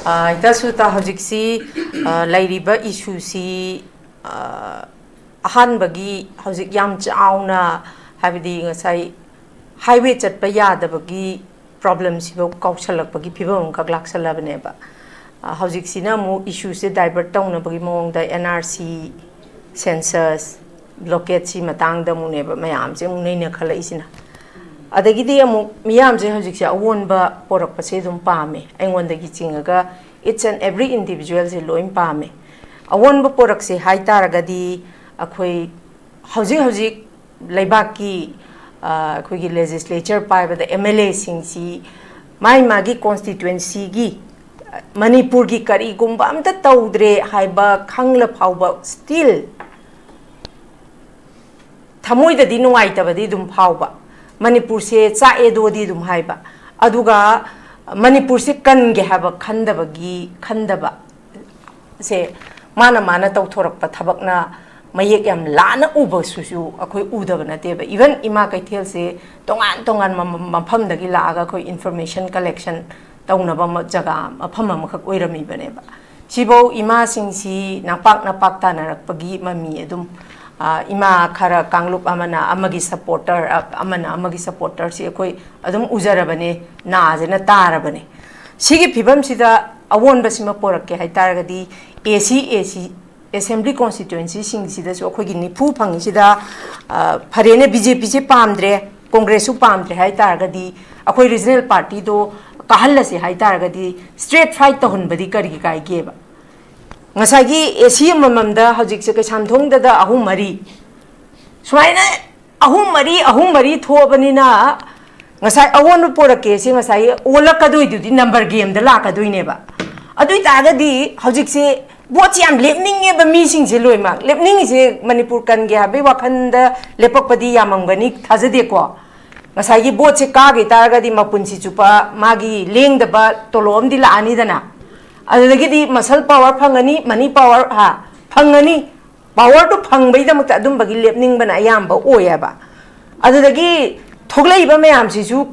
Uh, ꯏꯇꯥ ꯁꯨꯖꯇꯥ, ꯍꯧꯖꯤꯛꯁꯤ uh, ꯂꯩꯔꯤꯕ ꯏꯁꯨꯁꯤ uh, ꯑꯍꯥꯟꯕꯒꯤ ꯍꯧꯖꯤꯛ ꯌꯥꯝ ꯆꯥꯎꯅ, ꯍꯥꯏꯕꯗꯤ ꯉꯁꯥꯏ ꯍꯥꯏꯋꯦ ꯆꯠꯄ ꯌꯥꯗꯕꯒꯤ ꯄ꯭ꯔꯣꯕ꯭ꯂꯦꯝꯁꯤꯐꯥꯎ ꯀꯥꯎꯁꯜꯂꯛꯄꯒꯤ ꯐꯤꯕꯝ ꯑꯃꯈꯛ ꯂꯥꯛꯁꯜꯂꯕꯅꯦꯕ꯫ ꯑ, ꯍꯧꯖꯤꯛꯁꯤꯅ ꯑꯃꯨꯛ ꯏꯁꯨꯁꯦ ꯗꯥꯏꯚꯔꯠ ꯇꯧꯅꯕꯒꯤ ꯃꯑꯣꯡꯗ ꯑꯦꯟ ꯑꯥꯔ ꯁꯤ, ꯁꯦꯟꯁꯁ, ꯕ꯭ꯂꯣꯀꯦꯠꯁꯤ ꯃꯇꯥꯡꯗ ꯑꯃꯨꯛꯅꯦꯕ ꯃꯌꯥꯝꯁꯦ ꯑꯃꯨꯛ ꯅꯩꯅꯈꯠꯂꯛꯏꯁꯤꯅ꯫ ꯑꯗꯒꯤꯗꯤ ꯑꯃꯨꯛ ꯃꯤꯌꯥꯝꯁꯦ ꯍꯧꯖꯤꯛꯁꯦ ꯑꯑꯣꯟꯕ ꯄꯣꯔꯛꯄꯁꯦ ꯑꯗꯨꯝ ꯄꯥꯝꯃꯦ, ꯑꯩꯉꯣꯟꯗꯒꯤ ꯆꯤꯡꯉꯒ each and every individualꯁꯦ ꯂꯣꯏ ꯄꯥꯝꯃꯦ꯫ ꯑꯑꯣꯟꯕ ꯄꯣꯔꯛꯁꯦ ꯍꯥꯏꯇꯥꯔꯒꯗꯤ ꯑꯩꯈꯣꯏ ꯍꯧꯖꯤꯛ ꯍꯧꯖꯤꯛ ꯂꯩꯕꯥꯛꯀꯤ ꯑ, ꯑꯩꯈꯣꯏꯒꯤ ꯂꯦꯖꯤꯁꯂꯦꯆꯔ ꯄꯥꯏꯕꯗ ꯑꯦꯝ ꯑꯦꯜ ꯑꯦꯁꯤꯡꯁꯤ ꯃꯥꯒꯤ ꯃꯥꯒꯤ ꯀꯣꯟꯁꯇꯤꯇ꯭ꯋꯦꯟꯁꯤꯒꯤ ꯃꯅꯤꯄꯨꯔꯒꯤ ꯀꯔꯤꯒꯨꯝꯕ ꯑꯝꯇ ꯇꯧꯗ꯭ꯔꯦ ꯍꯥꯏꯕ ꯈꯪꯂ ꯐꯥꯎꯕ ꯁ꯭ꯇꯤꯜ ꯊꯃꯣꯏꯗꯗꯤ ꯅꯨꯡꯉꯥꯏꯇꯕꯗꯤ ꯑꯗꯨꯝ ꯐꯥꯎꯕ, ꯃꯅꯤꯄꯨꯔꯁꯦ ꯆꯥꯛꯑꯦꯗꯣꯗꯤ ꯑꯗꯨꯝ ꯍꯥꯏꯕ, ꯑꯗꯨꯒ ꯃꯅꯤꯄꯨꯔꯁꯦ ꯀꯟꯒꯦ ꯍꯥꯏꯕ ꯈꯟꯗꯕꯒꯤ ꯈꯟꯗꯕ ꯁꯦ ꯃꯥꯅ ꯃꯥꯅ ꯇꯧꯊꯣꯔꯛꯄ ꯊꯕꯛꯅ ꯃꯌꯦꯛ ꯌꯥꯝ ꯂꯥꯅ ꯎꯕꯁꯨꯁꯨ ꯑꯩꯈꯣꯏ ꯎꯗꯕ ꯅꯠꯇꯦꯕ꯫ ꯏꯚꯟ ꯏꯃꯥ ꯀꯩꯊꯦꯜꯁꯦ ꯇꯣꯉꯥꯟ ꯇꯣꯉꯥꯟꯕ ꯃꯐꯝꯗꯒꯤ ꯂꯥꯛꯑꯒ ꯑꯩꯈꯣꯏ ꯏꯟꯐꯣꯔꯃꯦꯁꯟ ꯀꯂꯦꯛꯁꯟ ꯇꯧꯅꯕ ꯖꯒꯥ ꯃꯐꯝ ꯑꯃꯈꯛ ꯑꯣꯏꯔꯝꯃꯤꯕꯅꯦꯕ꯫ ꯁꯤꯐꯧ ꯏꯃꯥꯁꯤꯡꯁꯤ ꯅꯄꯥꯛ ꯅꯄꯥꯛ ꯇꯥꯅꯔꯛꯄꯒꯤ ꯃꯃꯤ ꯑꯗꯨꯝ ꯏꯃꯥ ꯈꯔ ꯀꯥꯡꯂꯨꯞ ꯑꯃꯅ ꯑꯃꯒꯤ ꯁꯄꯣꯔꯇꯔ ꯑꯃꯅ ꯑꯃꯒꯤ ꯁꯄꯣꯔꯇꯔꯁꯤ ꯑꯩꯈꯣꯏ ꯑꯗꯨꯝ ꯎꯖꯔꯕꯅꯦ, ꯅꯥꯁꯤꯅ ꯇꯥꯔꯕꯅꯦ꯫ ꯁꯤꯒꯤ ꯐꯤꯕꯝꯁꯤꯗ ꯑꯑꯣꯟꯕꯁꯤꯃ ꯄꯣꯔꯛꯀꯦ ꯍꯥꯏꯇꯥꯔꯒꯗꯤ ꯑꯦ ꯁꯤ ꯑꯦ ꯁꯤ ꯑꯦꯁꯦꯝꯕ꯭ꯂꯤ ꯀꯣꯟꯁꯇꯤꯇ꯭ꯋꯦꯟꯁꯤꯁꯤꯡꯁꯤꯗꯁꯨ ꯑꯩꯈꯣꯏꯒꯤ ꯅꯤꯐꯨ ꯐꯪꯉꯤꯁꯤꯗ, ꯑ, ꯐꯔꯦꯅꯦ, ꯕꯤ ꯖꯦ ꯄꯤꯁꯦ ꯄꯥꯝꯗ꯭ꯔꯦ, ꯀꯣꯡꯒ꯭ꯔꯦꯁꯁꯨ ꯄꯥꯝꯗ꯭ꯔꯦ ꯍꯥꯏ ꯇꯥꯔꯒꯗꯤ, ꯑꯩꯈꯣꯏ ꯔꯤꯖꯅꯦꯜ ꯄꯥꯔꯇꯤꯗꯣ ꯀꯥꯍꯜꯂꯁꯦ ꯍꯥꯏ ꯇꯥꯔꯒꯗꯤ, ꯁ꯭ꯇ꯭ꯔꯦꯠ ꯐꯥꯏꯠ ꯇꯧꯍꯟꯕꯗꯤ ꯀꯔꯤꯒꯤ ꯀꯥꯏꯒꯦꯕ? ꯉꯁꯥꯏꯒꯤ ꯑꯦ ꯁꯤ ꯑꯃꯃꯝꯗ ꯍꯧꯖꯤꯛꯁꯦ ꯀꯩꯁꯥꯝꯊꯣꯡꯗꯗ ꯑꯍꯨꯝ ꯃꯔꯤ, ꯁꯨꯃꯥꯏꯅ ꯑꯍꯨꯝ ꯃꯔꯤ, ꯑꯍꯨꯝ ꯃꯔꯤ ꯊꯣꯛꯑꯕꯅꯤꯅ, ꯉꯁꯥꯏ ꯑꯑꯣꯟꯕ ꯄꯣꯔꯛꯀꯦ ꯁꯤ ꯉꯁꯥꯏ ꯑꯣꯜꯂꯛꯀꯗꯣꯏꯗꯨꯗꯤ ꯅꯝꯕꯔ ꯒꯦꯝꯗ ꯂꯥꯛꯀꯗꯣꯏꯅꯦꯕ꯫ ꯑꯗꯨ ꯑꯣꯏ ꯇꯥꯔꯒꯗꯤ ꯍꯧꯖꯤꯛꯁꯦ ꯚꯣꯠꯁꯦ ꯌꯥꯝ ꯂꯦꯞꯅꯤꯡꯉꯦꯕ ꯃꯤꯁꯤꯡꯁꯦ ꯂꯣꯏꯅꯃꯛ꯫ ꯂꯦꯞꯅꯤꯡꯉꯤꯁꯦ ꯃꯅꯤꯄꯨꯔ ꯀꯟꯒꯦ ꯍꯥꯏꯕꯒꯤ ꯋꯥꯈꯜꯗ ꯂꯦꯞꯄꯛꯄꯗꯤ ꯌꯥꯝꯃꯝꯒꯅꯤ ꯊꯥꯖꯗꯦꯀꯣ꯫ ꯉꯁꯥꯏꯒꯤ ꯚꯣꯠꯁꯦ ꯀꯥꯈꯤ ꯇꯥꯔꯒꯗꯤ ꯃꯄꯨꯟꯁꯤ ꯆꯨꯞꯄ ꯃꯥꯒꯤ ꯂꯦꯡꯗꯕ ꯇꯣꯂꯣꯞ ꯑꯃꯗꯤ ꯂꯥꯛꯑꯅꯤꯗꯅ꯫ ꯑꯗꯨꯗꯒꯤꯗꯤ ꯃꯁꯜ ꯄꯥꯋꯔ ꯐꯪꯉꯅꯤ, ꯃꯅꯤ ꯄꯥꯋꯔ, ꯍꯥ, ꯐꯪꯉꯅꯤ꯫ ꯄꯥꯋꯔꯗꯨ ꯐꯪꯕꯩꯗꯃꯛꯇ ꯑꯗꯨꯝꯕꯒꯤ ꯂꯦꯞꯅꯤꯡꯕꯅ ꯑꯌꯥꯝꯕ ꯑꯣꯏꯌꯦꯕ꯫ ꯑꯗꯨꯗꯒꯤ ꯊꯣꯛꯂꯛꯏꯕ ꯃꯌꯥꯝꯁꯤꯁꯨ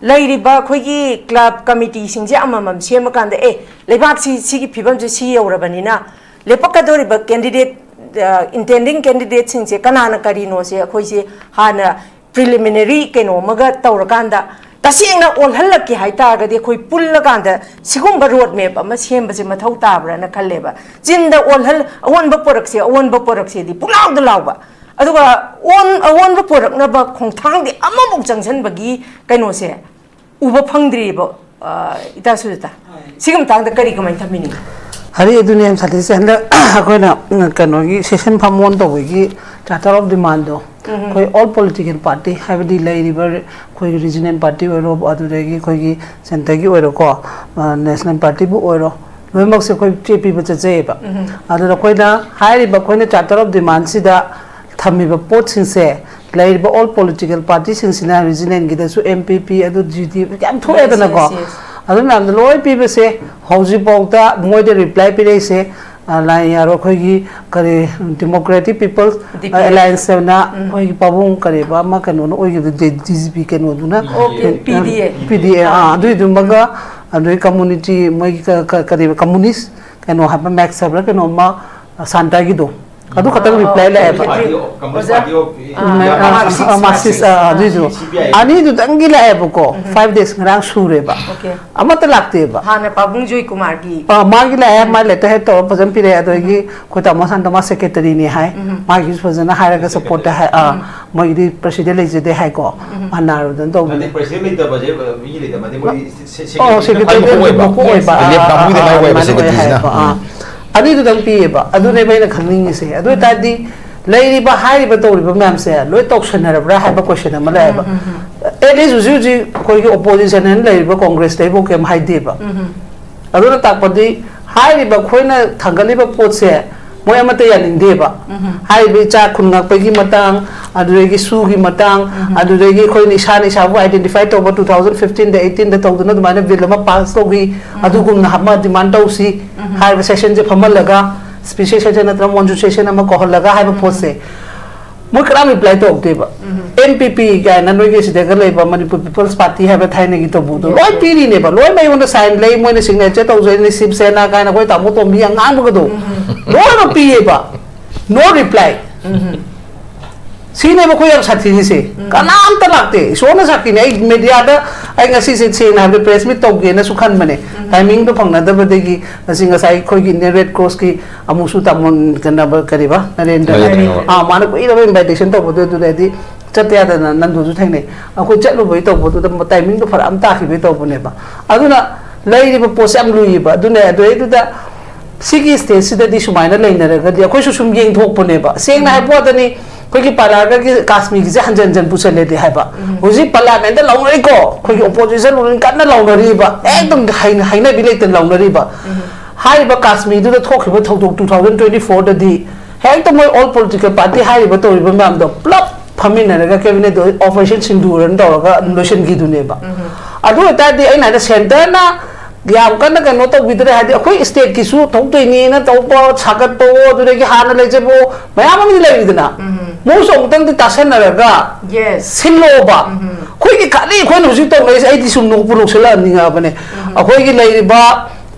ꯂꯩꯔꯤꯕ ꯑꯩꯈꯣꯏꯒꯤ ꯀ꯭ꯂꯕ ꯀꯃꯤꯇꯤꯁꯤꯡꯁꯦ ꯑꯃꯃꯝ ꯁꯦꯝꯃꯀꯥꯟꯗ, ꯑꯦ, ꯂꯩꯕꯥꯛꯁꯤ ꯁꯤꯒꯤ ꯐꯤꯕꯝꯁꯦ ꯁꯤ ꯌꯧꯔꯕꯅꯤꯅ, ꯂꯦꯞꯄꯛꯀꯗꯧꯔꯤꯕ ꯀꯦꯟꯗꯤꯗꯦꯠ, ꯑ, ꯏꯟꯇꯦꯟꯗꯤꯡ ꯀꯦꯟꯗꯤꯗꯦꯠꯁꯤꯡꯁꯦ ꯀꯅꯥꯅ ꯀꯔꯤꯅꯣꯁꯦ ꯑꯩꯈꯣꯏꯁꯦ ꯍꯥꯟꯅ ꯄ꯭ꯔꯤꯂꯤꯃꯤꯅꯔꯤ ꯀꯩꯅꯣ ꯑꯃꯒ ꯇꯧꯔꯀꯥꯟꯗ, ꯇꯁꯦꯡꯅ ꯑꯣꯜꯍꯜꯂꯛꯀꯦ ꯍꯥꯏ ꯇꯥꯔꯒꯗꯤ ꯑꯩꯈꯣꯏ ꯄꯨꯜꯂꯀꯥꯟꯗ ꯁꯤꯒꯨꯝꯕ ꯔꯣꯗ ꯃꯦꯞ ꯑꯃ ꯁꯦꯝꯕꯁꯦ ꯃꯊꯧ ꯇꯥꯕ꯭ꯔꯥꯅ ꯈꯜꯂꯦꯕ꯫ ꯆꯤꯟꯗ ꯑꯣꯜꯍꯜ-, ꯑꯑꯣꯟꯕ ꯄꯨꯔꯛꯁꯦ, ꯑꯑꯣꯟꯕ ꯄꯨꯔꯛꯁꯦꯗꯤ ꯄꯨꯡꯂꯥꯎꯗ ꯂꯥꯎꯕ, ꯑꯗꯨꯒ ꯑꯣꯟ-, ꯑꯑꯣꯟꯕ ꯄꯨꯔꯛꯅꯕ ꯈꯣꯡꯊꯥꯡꯗꯤ ꯑꯃꯐꯥꯎ ꯆꯪꯁꯟꯕꯒꯤ ꯀꯩꯅꯣꯁꯦ ꯎꯕ ꯐꯪꯗ꯭ꯔꯤꯕ, ꯑ, ꯏꯇꯥ ꯁꯨꯖꯥꯇꯥ꯫ ꯁꯤꯒꯤ ꯃꯇꯥꯡꯗ ꯀꯔꯤ ꯀꯃꯥꯏꯅ ꯊꯝꯕꯤꯅꯤꯡꯉꯤ? ꯍꯔꯤ, ꯑꯗꯨꯅꯦ ꯌꯥꯝ ꯁꯥꯊꯤꯁꯦ꯫ ꯍꯟꯗꯛ ꯑꯩꯈꯣꯏꯅ, ꯎꯝ, ꯀꯩꯅꯣꯒꯤ ꯁꯦꯁꯟ ꯐꯝ ꯑꯣꯟ ꯇꯧꯕꯒꯤ ꯆꯥꯔꯇꯔ ꯑꯣꯐ ꯗꯤꯃꯥꯟꯗꯣ, ꯎꯝ꯫ ꯑꯩꯈꯣꯏ ꯑꯣꯜ ꯄꯣꯂꯤꯇꯤꯀꯦꯜ ꯄꯥꯔꯇꯤ, ꯍꯥꯏꯕꯗꯤ ꯂꯩꯔꯤꯕ ꯑꯩꯈꯣꯏꯒꯤ ꯔꯤꯖꯅꯦꯜ ꯄꯥꯔꯇꯤ ꯑꯣꯏꯔꯣ, ꯑꯗꯨꯗꯒꯤ ꯑꯩꯈꯣꯏꯒꯤ ꯁꯦꯟꯇꯔꯒꯤ ꯑꯣꯏꯔꯣꯀꯣ, ꯑ, ꯅꯦꯁꯅꯦꯜ ꯄꯥꯔꯇꯤꯕꯨ ꯑꯣꯏꯔꯣ, ꯂꯣꯏꯅꯃꯛꯁꯦ ꯑꯩꯈꯣꯏ ꯆꯦ ꯄꯤꯕ ꯆꯠꯆꯩꯌꯦꯕ꯫ ꯎꯝ꯫ ꯑꯗꯨꯗ ꯑꯩꯈꯣꯏꯅ ꯍꯥꯏꯔꯤꯕ, ꯑꯩꯈꯣꯏꯅ ꯆꯥꯔꯇꯔ ꯑꯣꯐ ꯗꯤꯃꯥꯟꯁꯤꯗ ꯊꯝꯃꯤꯕ ꯄꯣꯠꯁꯤꯡꯁꯦ ꯂꯩꯔꯤꯕ ꯑꯣꯜ ꯄꯣꯂꯤꯇꯤꯀꯦꯜ ꯄꯥꯔꯇꯤꯁꯤꯡꯁꯤꯅ ꯔꯤꯖꯅꯦꯜꯒꯤꯗꯁꯨ ꯑꯦꯝ ꯄꯤ ꯄꯤ, ꯑꯗꯨ ꯖꯤ ꯗꯤ ꯌꯥꯝ ꯊꯣꯛꯑꯦꯗꯅꯀꯣ꯫ Yes, yes, yes. ꯑꯗꯨ ꯃꯌꯥꯝꯗꯣ ꯂꯣꯏ ꯄꯤꯕꯁꯦ ꯍꯧꯖꯤꯛꯐꯥꯎꯗ ꯃꯣꯏꯗ ꯔꯤꯄ꯭ꯂꯥꯏ ꯄꯤꯔꯛꯏꯁꯦ, ꯑ, ꯂꯥꯏ ꯌꯥꯔꯣ, ꯑꯩꯈꯣꯏꯒꯤ ꯀꯔꯤ, ꯗꯤꯃꯣꯀ꯭ꯔꯦꯇꯤꯛ ꯄꯤꯄꯜꯁ, ꯑ, ꯗꯤ ꯄꯤ ꯑꯦ꯫ ꯑꯦꯂꯥꯏꯟꯁ ꯍꯥꯏꯅ ꯎꯝ꯫ ꯑꯩꯈꯣꯏꯒꯤ ꯄꯥꯕꯨꯡ ꯀꯔꯤꯕ ꯑꯃ ꯀꯩꯅꯣꯅ ꯑꯣꯏꯈꯤꯕꯗꯣ, ꯗꯤ-, ꯗꯤ ꯖꯤ ꯄꯤ ꯀꯩꯅꯣꯗꯨꯅ, ꯑꯣ, ꯄꯤ-, ꯄꯤ ꯗꯤ ꯑꯦ꯫ ꯄꯤ ꯗꯤ ꯑꯦ, ꯑꯥ, ꯑꯗꯨꯏꯗꯨꯃꯒ ꯑꯗꯨꯗꯒꯤ ꯀꯝꯃꯨꯅꯤꯇꯤ ꯃꯣꯏꯒꯤ ꯀ-, ꯀ-, ꯀꯔꯤꯕ ꯀꯝꯃꯨꯅꯤꯁ ꯀꯩꯅꯣ ꯍꯥꯏꯕ ꯃꯦꯛꯁ ꯍꯥꯏꯕ꯭ꯔꯥ ꯀꯩꯅꯣꯝꯃ, ꯑ, ꯁꯥꯟꯇꯒꯤꯗꯣ꯫ ꯑꯗꯨ ꯈꯛꯇꯪ ꯔꯤꯄ꯭ꯂꯥꯏ ꯂꯥꯛꯑꯦꯕ꯫ Party of- Congress ꯑꯣꯖꯥ꯫ Party of ꯑ, India ꯑ, Marxist, ꯑ, Marxist, ꯑ, ꯑꯗꯨꯏꯗꯣ꯫ C P I꯫ ꯑꯅꯤꯗꯨꯗꯪꯒꯤ ꯂꯥꯛꯑꯦꯕꯀꯣ꯫ Five days ꯉꯔꯥꯡ ꯁꯨꯔꯦꯕ꯫ Okay꯫ ꯑꯃꯠꯇ ꯂꯥꯛꯇꯦꯕ꯫ ꯍꯥꯟꯅ ꯄꯥꯕꯨꯡ ꯖꯣꯏꯀꯨꯃꯥꯔꯒꯤ꯫ ꯑ, ꯃꯥꯒꯤ ꯂꯥꯛꯑꯦ, ꯃꯥ letter head ꯇꯧꯔ ꯐꯖꯅ ꯄꯤꯔꯛꯑꯦ꯫ ꯑꯗꯒꯤ ꯑꯩꯈꯣꯏ ꯇꯥꯃꯣ ꯁꯥꯟꯇ ꯃꯥ secretary ꯅꯦ ꯍꯥꯏ꯫ ꯃꯥꯒꯤꯁꯨ ꯐꯖꯅ ꯍꯥꯏꯔꯒ support ꯇ ꯍꯥꯏ꯫ ꯑ, ꯃꯣꯏꯒꯤꯗꯤ president ꯂꯩꯖꯗꯦ ꯍꯥꯏꯀꯣ꯫ ꯃꯥ ꯅꯥꯔꯨꯗꯅ ꯇꯧꯕꯅꯦ꯫ ꯅꯠꯇꯦ, president ꯂꯩꯇꯕꯁꯦ, ꯃꯤꯒꯤ ꯂꯩꯇꯕ, ꯃꯥꯗꯤ ꯃꯣꯏꯗꯤ ꯑꯣ, secretary ꯁꯦꯀ꯭ꯔꯦꯇꯔꯤ ꯃꯀꯣꯛ ꯑꯣꯏꯕ꯫ ꯃꯀꯣꯛ ꯑꯣꯏꯕ꯫ ꯂꯦꯞ ꯑꯥ, ꯀꯥꯡꯕꯨꯒꯤꯗꯤ ꯑꯥ, ꯃꯥꯏ ꯑꯣꯏꯕ ꯑꯗꯨꯃꯥꯏꯅ ꯑꯣꯏ ꯁꯦꯀ꯭ꯔꯦꯇꯔꯤꯁꯤꯅ꯫ ꯍꯥꯏꯌꯦꯕ꯫ ꯑꯥ꯫ ꯎꯝ꯫ ꯑꯅꯤꯗꯨꯗꯪ ꯄꯤꯌꯦꯕ꯫ ꯑꯗꯨꯅꯦꯕ ꯑꯩꯅ ꯈꯪꯅꯤꯡꯉꯤꯁꯦ꯫ ꯑꯗꯨ ꯑꯣꯏꯇꯥꯔꯗꯤ ꯂꯩꯔꯤꯕ, ꯍꯥꯏꯔꯤꯕ, ꯇꯧꯔꯤꯕ ꯃꯌꯥꯝꯁꯦ ꯂꯣꯏ ꯇꯧꯁꯟꯅꯔꯕ꯭ꯔꯥ ꯍꯥꯏꯕ question ꯑꯃ ꯂꯩꯌꯦꯕ꯫ ꯎꯝ, ꯎꯝ, ꯎꯝ꯫ At least ꯍꯧꯖꯤꯛ ꯍꯧꯖꯤꯛ ꯑꯩꯈꯣꯏꯒꯤ opposition ꯍꯥꯏꯅ ꯂꯩꯔꯤꯕ ꯀꯣꯡꯒ꯭ꯔꯦꯁꯇꯩꯐꯥꯎ ꯀꯩꯝ ꯍꯥꯏꯗꯦꯕ꯫ ꯎꯝ, ꯎꯝ꯫ ꯑꯗꯨꯅ ꯇꯥꯛꯄꯗꯤ ꯍꯥꯏꯔꯤꯕ ꯑꯩꯈꯣꯏꯅ ꯊꯥꯡꯒꯠꯂꯤꯕ ꯄꯣꯠꯁꯦ ꯃꯣꯏ ꯑꯃꯠꯇ ꯌꯥꯅꯤꯡꯗꯦꯕ꯫ ꯎꯝ꯫ ꯍꯥꯏꯔꯤꯕ ꯏꯆꯥ ꯈꯨꯟ ꯉꯥꯛꯄꯒꯤ ꯃꯇꯥꯡ, ꯑꯗꯨꯗꯒꯤ ꯁꯨꯒꯤ ꯃꯇꯥꯡ, ꯎꯝ꯫ ꯑꯗꯨꯗꯒꯤ ꯑꯩꯈꯣꯏꯅ ꯏꯁꯥꯅ ꯏꯁꯥꯕꯨ identify ꯇꯧꯕ two thousand fifteen ꯗ, eighteen ꯗ ꯇꯧꯗꯨꯅ ꯑꯗꯨꯃꯥꯏꯅ bill ꯑꯃ pass ꯇꯧꯈꯤ, ꯎꯝ꯫ ꯑꯗꯨꯒꯨꯝꯅ ꯑꯃ demand ꯇꯧꯁꯤ ꯎꯝ꯫ ꯍꯥꯏꯔꯤꯕ session ꯁꯦ ꯐꯝꯍꯜꯂꯒ, special session ꯅꯠꯇ꯭ꯔꯒ monsoon session ꯑꯃ ꯀꯧꯍꯜꯂꯒ ꯍꯥꯏꯕ ꯎꯝ꯫ ꯄꯣꯠꯁꯦ ꯃꯣꯏ ꯀꯅꯥꯝ reply ꯇꯧꯔꯛꯇꯦꯕ꯫ ꯎꯝ꯫ N P P ꯀꯥꯏꯅ ꯅꯣꯏꯒꯤ ꯁꯤꯗꯒ ꯂꯩꯕ Manipur People's Party ꯍꯥꯏꯕ ꯊꯥꯏꯅꯒꯤ ꯇꯧꯕꯗꯣ yes, ꯂꯣꯏ yes꯫ ꯄꯤꯔꯤꯅꯦꯕ, ꯂꯣꯏ ꯃꯉꯣꯟꯗ sign ꯂꯩ, ꯃꯣꯏꯅ signature ꯇꯧꯖꯩꯅꯦ, ꯁꯤꯕ ꯁꯦꯅꯥ ꯀꯥꯏꯅ ꯑꯩꯈꯣꯏ ꯇꯥꯃꯣ ꯇꯣꯝꯕꯤ ꯌꯥꯝ ꯉꯥꯡꯕꯒꯗꯣ ꯎꯝ꯫ ꯂꯣꯏꯅꯃꯛ ꯄꯤꯌꯦꯕ꯫ No reply꯫ ꯎꯝ꯫ ꯁꯤꯅꯦꯕ ꯑꯩꯈꯣꯏ ꯌꯥꯝ ꯁꯥꯊꯤꯔꯤꯁꯦ꯫ ꯎꯝ꯫ ꯀꯅꯥꯝꯇ ꯂꯥꯛꯇꯦ꯫ ꯏꯁꯣꯔꯅ ꯁꯥꯈꯤꯅꯦ꯫ ꯑꯩ media ꯗ ꯑꯩ ꯉꯁꯤꯁꯦ ꯁꯦꯡꯅ ꯍꯥꯏꯕꯗ press meet ꯇꯧꯒꯦꯅꯁꯨ ꯈꯟꯕꯅꯦ꯫ ꯎꯝ꯫ Timing ꯗꯣ ꯐꯪꯅꯗꯕꯗꯒꯤ ꯉꯁꯤ ꯉꯁꯥꯏ ꯑꯩꯈꯣꯏꯒꯤ Indian Red Cross ꯀꯤ ꯑꯃꯨꯛꯁꯨ ꯇꯥꯃꯣ, ꯀꯩꯅꯣ, ꯀꯔꯤꯕ? ꯅꯔꯦꯟꯗ꯭ꯔ꯫ ꯅꯔꯦꯟꯗ꯭ꯔ꯫ ꯑꯥ, ꯃꯥꯅ ꯀꯨꯏꯔꯕ invitation ꯇꯧꯕꯗꯣ ꯑꯗꯨꯗꯗꯤ ꯆꯠꯇ ꯌꯥꯗꯅ ꯅꯟꯗꯨꯁꯨ ꯊꯦꯡꯅꯩ꯫ ꯑꯩꯈꯣꯏ ꯆꯠꯂꯨꯕꯒꯤ ꯇꯧꯕꯗꯨꯗ timing ꯗꯣ ꯐꯔꯛ ꯑꯃ ꯇꯥꯈꯤꯕꯒꯤ ꯇꯧꯕꯅꯦꯕ꯫ ꯑꯗꯨꯅ ꯂꯩꯔꯤꯕ ꯄꯣꯠꯁꯦ ꯌꯥꯝ ꯂꯨꯏꯌꯦꯕ꯫ ꯑꯗꯨꯅꯦ ꯑꯗꯨꯗꯩꯗꯨꯗ ꯁꯤꯒꯤ stage ꯁꯤꯗꯗꯤ ꯁꯨꯃꯥꯏꯅ ꯂꯩꯅꯔꯒꯗꯤ ꯑꯩꯈꯣꯏꯁꯨ ꯁꯨꯝ ꯌꯦꯡꯊꯣꯛꯄꯅꯦꯕ꯫ ꯁꯦꯡꯅ ꯎꯝ꯫ ꯍꯥꯏꯕ ꯋꯥꯗꯅꯤ, ꯑꯩꯈꯣꯏꯒꯤ ꯄꯥꯂꯥꯒꯒꯤ ꯀꯥꯁꯃꯤꯒꯤꯁꯦ ꯍꯟꯖꯟ ꯍꯟꯖꯟ ꯄꯨꯁꯜꯂꯦꯗꯤ ꯍꯥꯏꯕ꯫ ꯎꯝ꯫ ꯍꯧꯖꯤꯛ parliament ꯇ ꯂꯥꯎꯅꯔꯤꯀꯣ, ꯑꯩꯈꯣꯏꯒꯤ opposition ꯂꯣꯏ ꯀꯟꯅ ꯂꯥꯎꯅꯔꯤꯕ, ꯎꯝ꯫ ꯑꯦꯛꯗꯝ ꯍꯩꯅ-, ꯍꯩꯅꯕꯤ ꯂꯩꯇꯅ ꯂꯥꯎꯅꯔꯤꯕ꯫ ꯎꯝ꯫ ꯍꯥꯏꯔꯤꯕ ꯀꯥꯁꯃꯤꯔꯗꯨꯗ ꯊꯣꯛꯈꯤꯕ ꯊꯧꯗꯣꯛ two thousand twenty four ꯗꯗꯤ ꯍꯦꯛꯇ ꯃꯣꯏ all political party ꯍꯥꯏꯔꯤꯕ ꯇꯧꯔꯤꯕ ꯃꯌꯥꯝꯗꯣ ꯄꯨꯂꯞ ꯐꯝꯃꯤꯟꯅꯔꯒ cabinet ꯇ Operation ꯁꯤꯟꯗꯨꯔꯅ ꯇꯧꯔꯒ ꯂꯣꯏꯁꯤꯟꯈꯤꯗꯨꯅꯦꯕ꯫ ꯎꯝ꯫ ꯑꯗꯨ ꯑꯣꯏꯇꯥꯔꯗꯤ ꯑꯩꯅ ꯍꯥꯏꯗ centre ꯅ ꯌꯥꯝ ꯀꯟꯅ ꯀꯩꯅꯣ ꯇꯧꯕꯤꯗ꯭ꯔꯦ ꯍꯥꯏꯗꯤ ꯑꯩꯈꯣꯏ state ꯀꯤꯁꯨ ꯊꯣꯛꯇꯣꯏꯅꯦꯅ ꯇꯧꯕ ꯁꯥꯒꯠꯄꯋꯣ ꯑꯗꯨꯗꯒꯤ ꯍꯥꯟꯅ ꯂꯩꯖꯕꯋꯣ ꯃꯌꯥꯝ ꯑꯃꯗꯤ ꯂꯩꯔꯤꯗꯅ ꯎꯝ꯫ ꯃꯣꯏꯁꯨ ꯑꯃꯨꯛꯇꯪꯗꯤ ꯇꯥꯁꯟꯅꯔꯒ yes꯫ ꯁꯤꯜꯂꯣꯕ꯫ ꯎꯝ꯫ ꯑꯩꯈꯣꯏꯒꯤ ꯈꯜꯂꯤ ꯑꯩꯈꯣꯏꯅ ꯍꯧꯖꯤꯛ ꯇꯧꯅꯔꯤꯁꯦ ꯑꯩꯗꯤ ꯁꯨꯝ ꯅꯣꯛꯄꯨ ꯅꯣꯛꯁꯤꯜꯂꯛꯑꯅꯤꯡꯉꯕꯅꯦ꯫ ꯎꯝ꯫ ꯑꯩꯈꯣꯏꯒꯤ ꯂꯩꯔꯤꯕ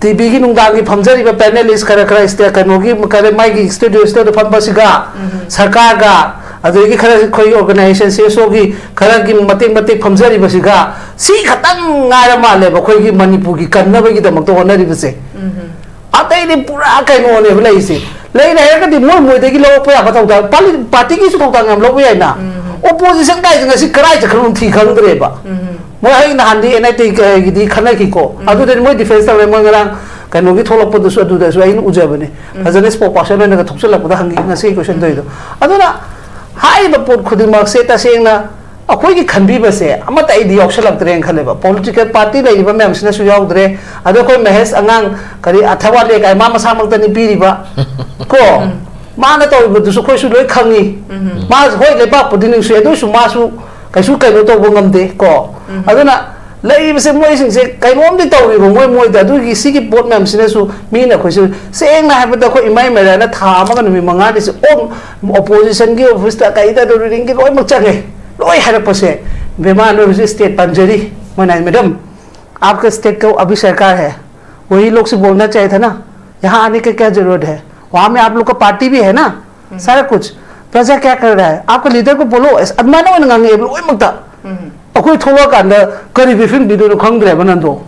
ꯇꯤꯚꯤꯒꯤ ꯅꯨꯡꯗꯥꯡꯒꯤ ꯐꯝꯖꯔꯤꯕ ꯄꯦꯅꯦꯂꯤꯁ ꯈꯔ ꯈꯔ ꯏꯁꯇꯦ- ꯀꯩꯅꯣꯒꯤ ꯀꯔꯤ ꯃꯥꯒꯤ ꯁ꯭ꯇꯨꯗꯤꯑꯣꯁꯤꯗ ꯐꯝꯕꯁꯤꯒ ꯁꯔꯀꯥꯔꯒ ꯑꯗꯒꯤ ꯈꯔ ꯑꯩꯈꯣꯏꯒꯤ ꯑꯣꯔꯒꯅꯥꯏꯖꯦꯁꯟ ꯁꯤ ꯑꯦꯁ ꯑꯣꯒꯤ ꯈꯔꯒꯤ ꯃꯇꯦꯛ ꯃꯇꯦꯛ ꯐꯝꯖꯔꯤꯕꯁꯤꯒ ꯁꯤ ꯈꯛꯇꯪ ꯉꯥꯏꯔ ꯃꯥꯜꯂꯦꯕ ꯑꯩꯈꯣꯏꯒꯤ ꯃꯅꯤꯄꯨꯔꯒꯤ ꯀꯟꯅꯕꯒꯤꯗꯃꯛꯇ ꯍꯣꯠꯅꯔꯤꯕꯁꯦ꯫ ꯑꯇꯩꯗꯤ ꯄꯨꯔꯥ ꯀꯩꯅꯣꯅꯦꯕ ꯂꯩꯔꯤꯁꯦ꯫ ꯂꯩꯔꯦ ꯍꯥꯏꯔꯒꯗꯤ ꯃꯣꯏ ꯃꯣꯏꯗꯒꯤ ꯂꯧꯔꯛꯄ ꯌꯥꯕ ꯊꯧꯗꯥꯡ ꯄꯥꯔꯇꯤꯒꯤꯁꯨ ꯊꯧꯗꯥꯡ ꯌꯥꯝ ꯂꯧꯕ ꯌꯥꯏꯅ꯫ ꯑꯣꯄꯣꯖꯤꯁꯟ ꯀꯥꯏꯁꯦ ꯉꯁꯤ ꯀꯔꯥꯏ ꯆꯠꯈ꯭ꯔꯅꯣ ꯊꯤ ꯈꯪꯗ꯭ꯔꯦꯕ꯫ ꯃꯣꯏ ꯑꯩ ꯅꯍꯥꯟꯗꯤ ꯑꯦꯟ ꯑꯥꯏ ꯇꯤꯒꯤꯗꯤ ꯈꯟꯅꯈꯤꯀꯣ꯫ ꯑꯗꯨꯗꯗꯤ ꯃꯣꯏ ꯗꯤꯐꯦꯟꯁ ꯇꯧꯔꯦ꯫ ꯃꯣꯏ ꯉꯔꯥꯡ ꯀꯩꯅꯣꯒꯤ ꯊꯣꯛꯂꯛꯄꯗꯁꯨ ꯑꯗꯨꯗꯁꯨ ꯑꯩꯅ ꯎꯖꯕꯅꯦ꯫ ꯐꯖꯅ ꯁ꯭ꯄꯣꯛ ꯄꯥꯔꯁꯟ ꯑꯣꯏꯅꯒ ꯊꯣꯛꯆꯜꯂꯛꯄꯗ ꯍꯪꯉꯤ ꯉꯁꯤ ꯀꯣꯏꯁꯟ ꯇꯧꯔꯤꯗꯣ꯫ ꯑꯗꯨꯅ ꯍꯥꯏꯔꯤꯕ ꯄꯣꯠ ꯈꯨꯗꯤꯡꯃꯛꯁꯦ ꯇꯁꯦꯡꯅ ꯑꯩꯈꯣꯏꯒꯤ ꯈꯟꯕꯤꯕꯁꯦ ꯑꯃꯠꯇ ꯑꯩꯗꯤ ꯌꯥꯎꯁꯜꯂꯛꯇ꯭ꯔꯦꯅ ꯈꯜꯂꯦꯕ꯫ ꯄꯣꯂꯤꯇꯤꯀꯦꯜ ꯄꯥꯔꯇꯤ ꯂꯩꯔꯤꯕ ꯃꯌꯥꯝꯁꯤꯅꯁꯨ ꯌꯥꯎꯗ꯭ꯔꯦ꯫ ꯑꯗꯣ ꯑꯩꯈꯣꯏ ꯃꯍꯦꯁ ꯑꯉꯥꯡ ꯀꯔꯤ ꯑꯊꯋꯥ ꯂꯦꯛ ꯍꯥꯏ ꯃꯥ ꯃꯁꯥꯃꯛꯇꯅꯤ ꯄꯤꯔꯤꯕ ꯀꯣ꯫ ꯃꯥꯅ ꯇꯧꯔꯤꯕꯗꯨꯁꯨ ꯑꯩꯈꯣꯏꯁꯨ ꯂꯣꯏ ꯈꯪꯉꯤ꯫ ꯃꯥꯁꯨ ꯍꯣꯏ ꯂꯩꯕꯥꯛꯄꯨꯗꯤ ꯅꯨꯡꯁꯤ, ꯑꯗꯨ ꯑꯣꯏꯁꯨ ꯃꯥꯁꯨ ꯀꯩꯁꯨ ꯀꯩꯅꯣ ꯇꯧꯕ ꯉꯝꯗꯦ ꯀꯣ꯫ ꯑꯗꯨꯅ ꯂꯩꯔꯤꯕꯁꯦ ꯃꯣꯏꯁꯤꯡꯁꯦ ꯀꯩꯅꯣꯝꯗꯤ ꯇꯧꯔꯤꯕ ꯃꯣꯏ ꯃꯣꯏꯗ꯫ ꯑꯗꯨꯒꯤ ꯁꯤꯒꯤ ꯄꯣꯠ ꯃꯌꯥꯝꯁꯤꯅꯁꯨ ꯃꯤꯅ ꯑꯩꯈꯣꯏꯁꯨ ꯁꯦꯡꯅ ꯍꯥꯏꯕꯗ ꯑꯩꯈꯣꯏ ꯏꯃꯥ ꯏꯃꯥꯏꯔꯥꯅ ꯊꯥ ꯑꯃꯒ ꯅꯨꯃꯤꯠ ꯃꯉꯥꯅꯤꯁꯦ ꯑꯣꯞ ꯑꯣꯄꯣꯖꯤꯁꯟꯒꯤ ꯑꯣꯐꯤꯁꯇ ꯀꯩꯗ ꯔꯨꯂꯤꯡꯒꯤ ꯂꯣꯏꯅꯃꯛ ꯆꯪꯉꯦ꯫ ꯂꯣꯏ ꯍꯥꯏꯔꯛꯄꯁꯦ, ꯕꯦꯃꯥ ꯅꯣꯏ ꯍꯧꯖꯤꯛ ꯁ꯭ꯇꯦꯠ ꯄꯟꯖꯔꯤ꯫ ꯃꯣꯏꯅ ꯍꯥꯏ, "ꯃꯦꯗꯝ, आपका स्टेट का अभी सरकार है, वही लोग से बोलना चाहिए था ना, यहाँ आने का क्या जरूरत है, वहाँ में आप लोग का पार्टी भी है ना, सारा कुछ, प्रजा क्या कर रहा है, आपका लीडर को बोलो।" ꯑꯁ ꯑꯗꯨꯃꯥꯏꯅ ꯑꯣꯏꯅ ꯉꯥꯡꯉꯛꯑꯦꯕ ꯂꯣꯏꯅꯃꯛꯇ꯫ ꯑꯩꯈꯣꯏ ꯊꯣꯛꯂꯛꯑꯀꯥꯟꯗ ꯀꯔꯤ ꯕ꯭ꯔꯤꯐꯤꯡ ꯄꯤꯗꯣꯏꯅꯣ ꯈꯪꯗ꯭ꯔꯦꯕ ꯅꯟꯗꯣ꯫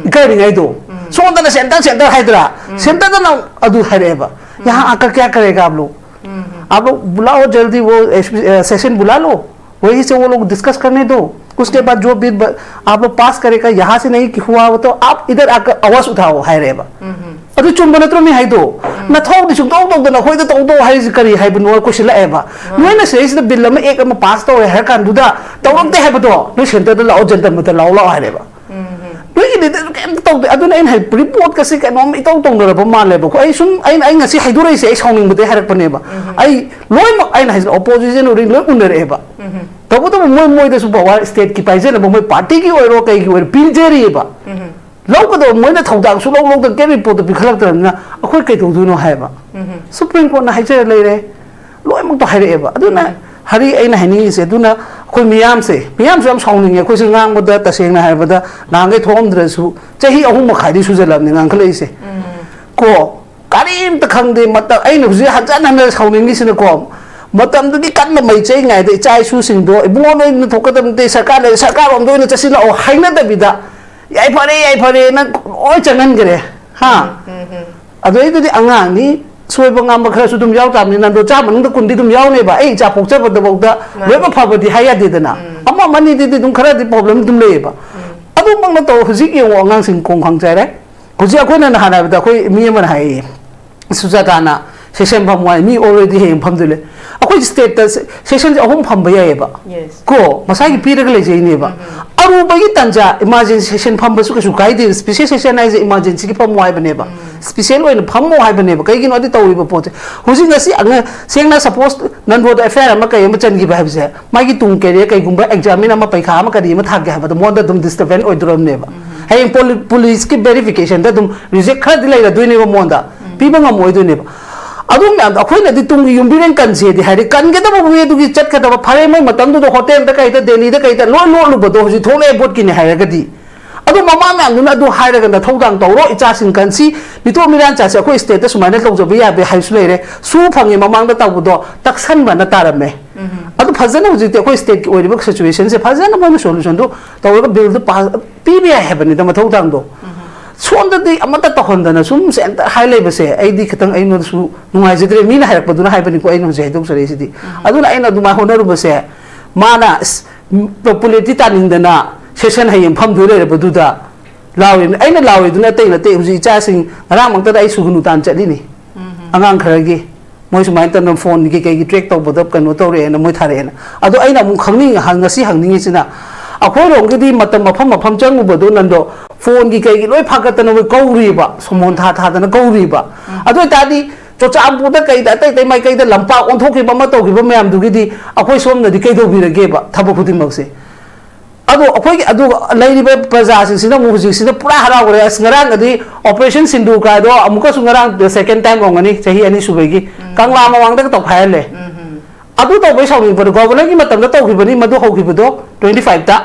ꯏꯀꯥꯏꯔꯤꯉꯩꯗꯣ꯫ ꯁꯣꯝꯗꯅ ꯁꯦꯟꯇꯔ ꯁꯦꯟꯇꯔ ꯍꯥꯏꯗ꯭ꯔꯥ? ꯁꯦꯟꯇꯔꯗꯅ ꯑꯗꯨ ꯍꯥꯏꯔꯛꯑꯦꯕ꯫ "यहाँ आकर क्या करेगा आप लोग? आप लोग बुलाओ जल्दी वो सेशन बुला लो, वहीं से वो लोग डिस्कस करने दो, उसके बाद जो बिल ब- आप लोग पास करेगा, यहाँ से नहीं हुआ हो तो आप इधर आकर आवाज उठाओ" ꯍꯥꯏꯔꯛꯑꯦꯕ꯫ ꯑꯗꯨ ꯆꯨꯝꯕ ꯅꯠꯇ꯭ꯔꯣ ꯃꯤ ꯍꯥꯏꯗꯣ? ꯅꯊꯧꯗꯤ ꯁꯨꯡꯇꯧ ꯇꯧꯗꯅ ꯑꯩꯈꯣꯏꯗ ꯇꯧ ꯇꯧ ꯍꯥꯏꯔꯤꯁꯤ ꯀꯔꯤ ꯍꯥꯏꯕꯅꯣ ꯀꯣꯏꯁꯤꯜꯂꯛꯑꯦꯕ꯫ ꯅꯣꯏꯅ ꯁꯤꯗꯩꯁꯤꯗ ꯕꯤꯜ ꯑꯃ ꯑꯦꯛ ꯑꯃ ꯄꯥꯁ ꯇꯧꯔꯦ ꯍꯥꯏꯔ ꯀꯥꯟꯗꯨꯗ ꯇꯧꯔꯛꯇꯦ ꯍꯥꯏꯕꯗꯣ, ꯅꯣꯏ ꯁꯦꯟꯇꯔꯗ ꯂꯥꯛꯑꯣ, ꯖꯟꯇꯔ ꯃꯟꯇꯔ ꯂꯥꯛꯑꯣ ꯂꯥꯛꯑꯣ ꯍꯥꯏꯔꯦꯕ꯫ ꯅꯣꯏꯒꯤꯗꯤ ꯑꯗꯨ ꯀꯩꯝꯇ ꯇꯧꯗꯦ꯫ ꯑꯗꯨꯅ ꯑꯩꯅ ꯍꯥꯏ, ꯔꯤꯄꯣꯔꯠꯀꯁꯤ ꯀꯩꯅꯣꯝ ꯏꯇꯧ ꯇꯧꯅꯔꯕ ꯃꯥꯜꯂꯦꯕꯀꯣ꯫ ꯑꯩ ꯁꯨꯝ ꯑꯩꯅ ꯑꯩ ꯉꯁꯤ ꯍꯥꯏꯗꯣꯔꯛꯏꯁꯦ ꯑꯩ ꯁꯥꯎꯅꯤꯡꯕꯗꯩ ꯍꯥꯏꯔꯛꯄꯅꯦꯕ꯫ ꯑꯩ ꯂꯣꯏꯅꯃꯛ ꯑꯩꯅ ꯍꯥꯏꯁꯤꯅ ꯑꯣꯄꯣꯖꯤꯁꯟ ꯎꯔꯤ ꯂꯣꯏ ꯎꯅꯔꯛꯑꯦꯕ꯫ ꯇꯧꯕꯇꯕꯨ ꯃꯣꯏ ꯃꯣꯏꯗꯁꯨ ꯄꯋꯥꯔ ꯁ꯭ꯇꯦꯠꯀꯤ ꯄꯥꯏꯖꯅꯕ ꯃꯣꯏ ꯄꯥꯔꯇꯤꯒꯤ ꯑꯣꯏꯔꯣ ꯀꯩꯒꯤ ꯑꯣꯏꯔꯣ ꯄꯤꯖꯔꯤꯑꯕ꯫ ꯂꯧꯒꯗꯕ ꯃꯣꯏꯅ ꯊꯧꯗꯥꯡ ꯁꯨꯡꯂꯧ ꯂꯧꯗꯅ ꯀꯩꯝ ꯔꯤꯄꯣꯔꯠꯇꯣ ꯄꯤꯈꯠꯂꯛꯇ꯭ꯔꯕꯅꯤꯅ ꯑꯩꯈꯣꯏ ꯀꯩꯗꯧꯗꯣꯏꯅꯣ ꯍꯥꯏꯕ꯫ ꯁꯨꯄ꯭ꯔꯤꯝ ꯀꯣꯔꯠꯅ ꯍꯥꯏꯖꯔ ꯂꯩꯔꯦ, ꯂꯣꯏꯅꯃꯛꯇꯣ ꯍꯥꯏꯔꯛꯑꯦꯕ꯫ ꯑꯗꯨꯅ ꯍꯔꯤ ꯑꯩꯅ ꯍꯥꯏꯅꯤꯡꯉꯤꯁꯦ, ꯑꯗꯨꯅ ꯑꯩꯈꯣꯏ ꯃꯤꯌꯥꯝꯁꯦ, ꯃꯤꯌꯥꯝꯁꯨ ꯌꯥꯝ ꯁꯥꯎꯅꯤꯡꯉꯦ꯫ ꯑꯩꯈꯣꯏꯁꯨ ꯉꯥꯡꯕꯗ, ꯇꯁꯦꯡꯅ ꯍꯥꯏꯔꯕꯗ, ꯅꯍꯥꯟꯈꯩ ꯊꯣꯛꯑꯝꯗ꯭ꯔꯁꯨ ꯆꯍꯤ ꯑꯍꯨꯝ ꯃꯈꯥꯏꯗꯤ ꯁꯨꯖꯜꯂꯕꯅꯤ ꯉꯥꯡꯈꯠꯂꯛꯏꯁꯦ꯫ ꯀꯣ, ꯀꯔꯤꯝꯇ ꯈꯪꯗꯦ꯫ ꯃꯇꯝ, ꯑꯩꯅ ꯍꯧꯖꯤꯛ ꯍꯟꯖꯟ ꯍꯟꯖꯟ ꯁꯥꯎꯅꯤꯡꯉꯤꯁꯤꯅꯀꯣ, ꯃꯇꯝꯗꯨꯒꯤ ꯀꯟꯅ ꯃꯩ ꯆꯩꯉꯩꯗ ꯏꯆꯥ ꯏꯁꯨꯁꯤꯡꯗꯣ, "ꯏꯕꯨꯡꯉꯣ, ꯅꯣꯏꯅ ꯊꯣꯛꯀꯗꯕ ꯅꯠꯇꯦ, ꯁꯔꯀꯥꯔ ꯂꯩ, ꯁꯔꯀꯥꯔ ꯔꯣꯝꯗ ꯑꯣꯏꯅ ꯆꯠꯁꯤꯜꯂꯛꯑꯣ" ꯍꯥꯏꯅꯗꯕꯤꯗ, "ꯌꯥꯏꯐꯔꯦ, ꯌꯥꯏꯐꯔꯦ" ꯅꯪ ꯂꯣꯏ ꯆꯪꯍꯟꯈ꯭ꯔꯦ꯫ ꯍꯥ? ꯑꯗꯨꯗꯩꯗꯨꯗꯤ ꯑꯉꯥꯡꯅꯤ, ꯁꯣꯏꯕ ꯉꯥꯝꯕ ꯈꯔꯁꯨ ꯑꯗꯨꯝ ꯌꯥꯎ ꯇꯥꯕꯅꯤ꯫ ꯅꯪꯗꯣ ꯆꯥꯝ ꯃꯅꯨꯡꯗ ꯀꯨꯟꯗꯤ ꯑꯗꯨꯝ ꯌꯥꯎꯅꯦꯕ꯫ ꯑꯩ ꯏꯆꯥ ꯄꯣꯛꯆꯕꯗꯐꯥꯎꯗ ꯃꯥꯅꯤ꯫ ꯂꯣꯏꯅꯃꯛ ꯐꯕꯗꯤ ꯍꯥꯏ ꯌꯥꯗꯦꯗꯅ꯫ ꯎꯝ꯫ ꯑꯃ ꯑꯃꯅꯤꯗꯤ ꯑꯗꯨꯝ ꯈꯔꯗꯤ problem ꯑꯗꯨꯝ ꯂꯩꯌꯦꯕ꯫ ꯎꯝ꯫ ꯑꯗꯨꯃꯛꯅ ꯇꯧ-, ꯍꯧꯖꯤꯛ ꯌꯦꯡꯉꯣ, ꯑꯉꯥꯡꯁꯤꯡ ꯈꯣꯡ ꯈꯪꯖꯔꯦ꯫ ꯍꯧꯖꯤꯛ ꯑꯩꯈꯣꯏꯅ ꯅꯍꯥꯟ ꯍꯥꯏꯕꯗ ꯑꯩꯈꯣꯏ ꯃꯤ ꯑꯃꯅ ꯍꯥꯏꯌꯦ, ꯁꯨꯖꯥꯇꯥꯅ session ꯐꯝꯃꯨ ꯍꯥꯏ, ꯃꯤ already ꯍꯌꯦꯡ ꯐꯝꯗꯣꯏ ꯂꯩ꯫ ꯑꯩꯈꯣꯏ stateꯇ sessionꯁꯦ ꯑꯍꯨꯝ ꯐꯝꯕ ꯌꯥꯏꯌꯦꯕ꯫ Yes꯫ ꯀꯣ, ꯃꯁꯥꯒꯤ ꯄꯤꯔꯒ ꯂꯩꯖꯩꯅꯦꯕ꯫ ꯎꯝ꯫ ꯑꯔꯨꯕꯒꯤ ꯇꯟꯖꯥ emergency session ꯐꯝꯕꯁꯨ ꯀꯩꯁꯨ ꯀꯥꯏꯗꯦ꯫ Special session ꯍꯥꯏꯁꯦ emergencyꯒꯤ ꯐꯝꯃꯨ ꯍꯥꯏꯕꯅꯦꯕ꯫ ꯎꯝ꯫ Special ꯑꯣꯏꯅ ꯐꯝꯃꯣ ꯍꯥꯏꯕꯅꯦꯕ꯫ ꯀꯩꯒꯤꯅꯣꯗꯤ ꯇꯧꯔꯤꯕ ꯄꯣꯠꯁꯦ ꯍꯧꯖꯤꯛ ꯉꯁꯤ ꯑꯉ-, ꯁꯦꯡꯅ suppose ꯅꯟꯕꯣꯗ F I R ꯑꯃ ꯀꯩ ꯑꯃ ꯆꯟꯈꯤꯕ ꯍꯥꯏꯕꯁꯦ, ꯃꯥꯒꯤ ꯇꯨꯡ career ꯀꯩꯒꯨꯝꯕ examine ꯑꯃ, ꯄꯩꯈꯥ ꯑꯃ ꯀꯔꯤ ꯑꯃ ꯊꯥꯒꯦ ꯍꯥꯏꯕꯗ ꯃꯉꯣꯟꯗ ꯑꯗꯨꯝ disturbance ꯑꯣꯏꯗꯣꯔꯝꯅꯦꯕ꯫ ꯎꯝ꯫ ꯍꯌꯦꯡ ꯄꯣꯂꯤ-, policeꯀꯤ verificationꯗ ꯑꯗꯨꯝ reject ꯈꯔꯗꯤ ꯂꯩꯔꯗꯣꯏꯅꯦꯕ ꯃꯉꯣꯟꯗ꯫ ꯎꯝ꯫ ꯄꯤꯕ ꯉꯝꯃꯣꯏꯗꯣꯏꯅꯦꯕ꯫ ꯑꯗꯨ ꯃꯌꯥꯝꯗꯣ ꯑꯩꯈꯣꯏꯅꯗꯤ ꯇꯨꯡꯒꯤ ꯌꯨꯝꯕꯤꯔꯦꯟ ꯀꯟꯁꯦꯗꯤ ꯍꯥꯏꯗꯤ ꯀꯟꯒꯗꯕ way ꯑꯗꯨꯒꯤ ꯆꯠꯀꯗꯕ, ꯐꯔꯦ, ꯃꯣꯏ ꯃꯇꯝꯗꯨꯗ ꯍꯣꯇꯦꯜꯗ ꯀꯩꯗ, ꯗꯦꯜꯂꯤꯗ ꯀꯩꯗ ꯂꯣꯏ ꯂꯣꯠꯂꯨꯕꯗꯣ ꯍꯧꯖꯤꯛ ꯊꯣꯛꯂꯛꯑꯦ ꯚꯣꯠꯀꯤꯅꯦ ꯍꯥꯏꯔꯒꯗꯤ꯫ ꯑꯗꯣ ꯃꯃꯥ ꯃꯌꯥꯝꯗꯨꯅ ꯑꯗꯨ ꯍꯥꯏꯔꯒ ꯅꯊꯧꯗꯥꯡ ꯇꯧꯔꯣ, ꯏꯆꯥꯁꯤꯡ ꯀꯟꯁꯤ, ꯃꯤꯇꯣꯞ ꯃꯤꯔꯥꯟ ꯆꯥꯁꯤ, ꯑꯩꯈꯣꯏ stateꯇ ꯁꯨꯃꯥꯏꯅ ꯇꯧꯖꯕ ꯌꯥꯕ ꯍꯥꯏꯕꯁꯨ ꯂꯩꯔꯦ, ꯁꯨ ꯐꯪꯉꯦ ꯃꯃꯥꯡꯗ ꯇꯧꯕꯗꯣ ꯇꯛꯁꯟꯕꯅ ꯇꯥꯔꯝꯃꯦ꯫ ꯎꯝ꯫ ꯑꯗꯨ ꯐꯖꯅ ꯍꯧꯖꯤꯛꯇꯤ ꯑꯩꯈꯣꯏ stateꯀꯤ ꯑꯣꯏꯔꯤꯕ situationꯁꯦ ꯐꯖꯅ ꯃꯣꯏꯅ solutionꯗꯨ ꯇꯧꯔꯒ billꯗꯨ pass ꯄꯤꯕ ꯌꯥꯏ ꯍꯥꯏꯕꯅꯤꯗ ꯃꯊꯧꯗꯥꯡꯗꯣ꯫ ꯎꯝ꯫ ꯁꯣꯝꯗꯗꯤ ꯑꯃꯠꯇ ꯇꯧꯍꯟꯗꯅ ꯁꯨꯝ ꯁꯦꯟꯇ ꯍꯥꯏ ꯂꯩꯕꯁꯦ ꯑꯩꯗꯤ ꯈꯤꯇꯪ ꯑꯩꯉꯣꯟꯗꯁꯨ ꯅꯨꯡꯉꯥꯏꯖꯗ꯭ꯔꯦ꯫ ꯃꯤꯅ ꯍꯥꯏꯔꯛꯄꯗꯨꯅ ꯍꯥꯏꯕꯅꯤꯀꯣ ꯑꯩꯅ ꯍꯧꯖꯤꯛ ꯍꯥꯏꯗꯣꯛꯆꯔꯛꯏꯁꯤꯗꯤ꯫ ꯎꯝ꯫ ꯑꯗꯨꯅ ꯑꯩꯅ ꯑꯗꯨꯃꯥꯏꯅ ꯍꯣꯠꯅꯔꯨꯕꯁꯦ, ꯃꯥꯅ ꯑꯁ, popularity ꯇꯥꯅꯤꯡꯗꯅ session ꯍꯌꯦꯡ ꯐꯝꯗꯣꯏ ꯂꯩꯔꯕꯗꯨꯗ ꯂꯥꯎꯔꯤꯕꯅꯤ꯫ ꯑꯩꯅ ꯂꯥꯎꯔꯤꯗꯨꯅ ꯑꯇꯩ ꯅꯠꯇꯦ, ꯍꯧꯖꯤꯛ ꯏꯆꯥꯁꯤꯡ ꯉꯔꯥꯡꯃꯛꯇꯗ ꯑꯩ ꯁꯨꯒꯅꯨ ꯇꯥꯟ ꯆꯠꯂꯤꯅꯤ꯫ ꯎꯝ꯫ ꯑꯉꯥꯡ ꯈꯔꯒꯤ ꯃꯣꯏ ꯁꯨꯃꯥꯏꯅ ꯇꯧꯗꯅ phoneꯒꯤ ꯀꯩꯒꯤ track ꯇꯧꯕꯗ ꯀꯩꯅꯣ ꯇꯧꯔꯛꯑꯦꯅ ꯃꯣꯏ ꯊꯥꯔꯛꯑꯦꯅ꯫ ꯑꯗꯣ ꯑꯩꯅ ꯑꯃꯨꯛ ꯈꯪꯅꯤꯡ-, ꯍꯪ-, ꯉꯁꯤ ꯍꯪꯅꯤꯡꯉꯤꯁꯤꯅ, ꯑꯩꯈꯣꯏꯔꯣꯝꯒꯤꯗꯤ ꯃꯇꯝ ꯃꯐꯝ ꯃꯐꯝ ꯆꯪꯉꯨꯕꯗꯣ ꯅꯟꯗꯣ phoneꯒꯤ ꯀꯩꯒꯤ ꯂꯣꯏ ꯐꯥꯒꯠꯇꯅ ꯃꯣꯏ ꯀꯧꯔꯤꯕ, ꯁꯣꯃꯣꯟ ꯊꯥ ꯊꯥꯗꯅ ꯀꯧꯔꯤꯕ꯫ ꯎꯝ꯫ ꯑꯗꯨ ꯑꯣꯏꯇꯥꯔꯗꯤ ꯆꯨꯔꯆꯥꯟꯄꯨꯔꯗ ꯀꯩꯗ ꯑꯇꯩ ꯑꯇꯩ ꯃꯥꯏꯀꯩꯗ ꯂꯝꯄꯥꯛ ꯑꯣꯟꯊꯣꯛꯈꯤꯕ ꯑꯃ ꯇꯧꯈꯤꯕ ꯃꯌꯥꯝꯗꯨꯒꯤꯗꯤ ꯑꯩꯈꯣꯏ ꯁꯣꯝꯅꯗꯤ ꯀꯩꯗꯧꯕꯤꯔꯒꯦꯕ ꯊꯕꯛ ꯈꯨꯗꯤꯡꯃꯛꯁꯦ? ꯑꯗꯣ ꯑꯩꯈꯣꯏꯒꯤ ꯑꯗꯨ ꯂꯩꯔꯤꯕ ꯄ꯭ꯔꯖꯥꯁꯤꯡꯁꯤꯅ ꯑꯃꯨꯛ ꯍꯧꯖꯤꯛꯁꯤꯗ ꯄꯨꯔꯥ ꯍꯔꯥꯎꯈ꯭ꯔꯦ꯫ ꯑꯁ, ꯉꯔꯥꯡꯒꯗꯤ Operation ꯁꯤꯟꯗꯨꯔ ꯀꯥꯏꯗꯣ ꯑꯃꯨꯛꯀꯁꯨ ꯉꯔꯥꯡ second time ꯑꯣꯏꯔꯝꯒꯅꯤ, ꯆꯍꯤ ꯑꯅꯤ ꯁꯨꯕꯒꯤ ꯎꯝ꯫ ꯀꯪꯂꯥ ꯃꯃꯥꯡꯗꯒ ꯇꯧꯈꯥꯏꯍꯜꯂꯦ꯫ ꯎꯝ ꯍꯝ꯫ ꯑꯗꯨ ꯇꯧꯕꯩ ꯁꯥꯎꯅꯤꯡꯕꯗꯣ ꯒꯣꯕꯔꯅꯔꯒꯤ ꯃꯇꯝꯗ ꯇꯧꯈꯤꯕꯅꯤ ꯃꯗꯨ ꯍꯧꯈꯤꯕꯗꯣ ꯇ꯭ꯋꯦꯟꯇꯤ ꯐꯥꯏꯚꯇ꯫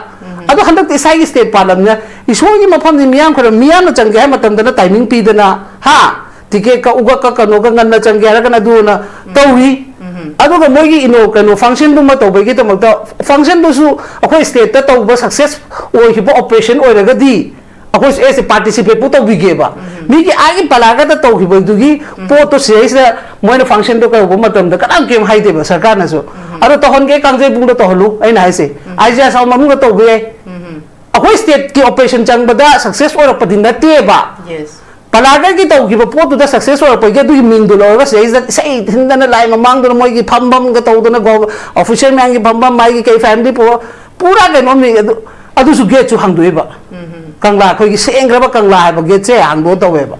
ꯑꯗꯣ ꯍꯟꯗꯛꯇꯤ ꯏꯁꯥꯒꯤ ꯁ꯭ꯇꯦꯠ ꯄꯥꯜꯂꯝꯅꯤꯅ ꯏꯁꯣꯔꯒꯤ ꯃꯐꯝꯅꯤ, ꯃꯤꯌꯥꯝ ꯈꯔ ꯃꯤꯌꯥꯝꯅ ꯆꯪꯒꯦ ꯍꯥꯏꯕ ꯃꯇꯝꯗꯅ ꯇꯥꯏꯃꯤꯡ ꯄꯤꯗꯅ, ꯍꯥ, ꯇꯤꯀꯦꯠ ꯀꯛꯎꯒ ꯀꯛꯀꯅꯣꯒ ꯉꯟꯅ ꯆꯪꯒꯦ ꯍꯥꯏꯔꯒꯅ ꯑꯗꯨꯅ ꯇꯧꯏ꯫ ꯑꯗꯨꯒ ꯃꯣꯏꯒꯤ ꯏꯅꯣ ꯀꯩꯅꯣ ꯐꯪꯁꯟꯗꯨꯃ ꯇꯧꯕꯒꯤꯗꯃꯛꯇ, ꯐꯪꯁꯟꯗꯨꯁꯨ ꯑꯩꯈꯣꯏ ꯁ꯭ꯇꯦꯠꯇ ꯇꯧꯕ ꯁꯛꯁꯦꯁ ꯑꯣꯏꯈꯤꯕ ꯑꯣꯄꯔꯦꯁꯟ ꯑꯣꯏꯔꯒꯗꯤ ꯑꯩꯈꯣꯏꯁꯨ ꯑꯦꯁ ꯄꯥꯔꯇꯤꯁꯤꯄꯦꯠꯄꯨ ꯇꯧꯕꯤꯒꯦꯕ꯫ ꯃꯤꯒꯤ ꯑꯥꯒꯤ ꯄꯂꯥꯒꯗ ꯇꯧꯈꯤꯕꯗꯨꯒꯤ ꯄꯣꯠꯇꯣ ꯁꯤꯗꯩꯁꯤꯗ ꯃꯣꯏꯅ ꯐꯪꯁꯟꯗꯣ ꯀꯩꯗꯧꯕ ꯃꯇꯝꯗ ꯀꯅꯥꯝ ꯀꯩꯝ ꯍꯥꯏꯗꯦꯕ ꯁꯔꯀꯥꯔꯅꯁꯨ꯫ ꯑꯗꯣ ꯇꯧꯍꯟꯒꯦ ꯀꯥꯡꯖꯩꯕꯨꯡꯗ ꯇꯧꯍꯜꯂꯨ, ꯑꯩꯅ ꯍꯥꯏꯁꯦ ꯑꯥꯏ ꯖꯤ ꯑꯥꯏ ꯁꯥꯎ ꯃꯅꯨꯡꯗ ꯇꯧꯕ ꯌꯥꯏ꯫ ꯑꯩꯈꯣꯏ ꯁ꯭ꯇꯦꯠꯀꯤ ꯑꯣꯄꯔꯦꯁꯟ ꯆꯪꯕꯗ ꯁꯛꯁꯦꯁ ꯑꯣꯏꯔꯛꯄꯗꯤ ꯅꯠꯇꯦꯕ꯫ ꯌꯦꯁ꯫ ꯄꯂꯥꯒꯔꯒꯤ ꯇꯧꯈꯤꯕ ꯄꯣꯠꯇꯨꯗ ꯁꯛꯁꯦꯁ ꯑꯣꯏꯔꯛꯄꯒꯤ ꯑꯗꯨꯒꯤ ꯃꯤꯡꯗꯣ ꯂꯧꯔꯒ ꯁꯤꯗꯩꯁꯤꯗ ꯏꯁꯩ ꯊꯤꯟꯗꯅ ꯂꯥꯏ ꯃꯃꯥꯡꯗꯨꯅ ꯃꯣꯏꯒꯤ ꯐꯝꯐꯝꯒ ꯇꯧꯗꯅ ꯑꯣꯐꯤꯁꯤꯌꯦꯜ ꯃꯌꯥꯝꯒꯤ ꯐꯝꯐꯝ ꯃꯥꯒꯤ ꯀꯩ ꯐꯦꯃꯤꯂꯤ ꯄꯨꯔ ꯄꯨꯔꯥ ꯀꯩꯅꯣꯝꯅꯤ ꯑꯗꯨ꯫ ꯑꯗꯨꯁꯨ ꯒꯦꯠꯁꯨ ꯍꯥꯡꯗꯣꯛꯑꯦꯕ꯫ ꯀꯪꯂꯥ ꯑꯩꯈꯣꯏꯒꯤ ꯁꯦꯡꯈ꯭ꯔꯕ ꯀꯪꯂꯥ ꯍꯥꯏꯕ ꯒꯦꯠꯁꯦ ꯍꯥꯡꯗꯣꯛꯑ ꯇꯧꯋꯦꯕ꯫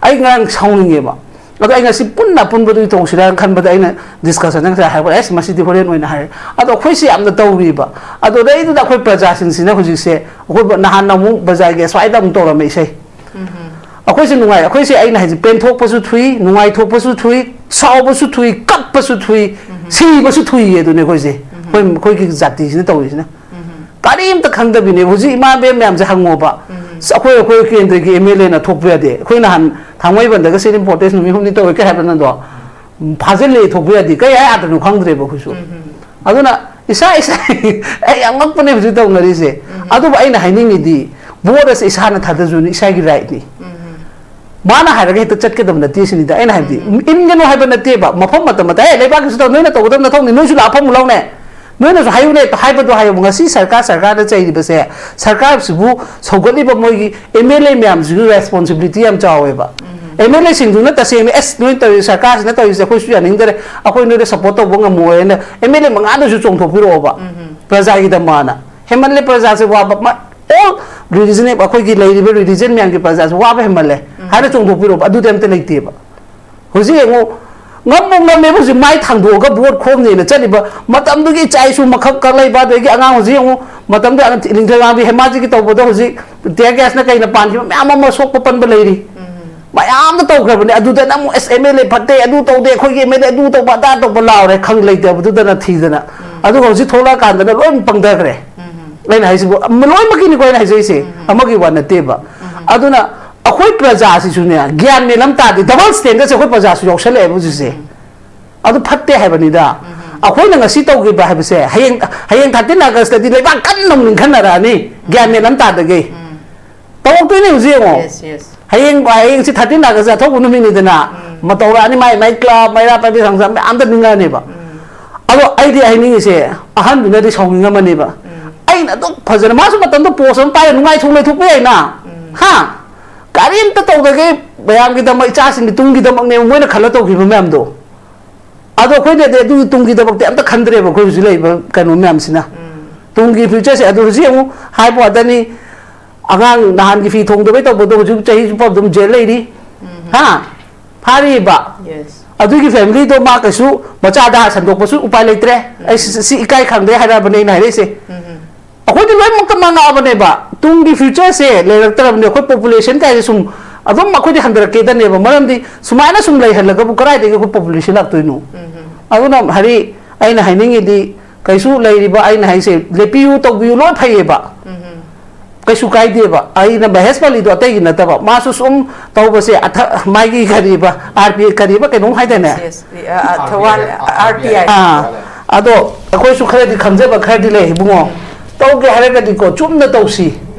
ꯑꯩ ꯉꯔꯥꯡ ꯁꯥꯎꯅꯤꯡꯉꯦꯕ꯫ ꯑꯗꯣ ꯑꯩ ꯉꯁꯤ ꯄꯨꯟꯅ ꯑꯄꯨꯟꯕꯗꯨꯒꯤ ꯇꯧꯁꯤꯔꯥꯅ ꯈꯟꯕꯗ ꯑꯩꯅ ꯗꯤꯁꯀꯁꯟꯗ ꯉꯁꯥꯏ ꯍꯥꯏꯔꯛꯄ ꯑꯦꯁ ꯃꯁꯤꯗꯤ ꯍꯣꯔꯦꯟ ꯑꯣꯏꯅ ꯍꯥꯏꯔꯦ꯫ ꯑꯗꯣ ꯑꯩꯈꯣꯏꯁꯦ ꯌꯥꯝꯅ ꯇꯧꯔꯤꯕ꯫ ꯑꯗꯨꯗꯩꯗꯨꯗ ꯑꯩꯈꯣꯏ ꯄ꯭ꯔꯖꯥꯁꯤꯡꯁꯤꯅ ꯍꯧꯖꯤꯛꯁꯦ ꯑꯩꯈꯣꯏ ꯅꯍꯥꯟ ꯑꯃꯨꯛ ꯕꯖꯥꯔꯒꯤ ꯑꯁ꯭ꯋꯥꯏꯗ ꯑꯃꯨꯛ ꯇꯧꯔꯝꯃꯦ ꯏꯁꯩ꯫ ꯑꯩꯈꯣꯏꯁꯦ ꯅꯨꯡꯉꯥꯏ ꯑꯩꯈꯣꯏꯁꯦ ꯑꯩꯅ ꯍꯥꯏꯁꯦ ꯄꯦꯟꯊꯣꯛꯄꯁꯨ ꯊꯨꯏ, ꯅꯨꯡꯉꯥꯏꯊꯣꯛꯄꯁꯨ ꯊꯨꯏ, ꯁꯥꯎꯕꯁꯨ ꯊꯨꯏ, ꯀꯞꯄꯁꯨ ꯊꯨꯏ, ꯁꯤꯕꯁꯨ ꯊꯨꯏꯌꯦ ꯑꯗꯨꯅꯦ ꯑꯩꯈꯣꯏꯁꯦ꯫ ꯑꯩꯈꯣꯏ ꯑꯩꯈꯣꯏꯒꯤ ꯖꯥꯇꯤꯁꯤꯅ ꯇꯧꯔꯤꯁꯤꯅ ꯀꯔꯤꯝꯇ ꯈꯪꯗꯕꯤꯅꯦ꯫ ꯍꯧꯖꯤꯛ ꯏꯃꯥ ꯏꯕꯦꯟ ꯃꯌꯥꯝꯁꯦ ꯍꯪꯉꯣꯕ꯫ ꯑꯩꯈꯣꯏ ꯑꯩꯈꯣꯏ ꯀꯦꯟꯗ꯭ꯔꯒꯤ ꯑꯦꯝ ꯑꯦꯜ ꯑꯦꯅ ꯊꯣꯛꯄ ꯌꯥꯗꯦ꯫ ꯑꯩꯈꯣꯏ ꯅꯍꯥꯟ ꯊꯥꯡꯃꯩꯕꯟꯗꯒ ꯁꯤꯠ ꯏꯝꯄꯣꯔꯇꯦꯟꯁ ꯅꯨꯃꯤꯠ ꯍꯨꯝꯅꯤ ꯇꯧꯋꯦ ꯀꯩ ꯍꯥꯏꯕ ꯅꯪꯗꯣ? ꯐꯥꯖꯤꯜꯂꯦ ꯊꯣꯛꯄ ꯌꯥꯗꯦ꯫ ꯀꯩ ꯍꯥꯏ ꯌꯥꯗꯅꯣ ꯈꯪꯗ꯭ꯔꯦꯕ ꯑꯩꯈꯣꯏꯁꯨ꯫ ꯑꯗꯨꯅ ꯏꯁꯥ ꯏꯁꯥ ꯑꯩ ꯌꯥꯝ ꯉꯛꯄꯅꯦ ꯍꯧꯖꯤꯛ ꯇꯧꯅꯔꯤꯁꯦ꯫ ꯑꯗꯨꯕꯨ ꯑꯩꯅ ꯍꯥꯏꯅꯤꯡꯉꯤꯗꯤ ꯚꯣꯠ ꯑꯁꯤ ꯏꯁꯥꯅ ꯊꯥꯗꯖꯅꯤ, ꯏꯁꯥꯒꯤ ꯔꯥꯏꯠꯅꯤ꯫ ꯃꯥꯅ ꯍꯥꯏꯔꯒ ꯍꯦꯛꯇ ꯆꯠꯀꯗꯕ ꯅꯠꯇꯦ ꯁꯤꯅꯤꯗ ꯑꯩꯅ ꯍꯥꯏꯕꯗꯤ꯫ ꯏꯟꯒꯅꯨ ꯍꯥꯏꯕ ꯅꯠꯇꯦꯕ꯫ ꯃꯐꯝ ꯃꯇꯝ ꯃꯇꯝ ꯑꯦ ꯂꯩꯕꯥꯛꯀꯤꯁꯨ ꯇꯧ, ꯅꯣꯏꯅ ꯇꯧꯒꯗꯕ ꯅꯊꯧꯅꯤ, ꯅꯣꯏꯁꯨ ꯂꯥꯛꯑ ꯐꯝꯃꯨ ꯂꯥꯎꯅꯦ꯫ ꯅꯣꯏꯅꯁꯨ ꯍꯥꯏꯌꯨꯅꯦ ꯍꯥꯏꯕꯗꯣ ꯍꯥꯏꯌꯨ꯫ ꯉꯁꯤ ꯁꯔꯀꯥꯔ ꯁꯔꯀꯥꯔꯅ ꯆꯩꯔꯤꯕꯁꯦ ꯁꯔꯀꯥꯔꯁꯤꯕꯨ ꯁꯧꯒꯠꯂꯤꯕ ꯃꯣꯏꯒꯤ ꯑꯦꯝ ꯑꯦꯜ ꯑꯦ ꯃꯌꯥꯝꯁꯤꯒꯤ ꯔꯦꯁꯄꯣꯟꯁꯤꯕꯤꯂꯤꯇꯤ ꯌꯥꯝ ꯆꯥꯎꯋꯦꯕ꯫ ꯑꯦꯝ ꯑꯦꯜ ꯑꯦꯁꯤꯡꯗꯨꯅ ꯇꯁꯦꯡꯅ ꯑꯦꯁ ꯅꯣꯏꯅ ꯇꯧꯔꯤ ꯁꯔꯀꯥꯔꯁꯤꯅ ꯇꯧꯔꯤꯁꯦ ꯑꯩꯈꯣꯏꯁꯨ ꯌꯥꯅꯤꯡꯗꯔꯦ, ꯑꯩꯈꯣꯏ ꯅꯣꯏꯗ ꯁꯞꯄꯣꯔꯠ ꯇꯧꯕ ꯉꯝꯃꯣꯏꯅ ꯑꯦꯝ ꯑꯦꯜ ꯑꯦ ꯃꯉꯥꯗꯨꯁꯨ ꯆꯣꯡꯊꯣꯛꯄꯤꯔꯛꯑꯣꯕ꯫ ꯄ꯭ꯔꯖꯥꯒꯤꯗꯃꯛꯅ ꯍꯦꯟꯃꯜꯂꯦ ꯄ꯭ꯔꯖꯥꯁꯦ ꯋꯥꯕ꯫ ꯑꯣꯜ ꯔꯤꯂꯤꯖꯟ ꯑꯩꯈꯣꯏꯒꯤ ꯂꯩꯔꯤꯕ ꯔꯤꯂꯤꯖꯟ ꯃꯌꯥꯝꯒꯤ ꯄ꯭ꯔꯖꯥꯁꯦ ꯋꯥꯕ ꯍꯦꯟꯃꯜꯂꯦ ꯍꯥꯏꯅ ꯆꯣꯡꯊꯣꯛꯄꯤꯔꯛꯑꯣꯕ꯫ ꯑꯗꯨꯗꯤ ꯑꯝꯇ ꯂꯩꯇꯦꯕ꯫ ꯍꯧꯖꯤꯛ ꯌꯦꯡꯉꯨ, ꯉꯝꯃꯨ ꯉꯝꯃꯦꯕ ꯍꯧꯖꯤꯛ ꯃꯥꯏ ꯊꯥꯡꯗꯣꯛꯑꯒ ꯚꯣꯠ ꯈꯣꯝꯅꯦꯅ ꯆꯠꯂꯤꯕ ꯃꯇꯝꯗꯨꯒꯤ ꯏꯆꯥ ꯏꯁꯨ ꯃꯈꯛ ꯀꯛꯂꯩꯕ ꯑꯗꯒꯤ ꯑꯉꯥꯡ ꯍꯧꯖꯤꯛ ꯌꯦꯡꯉꯨ, ꯃꯇꯝꯗꯨꯗ ꯅꯤꯡꯊꯧ ꯉꯥꯡꯕꯤ ꯍꯦꯃꯥꯖꯤꯒꯤ ꯇꯧꯕꯗ ꯍꯧꯖꯤꯛ ꯇꯤꯌꯔ ꯒ꯭ꯌꯥꯁꯅ ꯀꯩꯅ ꯄꯥꯟꯈꯤꯕ ꯃꯌꯥꯝ ꯑꯃ ꯁꯣꯛꯄ ꯄꯟꯕ ꯂꯩꯔꯤ꯫ ꯃꯌꯥꯝꯅ ꯇꯧꯈ꯭ꯔꯕꯅꯦ꯫ ꯑꯗꯨꯗꯅ ꯑꯃꯨꯛ ꯑꯦꯁ ꯑꯦꯝ ꯑꯦꯜ ꯑꯦ ꯐꯠꯇꯦ, ꯑꯗꯨ ꯇꯧꯗꯦ, ꯑꯩꯈꯣꯏꯒꯤ ꯑꯦꯝ ꯑꯦꯜ ꯑꯦ ꯑꯗꯨ ꯇꯧꯕ ꯑꯗꯥ ꯇꯧꯕ ꯂꯥꯎꯔꯦ, ꯈꯪ ꯂꯩꯇꯕꯗꯨꯗꯅ ꯊꯤꯗꯅ꯫ ꯑꯗꯨꯒ ꯍꯧꯖꯤꯛ ꯊꯣꯛꯂꯛꯑꯀꯥꯟꯗꯅ ꯂꯣꯏ ꯄꯪꯊꯈ꯭ꯔꯦ꯫ ꯑꯩꯅ ꯍꯥꯏꯁꯤꯕꯨ ꯂꯣꯏꯅꯃꯛꯀꯤꯅꯤꯀꯣ ꯑꯩꯅ ꯍꯥꯏꯖꯔꯤꯁꯦ, ꯑꯃꯒꯤ ꯋꯥ ꯅꯠꯇꯦꯕ꯫ ꯑꯗꯨꯅ ꯑꯩꯈꯣꯏ ꯄ꯭ꯔꯖꯥꯁꯤꯁꯨꯅꯦ, ꯒ꯭ꯌꯥꯟ ꯃꯦꯟ ꯑꯃ ꯇꯥꯗꯦ꯫ ꯗꯕꯜ ꯁ꯭ꯇꯦꯟꯗꯔꯗꯁꯦ ꯑꯩꯈꯣꯏ ꯄ꯭ꯔꯖꯥꯁꯨ ꯌꯥꯎꯁꯜꯂꯛꯑꯦꯕ ꯍꯧꯖꯤꯛꯁꯦ꯫ ꯑꯗꯨ ꯐꯠꯇꯦ ꯍꯥꯏꯕꯅꯤꯗ꯫ ꯑꯩꯈꯣꯏꯅ ꯉꯁꯤ ꯇꯧꯈꯤꯕ ꯍꯥꯏꯕꯁꯦ ꯍꯌꯦꯡ, ꯍꯌꯦꯡ ꯊꯥꯔꯇꯤꯟ ꯑꯥꯒꯁꯇꯗꯤ ꯂꯩꯕꯥꯛ ꯀꯟꯅ ꯑꯃꯨꯛ ꯅꯤꯡꯈꯠꯅꯔꯛꯑꯅꯤ, ꯒ꯭ꯌꯥꯟ ꯃꯦꯟ ꯑꯃ ꯇꯥꯗꯒꯩ꯫ ꯇꯧꯔꯛꯇꯣꯏꯅꯦ ꯍꯧꯖꯤꯛ ꯌꯦꯡꯉꯣ꯫ Yes, yes. ꯍꯌꯦꯡ, ꯍꯌꯦꯡꯁꯤ ꯊꯥꯔꯇꯤꯟ ꯑꯥꯒꯁ ꯑꯊꯧꯕ ꯅꯨꯃꯤꯠꯅꯤꯗꯅ꯫ ꯃꯇꯧꯔꯛꯑꯅꯤ, ꯃꯥꯏ ꯃꯥꯏ ꯀ꯭ꯂꯕ, ꯃꯩꯔꯥ ꯄꯥꯏꯕꯤ ꯁꯪꯁ ꯃꯌꯥꯝꯗ ꯅꯤꯡꯉꯛꯑꯅꯦꯕ꯫ ꯑꯗꯣ ꯑꯩꯗꯤ ꯍꯥꯏꯅꯤꯡꯉꯤꯁꯦ, ꯑꯍꯟꯗꯨꯅꯗꯤ ꯁꯥꯎꯅꯤꯡꯉꯝꯃꯅꯦꯕ꯫ ꯑꯩꯅ ꯑꯗꯨꯛ ꯐꯖꯅ, ꯃꯥꯁꯨ ꯃꯇꯝꯗꯣ ꯄꯣꯁ ꯑꯃ ꯄꯥꯏꯔ ꯅꯨꯡꯉꯥꯏꯊꯣꯛ ꯂꯩꯊꯣꯛꯄ ꯌꯥꯏꯅ꯫ ꯍꯥ? ꯀꯔꯤꯝꯇ ꯇꯧꯗꯒꯦ, ꯃꯌꯥꯝꯒꯤꯗꯃꯛ, ꯏꯆꯥꯁꯤꯡꯒꯤ ꯇꯨꯡꯒꯤꯗꯃꯛꯅꯦꯕ ꯃꯣꯏꯅ ꯈꯜꯂ ꯇꯧꯈꯤꯕ ꯃꯌꯥꯝꯗꯣ꯫ ꯑꯗꯣ ꯑꯩꯈꯣꯏꯅꯗꯤ ꯑꯗꯨꯒꯤ ꯇꯨꯡꯒꯤꯗꯃꯛꯇꯤ ꯑꯝꯇ ꯈꯟꯗ꯭ꯔꯦꯕ, ꯑꯩꯈꯣꯏ ꯍꯧꯖꯤꯛ ꯂꯩꯔꯤꯕ ꯀꯩꯅꯣ ꯃꯌꯥꯝꯁꯤꯅ꯫ ꯇꯨꯡꯒꯤ ꯐ꯭ꯌꯨꯆꯔꯁꯦ ꯑꯗꯨ ꯍꯧꯖꯤꯛ ꯑꯃꯨꯛ ꯍꯥꯏꯕ ꯋꯥꯗꯅꯤ, ꯑꯉꯥꯡ ꯅꯍꯥꯟꯒꯤ ꯐꯤ ꯊꯣꯡꯗꯕꯩ ꯇꯧꯕꯗꯣ ꯍꯧꯖꯤꯛ ꯆꯍꯤ ꯆꯨꯞꯄ ꯑꯗꯨꯝ ꯖꯦꯜ ꯂꯩꯔꯤ꯫ ꯍꯥ? ꯐꯥꯔꯤꯕ꯫ Yes. ꯑꯗꯨꯒꯤ ꯐꯦꯃꯤꯂꯤꯗꯣ ꯃꯥ ꯀꯩꯁꯨ ꯃꯆꯥꯗ ꯁꯟꯗꯣꯛꯄꯁꯨ ꯎꯄꯥꯏ ꯂꯩꯇ꯭ꯔꯦ꯫ ꯑꯩ ꯁꯤ, ꯁꯤ ꯏꯀꯥꯏ ꯈꯪꯗꯦ ꯍꯥꯏꯔꯕꯅꯦ ꯑꯩꯅ ꯍꯥꯏꯔꯛꯏꯁꯦ꯫ ꯑꯩꯈꯣꯏꯗꯤ ꯂꯣꯏꯅꯃꯛꯇ ꯃꯥꯡꯉꯛꯑꯕꯅꯦꯕ꯫ ꯇꯨꯡꯒꯤ ꯐ꯭ꯌꯨꯆꯔꯁꯦ ꯂꯩꯔꯛꯇ꯭ꯔꯕꯅꯦ꯫ ꯑꯩꯈꯣꯏ ꯄꯣꯄꯨꯂꯦꯁꯟ ꯀꯥꯏꯁꯦ ꯁꯨꯝ ꯑꯗꯨꯝ ꯑꯩꯈꯣꯏꯗꯤ ꯍꯟꯊꯔꯛꯀꯦꯗꯅꯦꯕ꯫ ꯃꯔꯝꯗꯤ ꯁꯨꯃꯥꯏꯅ ꯁꯨꯝ ꯂꯩꯍꯜꯂꯒꯕꯨ ꯀꯗꯥꯏꯗꯒꯤ ꯑꯩꯈꯣꯏ ꯄꯣꯄꯨꯂꯦꯁꯟ ꯂꯥꯛꯇꯣꯏꯅꯣ? ꯑꯗꯨꯅ ꯍꯥꯏꯗꯤ ꯑꯩꯅ ꯍꯥꯏꯅꯤꯡꯉꯤꯗꯤ ꯀꯩꯁꯨ ꯂꯩꯔꯤꯕ ꯑꯩꯅ ꯍꯥꯏꯁꯦ ꯂꯦꯞꯄꯤꯌꯨ ꯇꯧꯕꯤꯌꯨ ꯂꯣꯏ ꯐꯩꯌꯦꯕ꯫ ꯀꯩꯁꯨ ꯀꯥꯏꯗꯦꯕ꯫ ꯑꯩꯅ ꯃꯍꯦꯁ ꯄꯂꯤꯗꯣ ꯑꯇꯩꯒꯤ ꯅꯠꯇꯕ꯫ ꯃꯥꯁꯨ ꯁꯨꯝ ꯇꯧꯕꯁꯦ ꯑꯊ-, ꯃꯥꯒꯤ ꯀꯔꯤꯕ, ꯑꯥꯔ ꯄꯤ ꯑꯥꯏ ꯀꯔꯤꯕ ꯀꯩꯅꯣꯝ ꯍꯥꯏꯗꯥꯏꯅꯦ? Yes, yes. ꯑ, ꯑ, ꯊꯧꯕꯥꯜ, ꯑꯥꯔ ꯄꯤ ꯑꯥꯏ꯫ ꯑꯥ, ꯑꯗꯣ ꯑꯩꯈꯣꯏꯁꯨ ꯈꯔꯗꯤ ꯈꯪꯖꯕ ꯈꯔꯗꯤ ꯂꯩ ꯏꯕꯨꯡꯉꯣ꯫ ꯇꯧꯒꯦ ꯍꯥꯏꯔꯒꯗꯤꯀꯣ ꯆꯨꯝꯅ ꯇꯧꯁꯤ꯫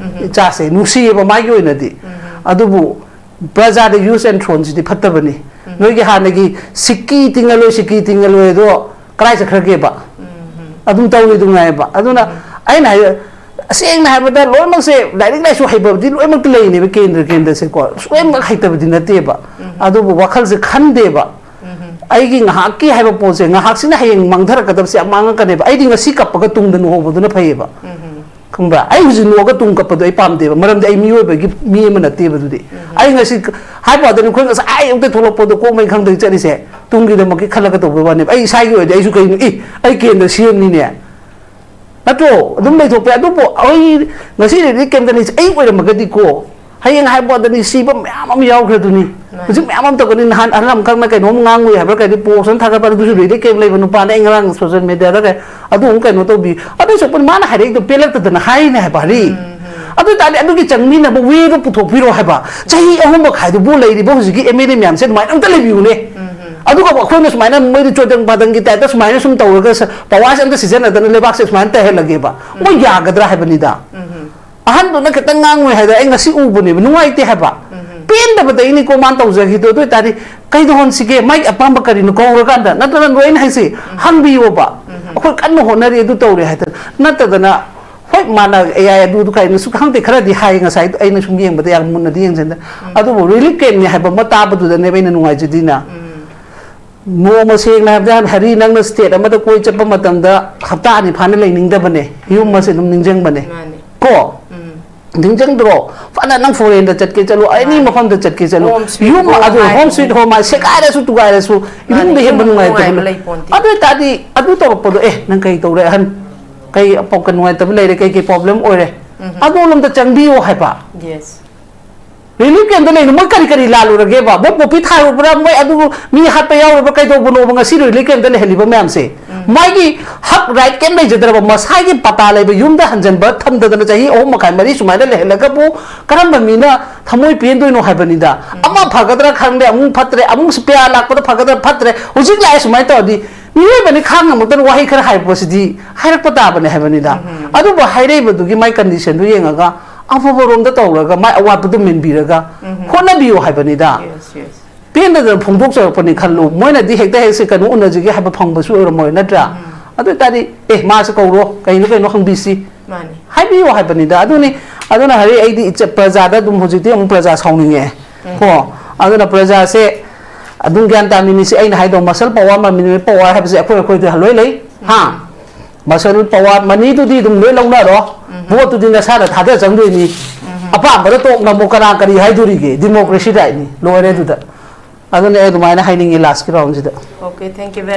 ꯏꯆꯥꯁꯦ ꯅꯨꯡꯁꯤꯌꯦꯕ ꯃꯥꯒꯤ ꯑꯣꯏꯅꯗꯤ꯫ ꯑꯗꯨꯕꯨ ꯄ꯭ꯔꯖꯥꯗ use and throneꯁꯤꯗꯤ ꯐꯠꯇꯕꯅꯤ꯫ ꯅꯣꯏꯒꯤ ꯍꯥꯟꯅꯒꯤ ꯁꯤꯛꯀꯤ ꯇꯤꯡꯉꯂꯣꯏ, ꯁꯤꯛꯀꯤ ꯇꯤꯡꯉꯂꯣꯏ ꯑꯗꯣ ꯀꯗꯥꯏ ꯆꯠꯈ꯭ꯔꯒꯦꯕ? ꯑꯗꯨꯝ ꯇꯧꯔꯤ ꯑꯗꯨꯝ ꯉꯥꯏꯌꯦꯕ꯫ ꯑꯗꯨꯅ ꯑꯩꯅ ꯍꯥꯏ, ꯑꯁꯦꯡꯅ ꯍꯥꯏꯕꯗ ꯂꯣꯏꯅꯃꯛꯁꯦ ꯂꯥꯏꯔꯤꯛ ꯂꯥꯏꯁꯨ ꯍꯩꯕꯕꯨꯗꯤ ꯂꯣꯏꯅꯃꯛꯇ ꯂꯩꯔꯤꯅꯦꯕ ꯀꯦꯟꯗ꯭ꯔ ꯀꯦꯟꯗ꯭ꯔꯁꯦꯀꯣ꯫ ꯂꯣꯏꯅꯃꯛ ꯍꯩꯇꯕꯗꯤ ꯅꯠꯇꯦꯕ꯫ ꯑꯗꯨꯕꯨ ꯋꯥꯈꯜꯁꯦ ꯈꯟꯗꯦꯕ꯫ ꯑꯩꯒꯤ ꯉꯥꯏꯍꯥꯛꯀꯤ ꯍꯥꯏꯕ ꯄꯣꯠꯁꯦ, ꯉꯥꯏꯍꯥꯛꯁꯤꯅ ꯍꯌꯦꯡ ꯃꯥꯡꯊꯔꯛꯀꯗꯕꯁꯦ ꯌꯥꯝ ꯃꯥꯡꯉꯛꯀꯅꯦꯕ꯫ ꯑꯩꯗꯤ ꯉꯁꯤ ꯀꯞꯄꯒ ꯇꯨꯡꯗ ꯅꯨꯡꯍꯧꯕꯗꯨꯅ ꯐꯩꯌꯦꯕ꯫ ꯈꯪꯕ꯭ꯔꯥ? ꯑꯩ ꯍꯧꯖꯤꯛ ꯅꯣꯛꯑꯒ ꯇꯨꯡ ꯀꯞꯄꯗꯣ ꯑꯩ ꯄꯥꯝꯗꯦꯕ, ꯃꯔꯝꯗꯤ ꯑꯩ ꯃꯤꯑꯣꯏꯕꯒꯤ ꯃꯤ ꯑꯃ ꯅꯠꯇꯦꯕ꯫ ꯑꯗꯨꯗꯤ ꯑꯩ ꯉꯁꯤ ꯍꯥꯏꯕ ꯋꯥꯗꯅꯤ, ꯑꯩꯈꯣꯏ ꯉꯁꯥꯏ ꯑꯌꯨꯛꯇ ꯊꯣꯛꯂꯛꯄꯗꯣ ꯀꯣꯛ ꯃꯩ ꯈꯪꯗꯒ ꯆꯠꯂꯤꯁꯦ ꯇꯨꯡꯒꯤꯗꯃꯛꯀꯤ ꯈꯜꯂꯒ ꯇꯧꯕꯩ ꯋꯥꯅꯦꯕ꯫ ꯑꯩ ꯏꯁꯥꯒꯤ ꯑꯣꯏꯔꯗꯤ ꯑꯩꯁꯨ ꯀꯩꯅꯣ, ꯏ, ꯑꯩ ꯀꯦꯟꯗ꯭ꯔ ꯁꯦꯝꯅꯤꯅꯦ, ꯅꯠꯇ꯭ꯔꯣ? ꯑꯗꯨꯝ ꯂꯩꯊꯣꯛꯄ ꯌꯥꯏ꯫ ꯑꯗꯨꯕꯨ ꯑꯩ ꯉꯁꯤꯗꯩꯗꯤ ꯀꯩꯝꯇ ꯂꯩꯁꯦ, ꯑꯩ ꯑꯣꯏꯔꯝꯃꯒꯗꯤꯀꯣ, ꯍꯌꯦꯡ ꯍꯥꯏꯕ ꯑꯗꯅꯤ ꯁꯤꯕ ꯃꯌꯥꯝ ꯑꯃ ꯌꯥꯎꯈ꯭ꯔꯦ ꯑꯗꯨꯅꯤ꯫ ꯍꯧꯖꯤꯛ ꯃꯌꯥꯝ ꯑꯃ ꯇꯧꯒꯅꯤ꯫ ꯅꯍꯥꯟ ꯑꯍꯜ ꯑꯃꯈꯛꯅ ꯀꯩꯅꯣꯝ ꯉꯥꯡꯉꯨꯏ ꯍꯥꯏꯕ꯭ꯔꯥ, ꯀꯩꯗꯤ ꯄꯣꯁ ꯑꯃ ꯊꯥꯒꯠꯄ, ꯑꯗꯨꯁꯨ ꯔꯤꯂꯤꯐ ꯀꯦꯝ ꯂꯩꯕ ꯅꯨꯄꯥꯅ ꯑꯩ ꯉꯔꯥꯡ ꯁꯣꯁꯤꯌꯦꯜ ꯃꯦꯗꯤꯌꯥꯗ ꯀꯩ ꯑꯗꯨ ꯑꯃꯨꯛ ꯀꯩꯅꯣ ꯇꯧꯕꯤ꯫ ꯑꯗꯨꯁꯨ ꯃꯥꯅ ꯍꯥꯏꯔꯛꯏꯗꯣ ꯄꯦꯜꯂꯛꯇꯗꯅ ꯍꯥꯏꯔꯤꯅꯦ ꯍꯥꯏꯕ ꯍꯥꯏꯔꯤ꯫ ꯑꯗꯨ ꯑꯣꯏ ꯇꯥꯔꯗꯤ ꯑꯗꯨꯒꯤ ꯆꯪꯃꯤꯟꯅꯕ ꯋꯦꯗꯣ ꯄꯨꯊꯣꯛꯄꯤꯔꯣ ꯍꯥꯏꯕ꯫ ꯆꯍꯤ ꯑꯍꯨꯝ ꯃꯈꯥꯏꯗꯨꯕꯨ ꯂꯩꯔꯤꯕ ꯍꯧꯖꯤꯛꯀꯤ ꯑꯦꯝ ꯑꯦꯜ ꯑꯦ ꯃꯌꯥꯝꯁꯦ ꯑꯗꯨꯃꯥꯏꯅ ꯑꯝꯇ ꯂꯩꯕꯤꯌꯨꯅꯦ꯫ ꯑꯗꯨꯒ ꯑꯩꯈꯣꯏꯅ ꯁꯨꯃꯥꯏꯅ ꯃꯣꯏꯗꯤ ꯆꯣꯗꯪ ꯄꯥꯗꯪꯒꯤ ꯇꯥꯏꯞꯇ ꯁꯨꯃꯥꯏꯅ ꯁꯨꯝ ꯇꯧꯔꯒ ꯄꯋꯥꯔꯁꯦ ꯑꯝꯇ ꯁꯤꯖꯤꯟꯅꯗꯅ ꯂꯩꯕꯥꯛꯁꯦ ꯁꯨꯃꯥꯏꯅ ꯇꯩꯍꯜꯂꯒꯦꯕ꯫ ꯃꯣꯏ ꯌꯥꯒꯗ꯭ꯔꯥ ꯍꯥꯏꯕꯅꯤꯗ꯫ ꯑꯍꯟꯗꯨꯅ ꯈꯤꯇꯪ ꯉꯥꯡꯉꯨꯏ ꯍꯥꯏꯗꯅ ꯑꯩ ꯉꯁꯤ ꯎꯕꯅꯦꯕ, ꯅꯨꯡꯉꯥꯏꯇꯦ ꯍꯥꯏꯕ꯫ ꯄꯦꯟꯗꯕꯗꯩꯅꯤꯀꯣ ꯃꯥꯅ ꯇꯧꯖꯈꯤꯗꯣ꯫ ꯑꯗꯨ ꯑꯣꯏꯇꯥꯔꯗꯤ ꯀꯩꯗꯧꯍꯟꯁꯤꯒꯦ? ꯃꯥꯒꯤ ꯑꯄꯥꯝꯕ ꯀꯔꯤꯅꯣ ꯀꯧꯔꯀꯥꯟꯗ, ꯅꯠꯇ꯭ꯔꯒ ꯂꯣꯏꯅ ꯍꯥꯏꯁꯤ ꯍꯪꯕꯤꯌꯣꯕ꯫ ꯑꯩꯈꯣꯏ ꯀꯟꯅ ꯍꯣꯠꯅꯔꯤ, ꯑꯗꯨ ꯇꯧꯔꯦ ꯍꯥꯏꯗꯅ, ꯅꯠꯇꯗꯅ ꯍꯣꯏ ꯃꯥꯅ ꯑꯦ ꯑꯥꯏ ꯑꯗꯨꯗꯨ ꯀꯥꯏꯅꯁꯨ ꯈꯪꯗꯦ, ꯈꯔꯗꯤ ꯍꯥꯏ ꯉꯁꯥꯏ ꯑꯩꯅ ꯁꯨꯝ ꯌꯦꯡꯕꯗ ꯌꯥꯝ ꯃꯨꯟꯅꯗꯤ ꯌꯦꯡꯁꯤꯟꯗ꯫ ꯑꯗꯨꯕꯨ ꯔꯤꯂꯤꯐ ꯀꯦꯝꯅꯤ ꯍꯥꯏꯕ ꯑꯃ ꯇꯥꯕꯗꯨꯗꯅꯦꯕ ꯑꯩꯅ ꯅꯨꯡꯉꯥꯏꯖꯗꯤꯅ꯫ ꯅꯣꯡꯃ ꯁꯦꯡꯅ ꯍꯥꯏꯕꯗ ꯍꯔꯤ, ꯅꯪꯅ ꯁ꯭ꯇꯦꯠ ꯑꯃꯗ ꯀꯣꯏ ꯆꯠꯄ ꯃꯇꯝꯗ ꯍꯞꯇꯥ ꯑꯅꯤ ꯐꯥꯅ ꯂꯩꯅꯤꯡꯗꯕꯅꯦ, ꯌꯨꯝ ꯑꯁꯦ ꯑꯗꯨꯝ ꯅꯤꯡꯁꯤꯡꯕꯅꯦ꯫ ꯃꯥꯅꯦ꯫ ꯀꯣ? ꯎꯝ꯫ ꯅꯤꯡꯁꯤꯡꯗ꯭ꯔꯣ? ꯐꯅ ꯅꯪ ꯐꯣꯔꯦꯟꯗ ꯆꯠꯀꯦ ꯆꯠꯂꯨ, ꯑꯦꯅꯤ ꯃꯥꯅꯦ꯫ ꯃꯐꯝꯗ ꯆꯠꯀꯦ ꯆꯠꯂꯨ, ꯍꯣꯝ ꯁ꯭ꯋꯤꯠ ꯌꯨꯝ ꯍꯣꯝ ꯑꯗꯨ ꯍꯥꯏ ꯍꯣꯝ ꯁ꯭ꯋꯤꯠ ꯍꯣꯝ ꯍꯥꯏ, ꯁꯦꯒꯥꯏꯔꯁꯨ ꯇꯨꯒꯥꯏꯔꯁꯨ ꯃꯥꯅꯦ, ꯏꯃꯨꯡꯗ ꯍꯦꯟꯕ ꯌꯨꯝ ꯅꯨꯡꯉꯥꯏꯇꯕ ꯅꯨꯡꯉꯥꯏꯕ ꯂꯩ꯫ ꯂꯩꯄꯣꯟꯇꯦ꯫ ꯑꯗꯨ ꯑꯣꯏꯇꯥꯔꯗꯤ ꯑꯗꯨ ꯇꯧꯔꯛꯄꯗꯣ, ꯑꯦ, ꯅꯪ ꯀꯩ ꯇꯧꯔꯦ ꯑꯍꯟ? ꯀꯩ ꯑꯄꯣꯛꯀ ꯅꯨꯡꯉꯥꯏꯇꯕ ꯂꯩꯔꯦ, ꯀꯩ ꯀꯩ ꯄ꯭ꯔꯣꯕ꯭ꯂꯦꯝ ꯑꯣꯏꯔꯦ? ꯎꯝ꯫ ꯑꯗꯣꯝꯗ ꯆꯪꯕꯤꯌꯣ ꯍꯥꯏꯕ꯫ ꯌꯦꯁ꯫ ꯔꯤꯂꯤꯐ ꯀꯦꯝꯗ ꯂꯩꯅ ꯃꯣꯏ ꯀꯔꯤ ꯀꯔꯤ ꯂꯥꯜꯂꯨꯔꯒꯦꯕ? ꯃꯣꯏ ꯄꯣꯄꯤ ꯊꯥꯔꯨꯕ꯭ꯔꯥ? ꯃꯣꯏ ꯑꯗꯨ ꯃꯤ ꯍꯥꯠꯄ ꯌꯥꯎꯔꯨꯕ꯭ꯔꯥ? ꯀꯩꯗꯧꯕꯅꯣꯕ ꯉꯁꯤ ꯔꯤꯂꯤꯐ ꯀꯦꯝꯗ ꯂꯩꯍꯜꯂꯤꯕ ꯃꯌꯥꯝꯁꯦ? ꯎꯝ꯫ ꯃꯥꯒꯤ ꯍꯛ ꯔꯥꯏꯠ ꯀꯩꯝ ꯂꯩꯖꯗ꯭ꯔꯕ, ꯃꯁꯥꯒꯤ ꯄꯇꯥ ꯂꯩꯕ ꯌꯨꯝꯗ ꯍꯟꯖꯟꯕ ꯊꯝꯗꯗꯅ ꯆꯍꯤ ꯑꯍꯨꯝ ꯃꯈꯥꯏ ꯃꯔꯤ ꯁꯨꯃꯥꯏꯅ ꯂꯩꯍꯜꯂꯒꯕꯨ ꯀꯔꯝꯕ ꯃꯤꯅ ꯊꯃꯣꯏ ꯄꯦꯟꯗꯣꯏꯅꯣ ꯍꯥꯏꯕꯅꯤꯗ꯫ ꯎꯝ꯫ ꯑꯃ ꯐꯒꯗ꯭ꯔꯥ ꯈꯪꯗꯦ, ꯑꯃꯨꯛ ꯐꯠꯇ꯭ꯔꯦ, ꯑꯃꯨꯛ ꯄꯤꯌꯥ ꯂꯥꯛꯄꯗ ꯐꯒꯗ꯭ꯔꯥ ꯐꯠꯇ꯭ꯔꯦ, ꯍꯧꯖꯤꯛ ꯂꯥꯛꯑꯦ ꯁꯨꯃꯥꯏꯅ ꯇꯧꯔꯗꯤ ꯃꯤꯑꯣꯏꯕꯅꯤ ꯈꯥꯡ ꯉꯝꯃꯛꯇꯅ ꯋꯥꯍꯩ ꯈꯔ ꯍꯥꯏꯔꯛꯄꯁꯤꯗꯤ ꯍꯥꯏꯔꯛꯄ ꯇꯥꯕꯅꯦ ꯍꯥꯏꯕꯅꯤꯗ꯫ ꯎꯝ꯫ ꯑꯗꯨꯕꯨ ꯍꯥꯏꯔꯛꯏꯕꯗꯨꯒꯤ ꯃꯥꯏ ꯀꯟꯗꯤꯁꯟꯗꯨ ꯌꯦꯡꯉꯒ ꯑꯐꯕ ꯔꯣꯝꯗ ꯇꯧꯔꯒ ꯃꯥꯏ ꯑꯋꯥꯠꯄꯗꯨ ꯃꯦꯟꯕꯤꯔꯒ ꯎꯝ꯫ ꯍꯣꯠꯅꯕꯤꯌꯨ ꯍꯥꯏꯕꯅꯤꯗ꯫ Yes, yes. ꯄꯦꯟꯗꯗꯅ ꯐꯣꯡꯗꯣꯛꯆꯔꯛꯄꯅꯤ ꯈꯜꯂꯨ꯫ ꯃꯣꯏꯅꯗꯤ ꯍꯦꯛꯇ ꯍꯦꯛꯁꯦ ꯀꯩꯅꯣ ꯎꯅꯁꯤꯒꯦ ꯍꯥꯏꯕ ꯐꯪꯕꯁꯨ ꯑꯣꯏꯔꯝꯃꯣꯏ, ꯅꯠꯇ꯭ꯔꯥ? ꯎꯝ꯫ ꯑꯗꯨ ꯑꯣꯏꯇꯥꯔꯗꯤ, ꯑꯦ, ꯃꯥꯁꯦ ꯀꯧꯔꯣ, ꯀꯩꯅꯣ ꯀꯩꯅꯣ ꯍꯪꯕꯤꯁꯤ꯫ ꯃꯥꯅꯤ꯫ ꯍꯥꯏꯕꯤꯌꯨ ꯍꯥꯏꯕꯅꯤꯗ꯫ ꯑꯗꯨꯅꯤ, ꯑꯗꯨꯅ ꯍꯥꯏꯔꯛꯏ, ꯑꯩꯗꯤ ꯏꯆ-, ꯄ꯭ꯔꯖꯥꯗ ꯑꯗꯨꯝ ꯍꯧꯖꯤꯛꯇꯤ ꯑꯃꯨꯛ ꯄ꯭ꯔꯖꯥ ꯁꯥꯎꯅꯤꯡꯉꯛꯑꯦ꯫ ꯎꯝ꯫ ꯀꯣ? ꯑꯗꯨꯅ ꯄ꯭ꯔꯖꯥꯁꯦ ꯑꯗꯨꯝ ꯒ꯭ꯌꯥꯟ ꯇꯥꯃꯤꯟꯅꯁꯤ꯫ ꯑꯩꯅ ꯍꯥꯏꯗꯧ muscle power, ꯃꯅꯤ power ꯍꯥꯏꯕꯁꯦ ꯑꯩꯈꯣꯏ ꯑꯩꯈꯣꯏꯗ ꯂꯣꯏ ꯂꯩ꯫ ꯍꯥ? ꯎꯝ꯫ Muscle power, ꯃꯅꯤꯗꯨꯗꯤ ꯑꯗꯨꯝ ꯂꯣꯏ ꯂꯧꯅꯔꯣ꯫ ꯎꯝ꯫ ꯚꯣꯠꯇꯨꯗꯤ ꯅꯁꯥꯅ ꯊꯥꯗ ꯆꯪꯗꯣꯏꯅꯤ꯫ ꯎꯝ꯫ ꯑꯄꯥꯝꯕꯗ ꯇꯣꯛ ꯅꯝꯃꯣ, ꯀꯅꯥ ꯀꯔꯤ ꯍꯥꯏꯗꯣꯔꯤꯒꯦ? Democracy rightꯅꯤ꯫ ꯂꯣꯏꯔꯦ ꯑꯗꯨꯗ꯫ ꯑꯗꯨꯅ ꯑꯩ ꯑꯗꯨꯃꯥꯏꯅ ꯍꯥꯏꯅꯤꯡꯉꯤ lastꯀꯤ roundꯁꯤꯗ꯫ Okay, thank you very